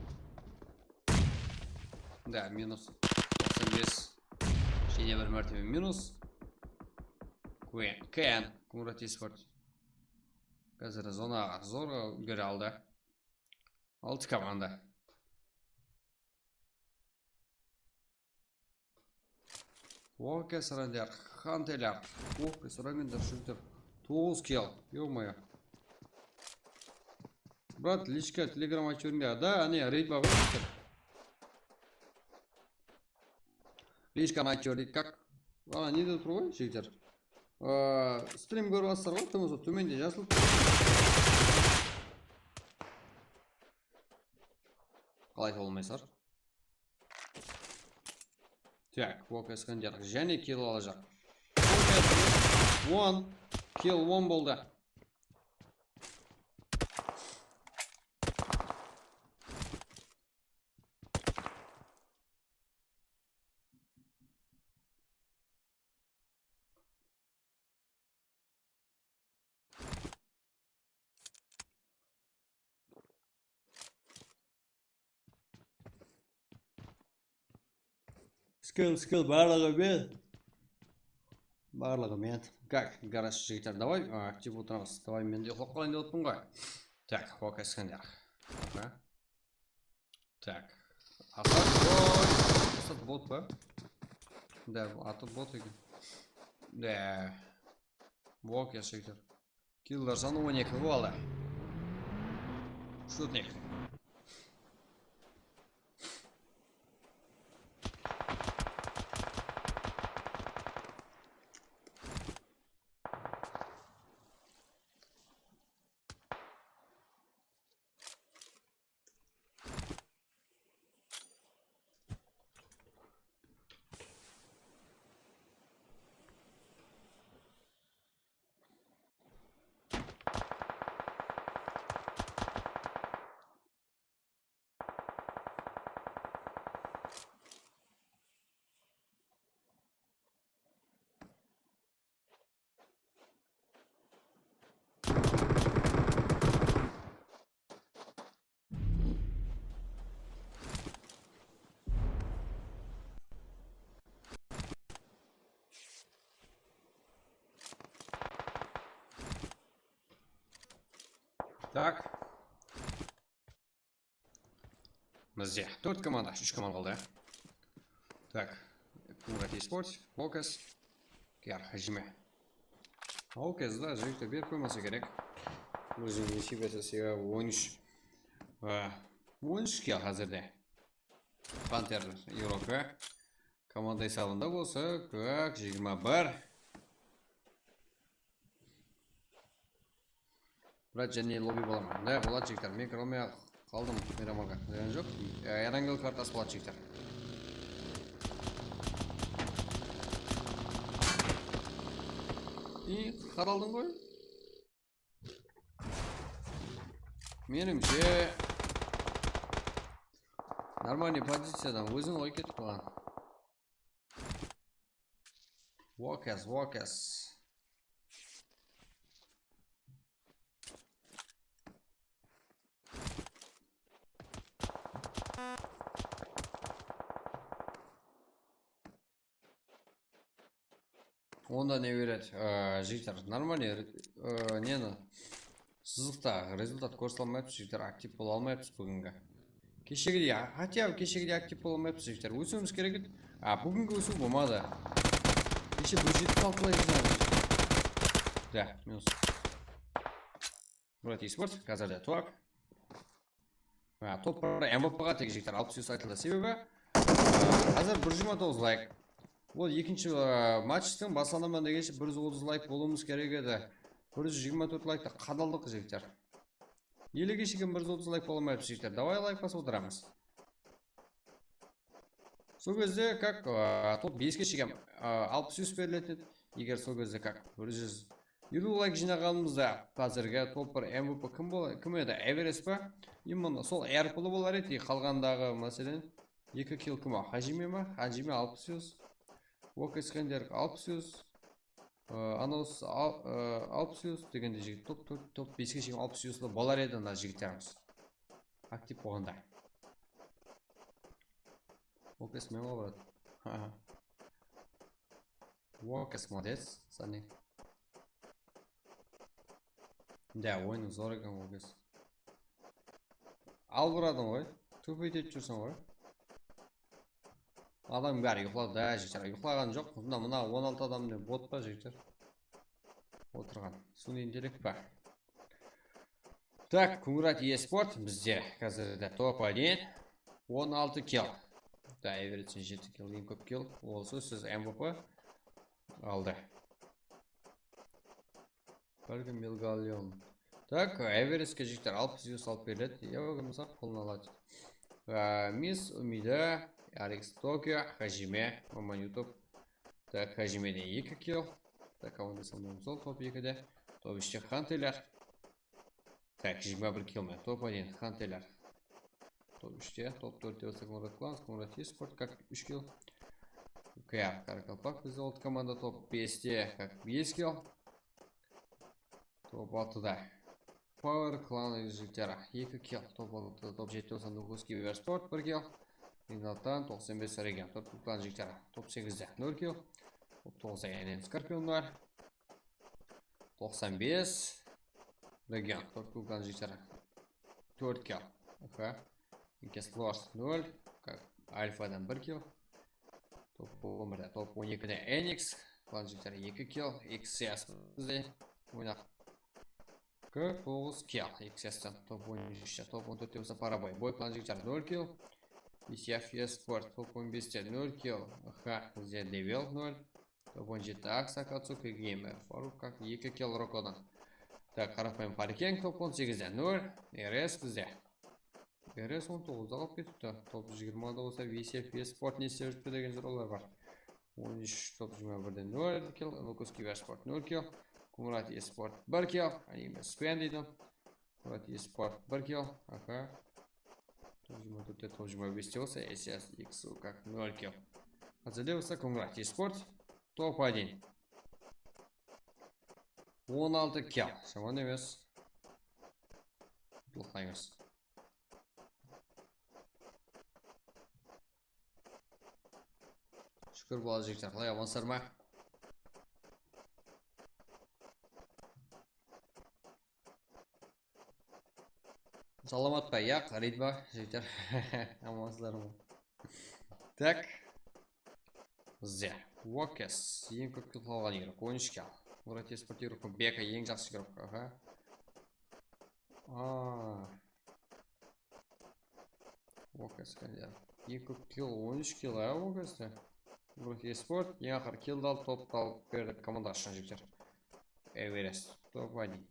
Da, minus toqsan bes. Jáne bir mártebe minus. Kuen, Ken, Konrad Esport. Házir zonaǵa zorǵa úlgere aldı. Altı komanda. Oke, sırandar, hanteler. Oke, sırangındır, shúrtir. Toǵız kill, ё-моё. Brat, lichka, telegram aytıp jiberiń de. Da, áne, reyd bar ǵoy, jigitler. Lichkanı aytıp jiberdik, kak. Ana, ne dep tur ǵoy, jigitler? Aa, strim kórip atsızlar ǵoy, tómen-, tómende jasıl. Qalay bolmaysızlar? Tak, Oka Iskender jáne kill alajaq. On kill, on boldı. Skill, skill, barlıǵı men. Barlıǵı men. Kak, garaj jigitler, davay, a, aktiv otıramız. Davay, men de uxlap qalayın dep otırman ǵoy. Tak, Oka Iskender. Oka. Tak. Asad, oy! Asad bot pa? Da, atı bot eken. Da. Bok ya, jigitler. Killer sanı on eki boldı. Shutnik. Tak. Bizde tórt komanda, úsh komanda qaldı. Tak. Konrad Esport, Focus. Kiyar, Hajime. Focus da, jigitler, berip qoymasa kerek. Óziniń nesibesi, sebebi on úsh. A, on úsh kill házirde. Panter Evropa. Komanda esabında bolsa, kak, jigirma bir. Brat, jáne lobby bola ma? Mınday boladı, jigitler. Men kire almay qaldım miyramarǵa. Zıyan joq. E, Erangel kartası boladı, jigitler. I, qaraldıń ǵoy. Menimshe, нормальный poziciyadan ózin qoyıp ketip qalǵan. Walkers, Walkers. Onda ne beredi? Ee, jigitler, нормальный, ee, neni, sızıqta rezultat kórse almayapız, jigitler, aktiv bola almayapız búgingi. Keshegidey, хотя бы keshegidey aktiv bola almayapız, jigitler. Ósiwimiz kerek edi. A, búgingi ósiw bolmadı. Keshe bir júz jetpis altı layk jıynadı. Da, minus. Murat Esport, házirde top. Ha, top bir M V P ǵa tek, jigitler, alpıs ús aytıldı. Sebebi, házir bir júz jigirma toǵız layk. Ol ekinshi, e, matchtıń baslanaman degenshe bir júz otız layk bolıwımız kerek edi. Bir júz jigirma tórt laykta qadaldıq, jigitler. Ele keshe bir júz otız layk bola almayapız, jigitler. Davay layk basıp otıramız. Sol gezde, как, e, top beske shekem, e, alpıs ús beriledi edi. Eger sol gezde, как, bir júz eliw layk jıynaǵanımızda, házirgi top bir M V P kim bol-, kim edi? Everest pa? Именно sol R pılı bolar edi, qalǵandaǵı, máselen, eki kill kim o? Hajime ma? Hajime alpıs ús. Walker Iskender alpıs ús. Ee, anawsı al-, ee, alpıs ús degende jigit top tórt, top beske shekem alpıs ús bolar edi ana jigitlerimiz. Aktiv bolǵanda. Walker men ǵoy, brat. Walkers, молодец, Sani. Da, oyınıń zor eken, Walkers. Al, buradıń ǵoy. Tupit etip júrseń ǵoy. Adam bári uyıqladı da, jigitler. Uyıqlaǵan joq. Mına, mına on altı adam ne bot pa, jigitler? Otırǵan. Sunıy intellekt pa? Tak, Kungrat Esport bizde házirde top один. On altı kill. Da, Everest jeti kill, eń kóp kill. Ol sózsiz M V P aldı. Bálkim Milgalion. Tak, Everestke jigitler alpıs yus alıp beriledi. Ya bolmasa qolına aladı. Á, Mis, Umida, Alex Tokio, Hajime, Maman Yutub. Tak, Hajimede eki kill. Tak, onda sonnan sol top ekide. Top úshte Xanteler. Tak, jigirma bir kill men. Top один, Xanteler. Top úshte, top tórtte bolsa Kungrat Clans, Kungrat Esport, как úsh kill. K R Karakalpak bizde ol komanda, top beste, как bes kill. Top altıda Power Clan jigitleri, eki kill. Top altıda, top jetti bolsa Nukus Kibersport, bir kill. Ignatan toqsan bes Region, top Clan jigitleri, top segizde nol kill. Top toǵızda N N Scorpionlar. Toqsan bes Region, top Clan jigitleri, tórt kill. Aha. Inkes Lord nol, как Alfadan bir kill. Top on birde, top on ekide Enix, Clan jigitleri eki kill, X S bizde oynaq. Qırq toǵız kill X S'ten, top on úshte, top on tórtte bolsa Paraboy. Boy Clan jigitleri nol kill. B C F Esport, top on beste nol kill. Aha, bizde Devil nol. Top on jetti Aksa, Katsuki Gamer, Faruk, как eki kill Rokodan. Tak, Qarapayım Parkeng, top on segizde nol. R S bizde. R S on toǵızda qalıp ketipti. Top jigirmada bolsa V C F Sport ne islep júripti degen sorawlar bar. On úsh, top jigirma birde nol kill, Nukus Kibersport nol kill, Kungrat Esport bir kill, Anime Spen deydi. Kungrat Esport bir kill, aka. Top jigirma tórtte, top jigirma beste bolsa S S X U как nol kill. Házirde bolsa Kungrat Esport top один. On altı kill. Jaman emes. Qutlıq emes. Shúkir, bala jigitler, qalay, amansızlar ma? Salamat pa? Yaq, reyd ba, jigitler? Amansızlar ma? Tak. Bizde Walkers, eń kóp kill alǵan igrok, on úsh kill. Murat Esport igrok, Beka, eń jaqsı igrok, aha. Aa. Walkers, eń kóp kill, on úsh kill, a, Walkerste. Murat Esport, eń aqırı killdi alıp, toptı alıp berdi komanda ushın, jigitler. Everest, top один.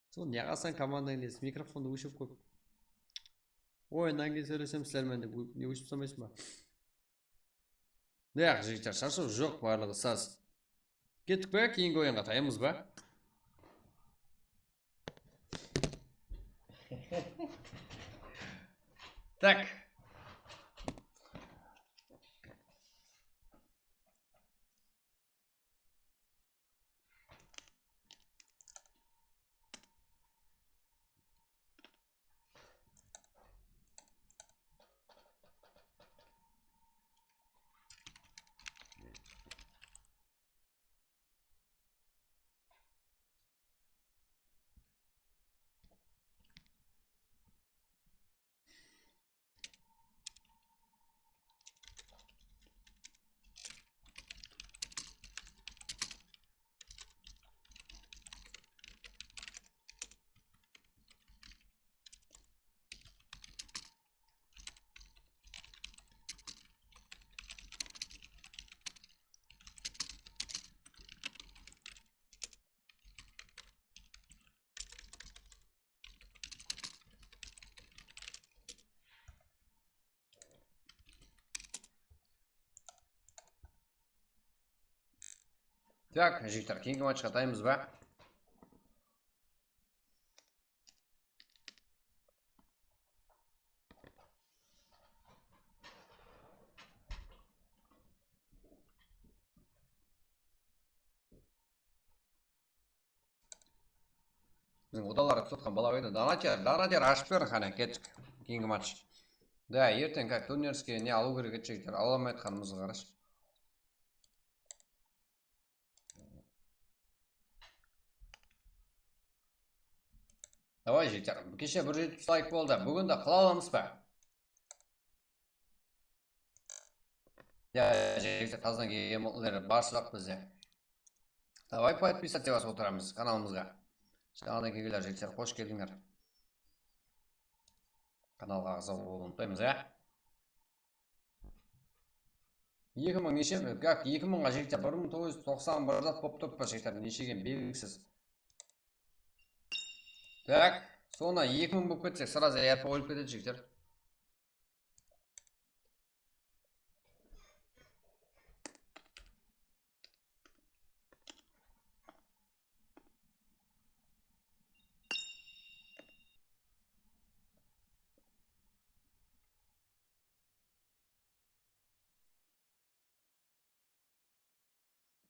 Sol, ne qılsań, komandań nesi, mikrofondı óshirip qoyıp. Oyınnan keyin sóylesem sizler menen dep, ne, óshirip salmaysız ba? Yaq, jigitler, sharshaw joq, barlıǵı saz. Kettik pe? Keyingi oyınǵa tayaymız ba? Tak. Tak, jigitler, keyingi matchqa tayaymız ba? Biziń odalar tutqan bala edi. Donater, donater ashıp ber, qáne, kettik. Keyingi match. Da, erteń, как, турнирский ne alıw kerek edi, jigitler, ala almay atqanımızǵa qarash. Davay, jigitler, keshe bir júz jetpis layk boldı. Búgin de qıla alamız ba? Ya, jigitler, tazadan kelgen boldılar, barshılıq bizde. Davay, podpisаться basıp otıramız kanalımızǵa. Jańadan kelgenler, jigitler, xosh keldińler. Kanalǵa aǵza bolıwdı umıtpaymız, ya. Eki mıń neshe? Gak, eki mıńǵa jigitler, bir mıń toǵız júz toqsan bir zat bolıp turıp pa, jigitler, neshe eken belgisiz. Tak, sonda eki mıń bolıp ketsek, сразу yarpı qoyılıp ketedi, jigitler.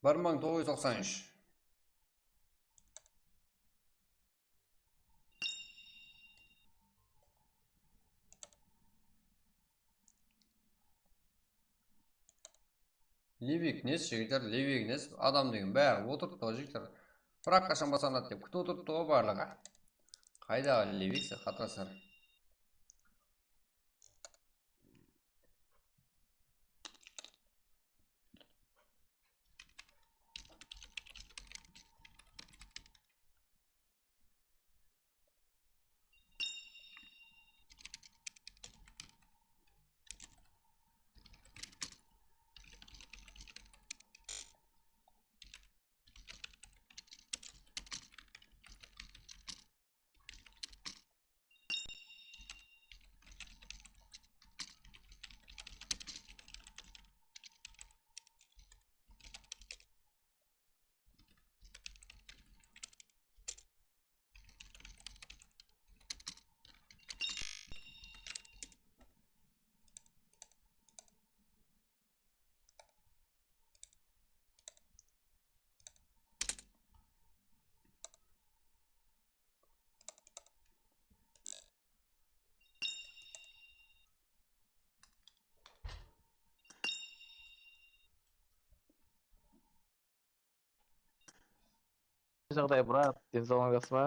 Bir mıń toǵız júz toqsan úsh. Levik nes, jigitler, Levik nes, adam degen bári otırıptı ǵoy, jigitler. Frak qashan baslanadı dep kútip otırıptı ǵoy barlıǵı. Qaydaǵı Levik, sen xatasar. Jaǵday, brat, densawlıǵıń jaqsı ma?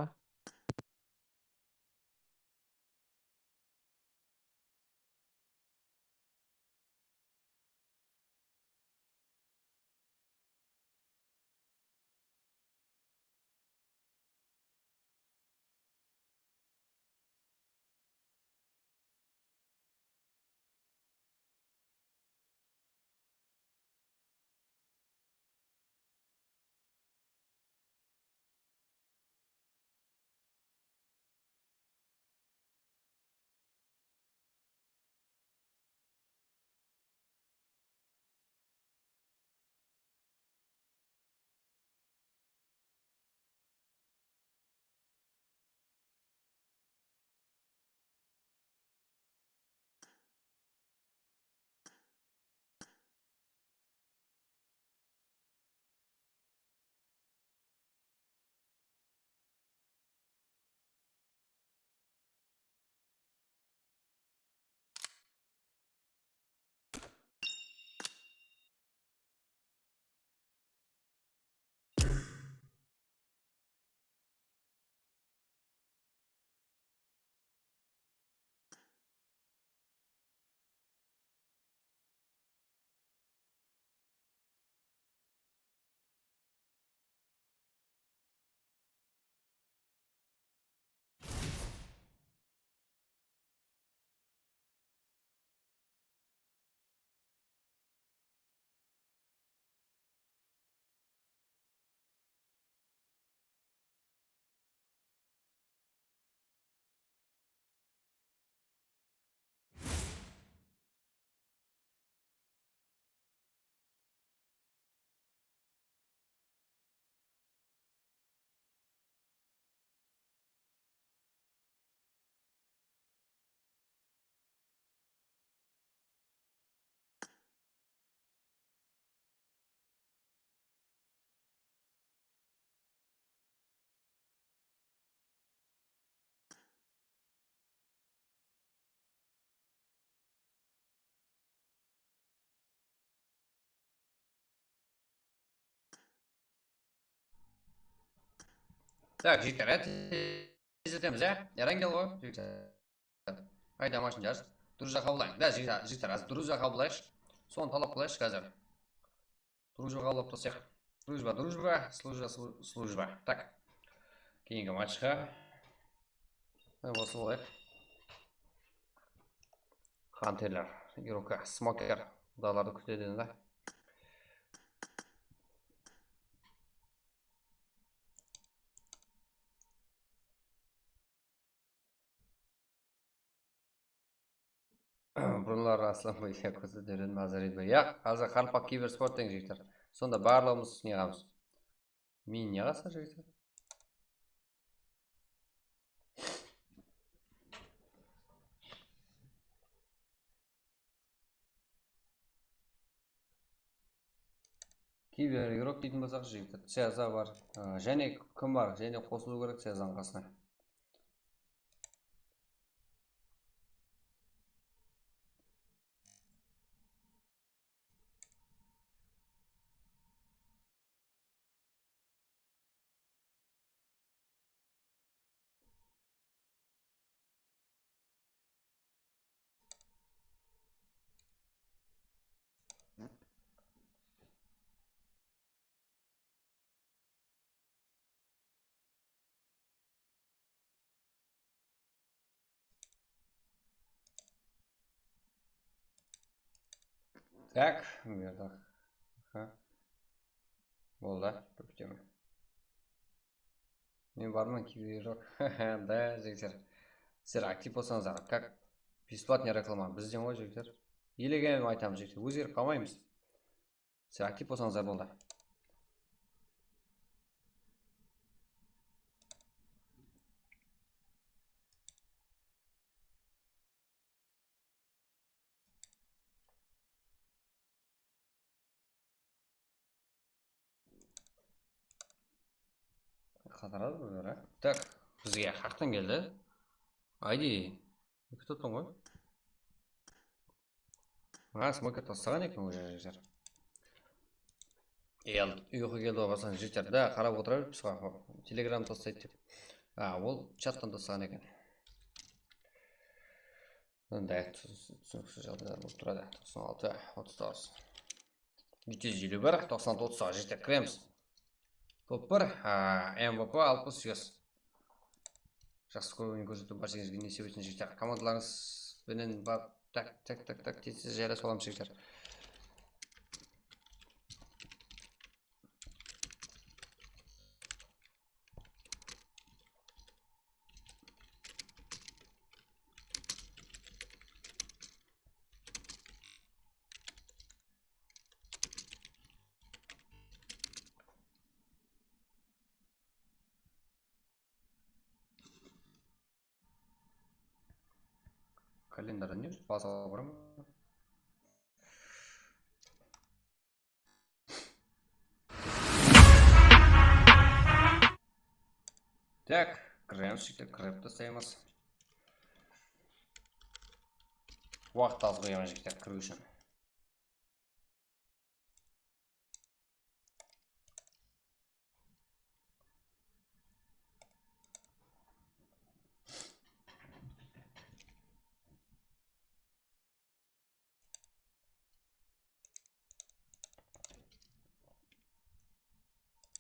Tak, jigitler, tez etemiz, ya? Erangel ǵoy, jigitler. Qayda mashın jarıs? Drujba qabıllayıq. Da, jigitler, jigitler, házir drujba qabıllayıq. Sonı talap qılayıq házir. Drujba qablap taslayıq. Drujba, drujba, slujba, slu-, slujba. Tak. Keyingi matchqa. Há, bosı bolayıq. Hunterler, Iroka, Smoker. Qudalardı kútedi endi. Burınları Aslanbay, ya, kórsete beredim, házir edi. Yaq, házir Qaraqalpaq kibersport deń jigitler. Sonda barlıǵımız ne qılamız? Men ne qılsa jigitler? Kiber Igrok deytin bolsaq, jigitler, C S A bar. Á, jáne kim bar? Jáne qosılıw kerek C S A-nıń qasına. Tak, bu jerde. Aha. Boldı, kúteme. Men barman, kiber joq. Da, jigitler. Sizler aktiv bolsańızlar, как бесплатный reklama bizden ǵoy, jigitler. Elegen aytamız, jigitler. Ózgerip qalmaymız. Sizler aktiv bolsańızlar boldı. Qataradı búrler, á? Tak, bizge haqtan keldi. Aydi, eki tutpan ǵoy. Ha, smoker taslaǵan eken, ózi jigitler. El, uyqı keldi ǵoy, basqan jigitler. Da, qarap otıra beripsiz ǵoy. Telegram taslaydı dep. A, ol chattan taslaǵan eken. Mınday tús-, túsiniksiz jaǵdaylar bolıp turadı. Toqsan altı, otız toǵız. Jeti júz eliw bir, toqsan altı, otız toǵız, jeti kiremiz. Top bir, a, M V P alpıs segiz. Jaqsı kóp oyın kórsetiw bárshengizge nesip etsin, jigitler. Komandalarıńız benen barıp, tak, tak, tak, tak, tez-tez jaylasıp alamız, jigitler. Kalendarda ne júr? Bazaǵa baraman. Tak, kiremiz, jigitler, kirip taslaymız. Waqıt az qoyaman, jigitler, kiriw ushın.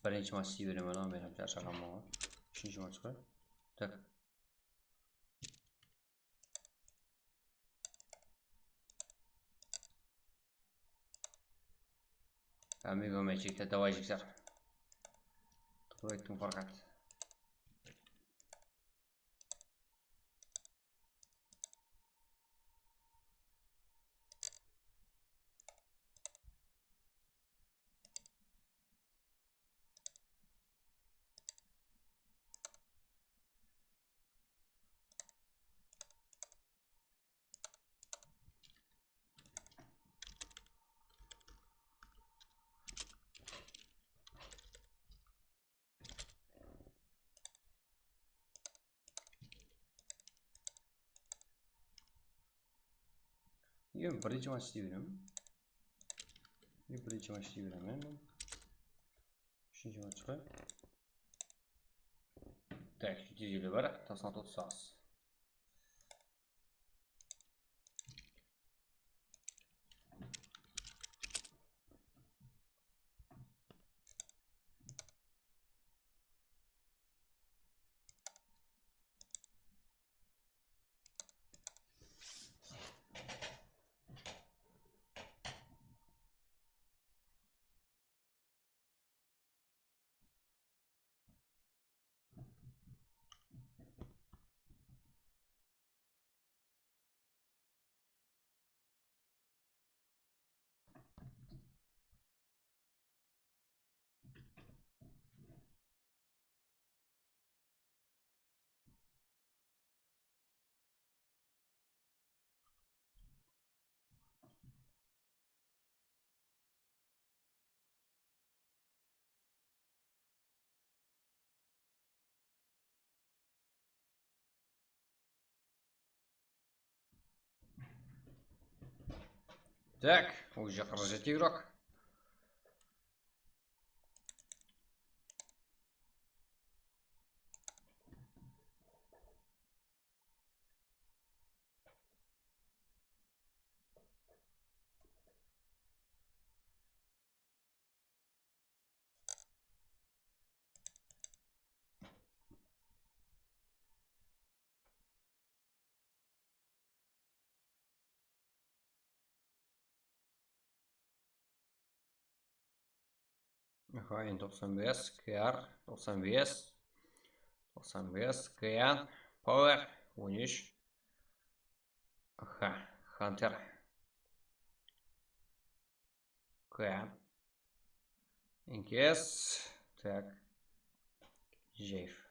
Birinshi match jiberimen, men hám sharshaǵanman ǵoy. Úshinshi match ǵoy. Tak. Amigo machikte, davay, jigitler. To'g'ri aytdim, Farhad. Endi birinchi match dey beremen. Endi birinchi match dey beremen. Úshinchi matchqa. Tak, jeti júz eliw bar, toqsan altı otız toǵız. Так, уже qırq jeti игрок. Aha, N toqsan bes, K R, toqsan bes, toqsan bes, K N, Power, on úsh. Aha, Hunter. K N. Inkes. Tak. Jeyf.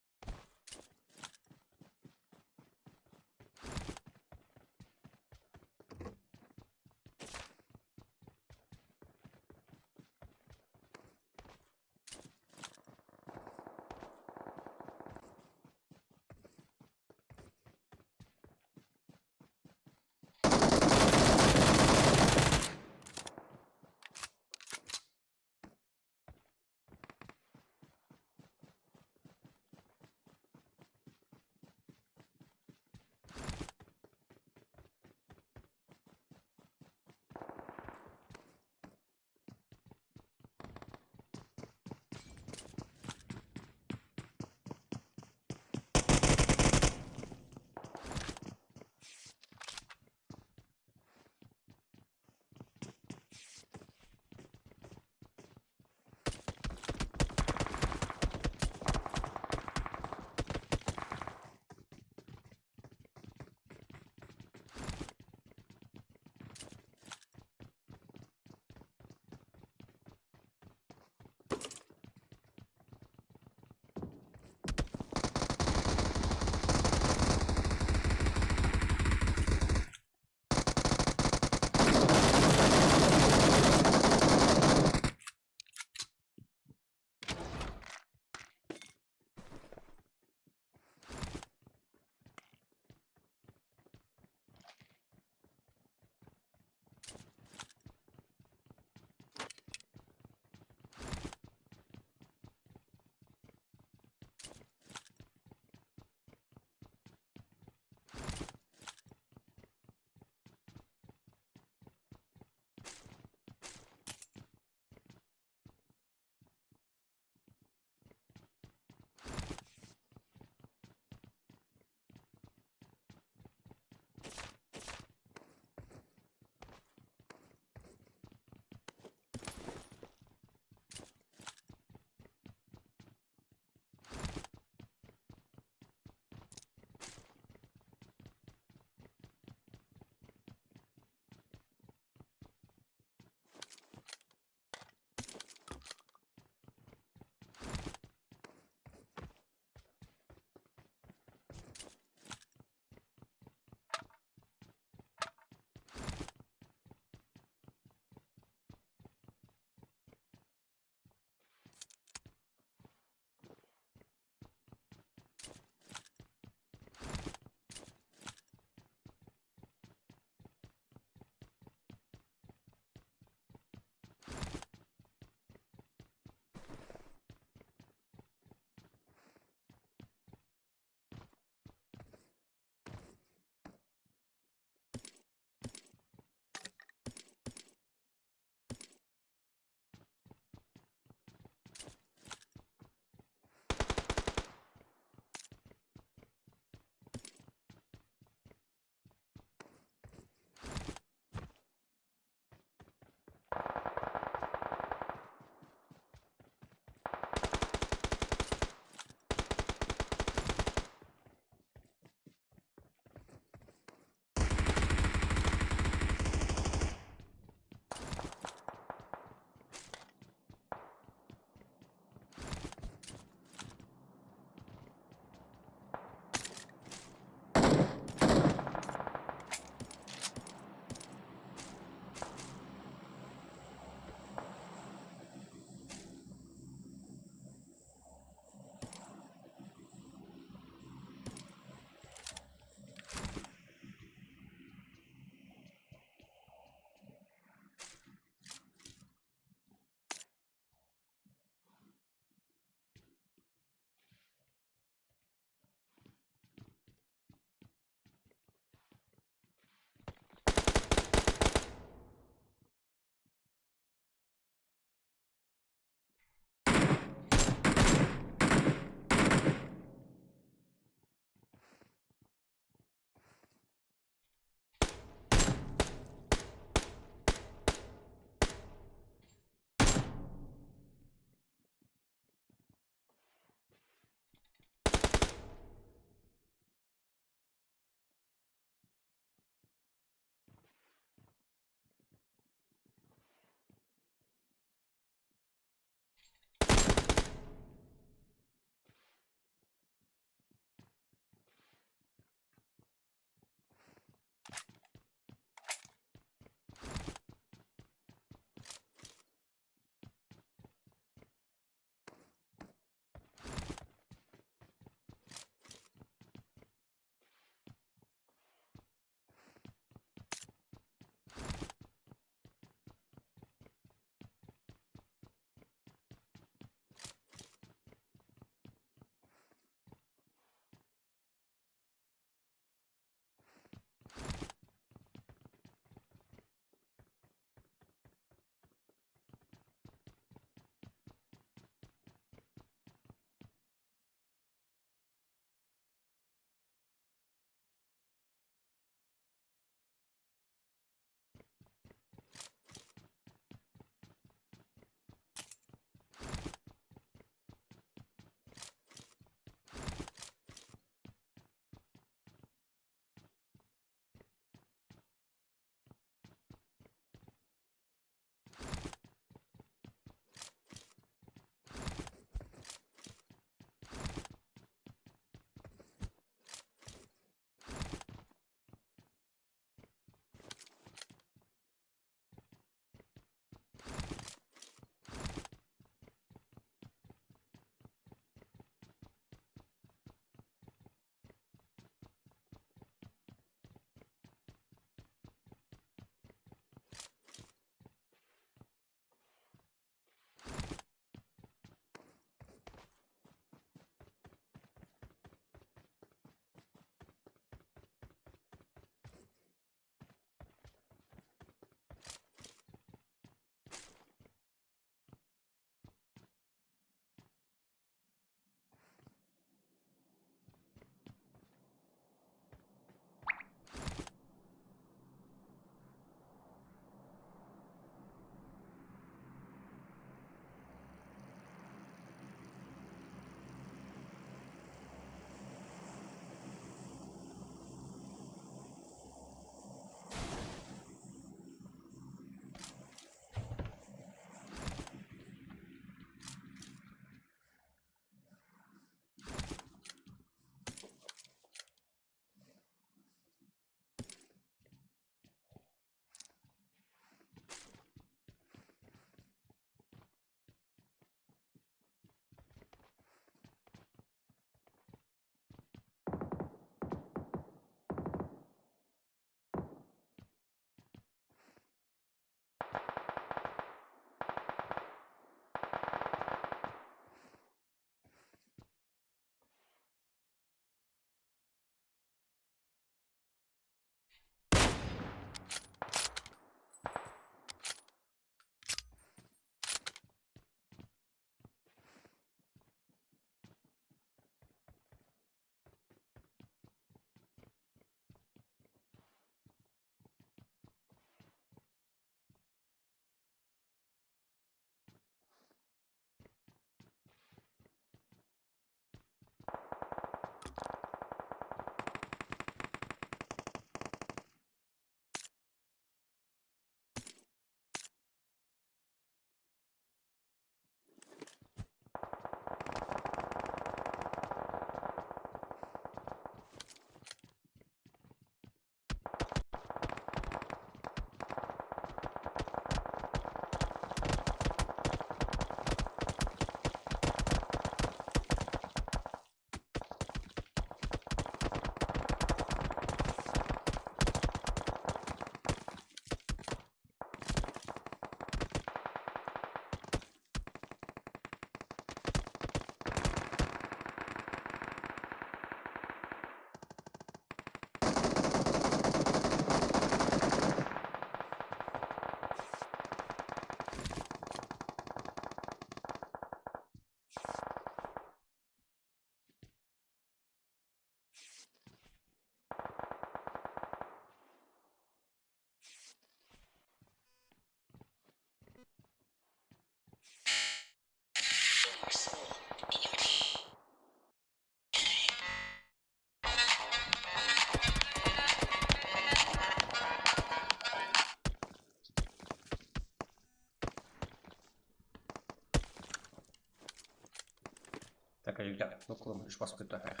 Doktor úsh basıp ketti, aqayıq.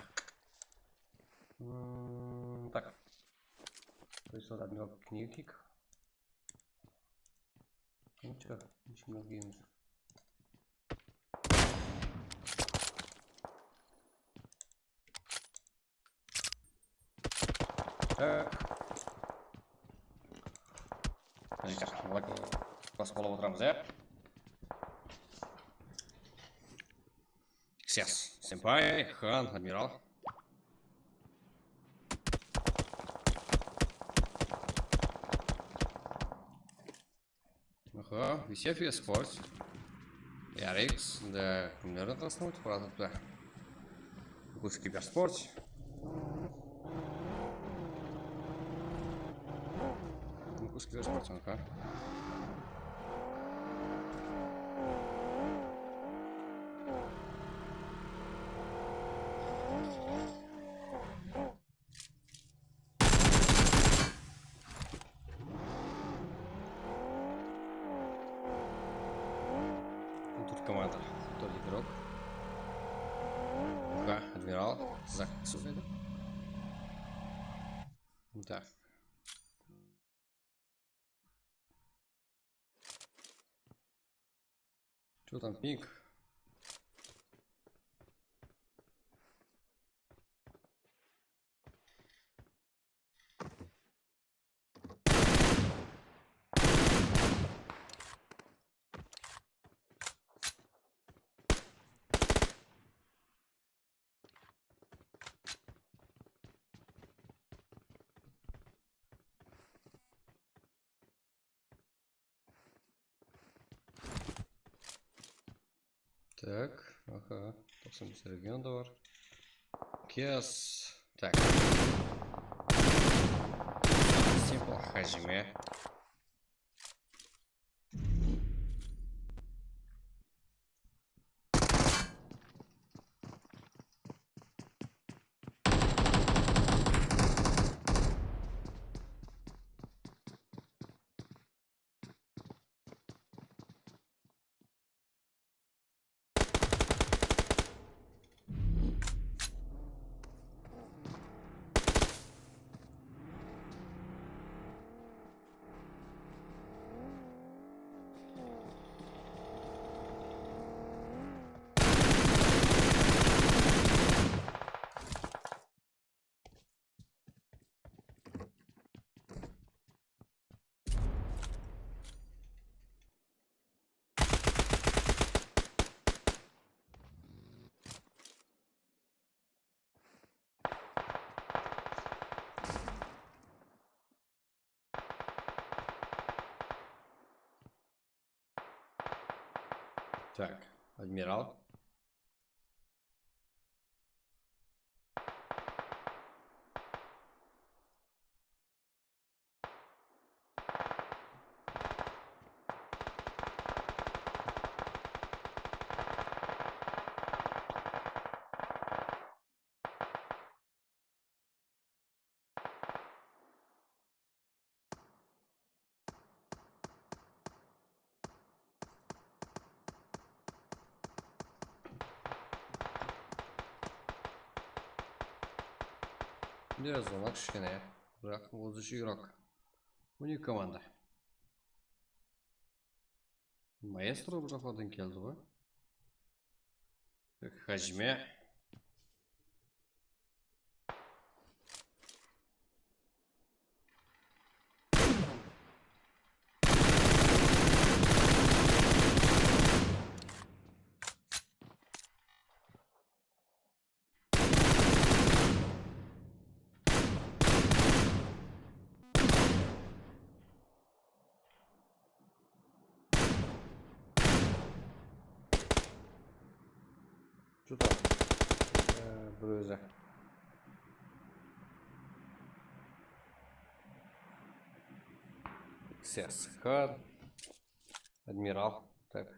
Hmm, tak. Пришёл admiral kniga kiyik. Nechta? Nechta kiyemiz? Tak. Mine, basıp alıp otıramız, ya. Ses, senpay, xan, admiral. Aha, Visefia Sports. Yarix, da kimlerden qasına ótip baratırıptı? Kush Kibersport. Kush Kibersport, aha. Тут команда. Тот игрок. Ага, адмирал. Зак, слушай, да? Так. Чё там, пинг? Так, aha, toqsan bes region da bar. Kes. Tak. Simple hájime. Так, адмирал. Biraz ona kishkene, biraq ózi júyroq. On eki komanda. Maestro bul jaqlardan keldi ǵoy. Hájime. Что там? Э, bir ózi. Ses, Kar. Admiral. Так.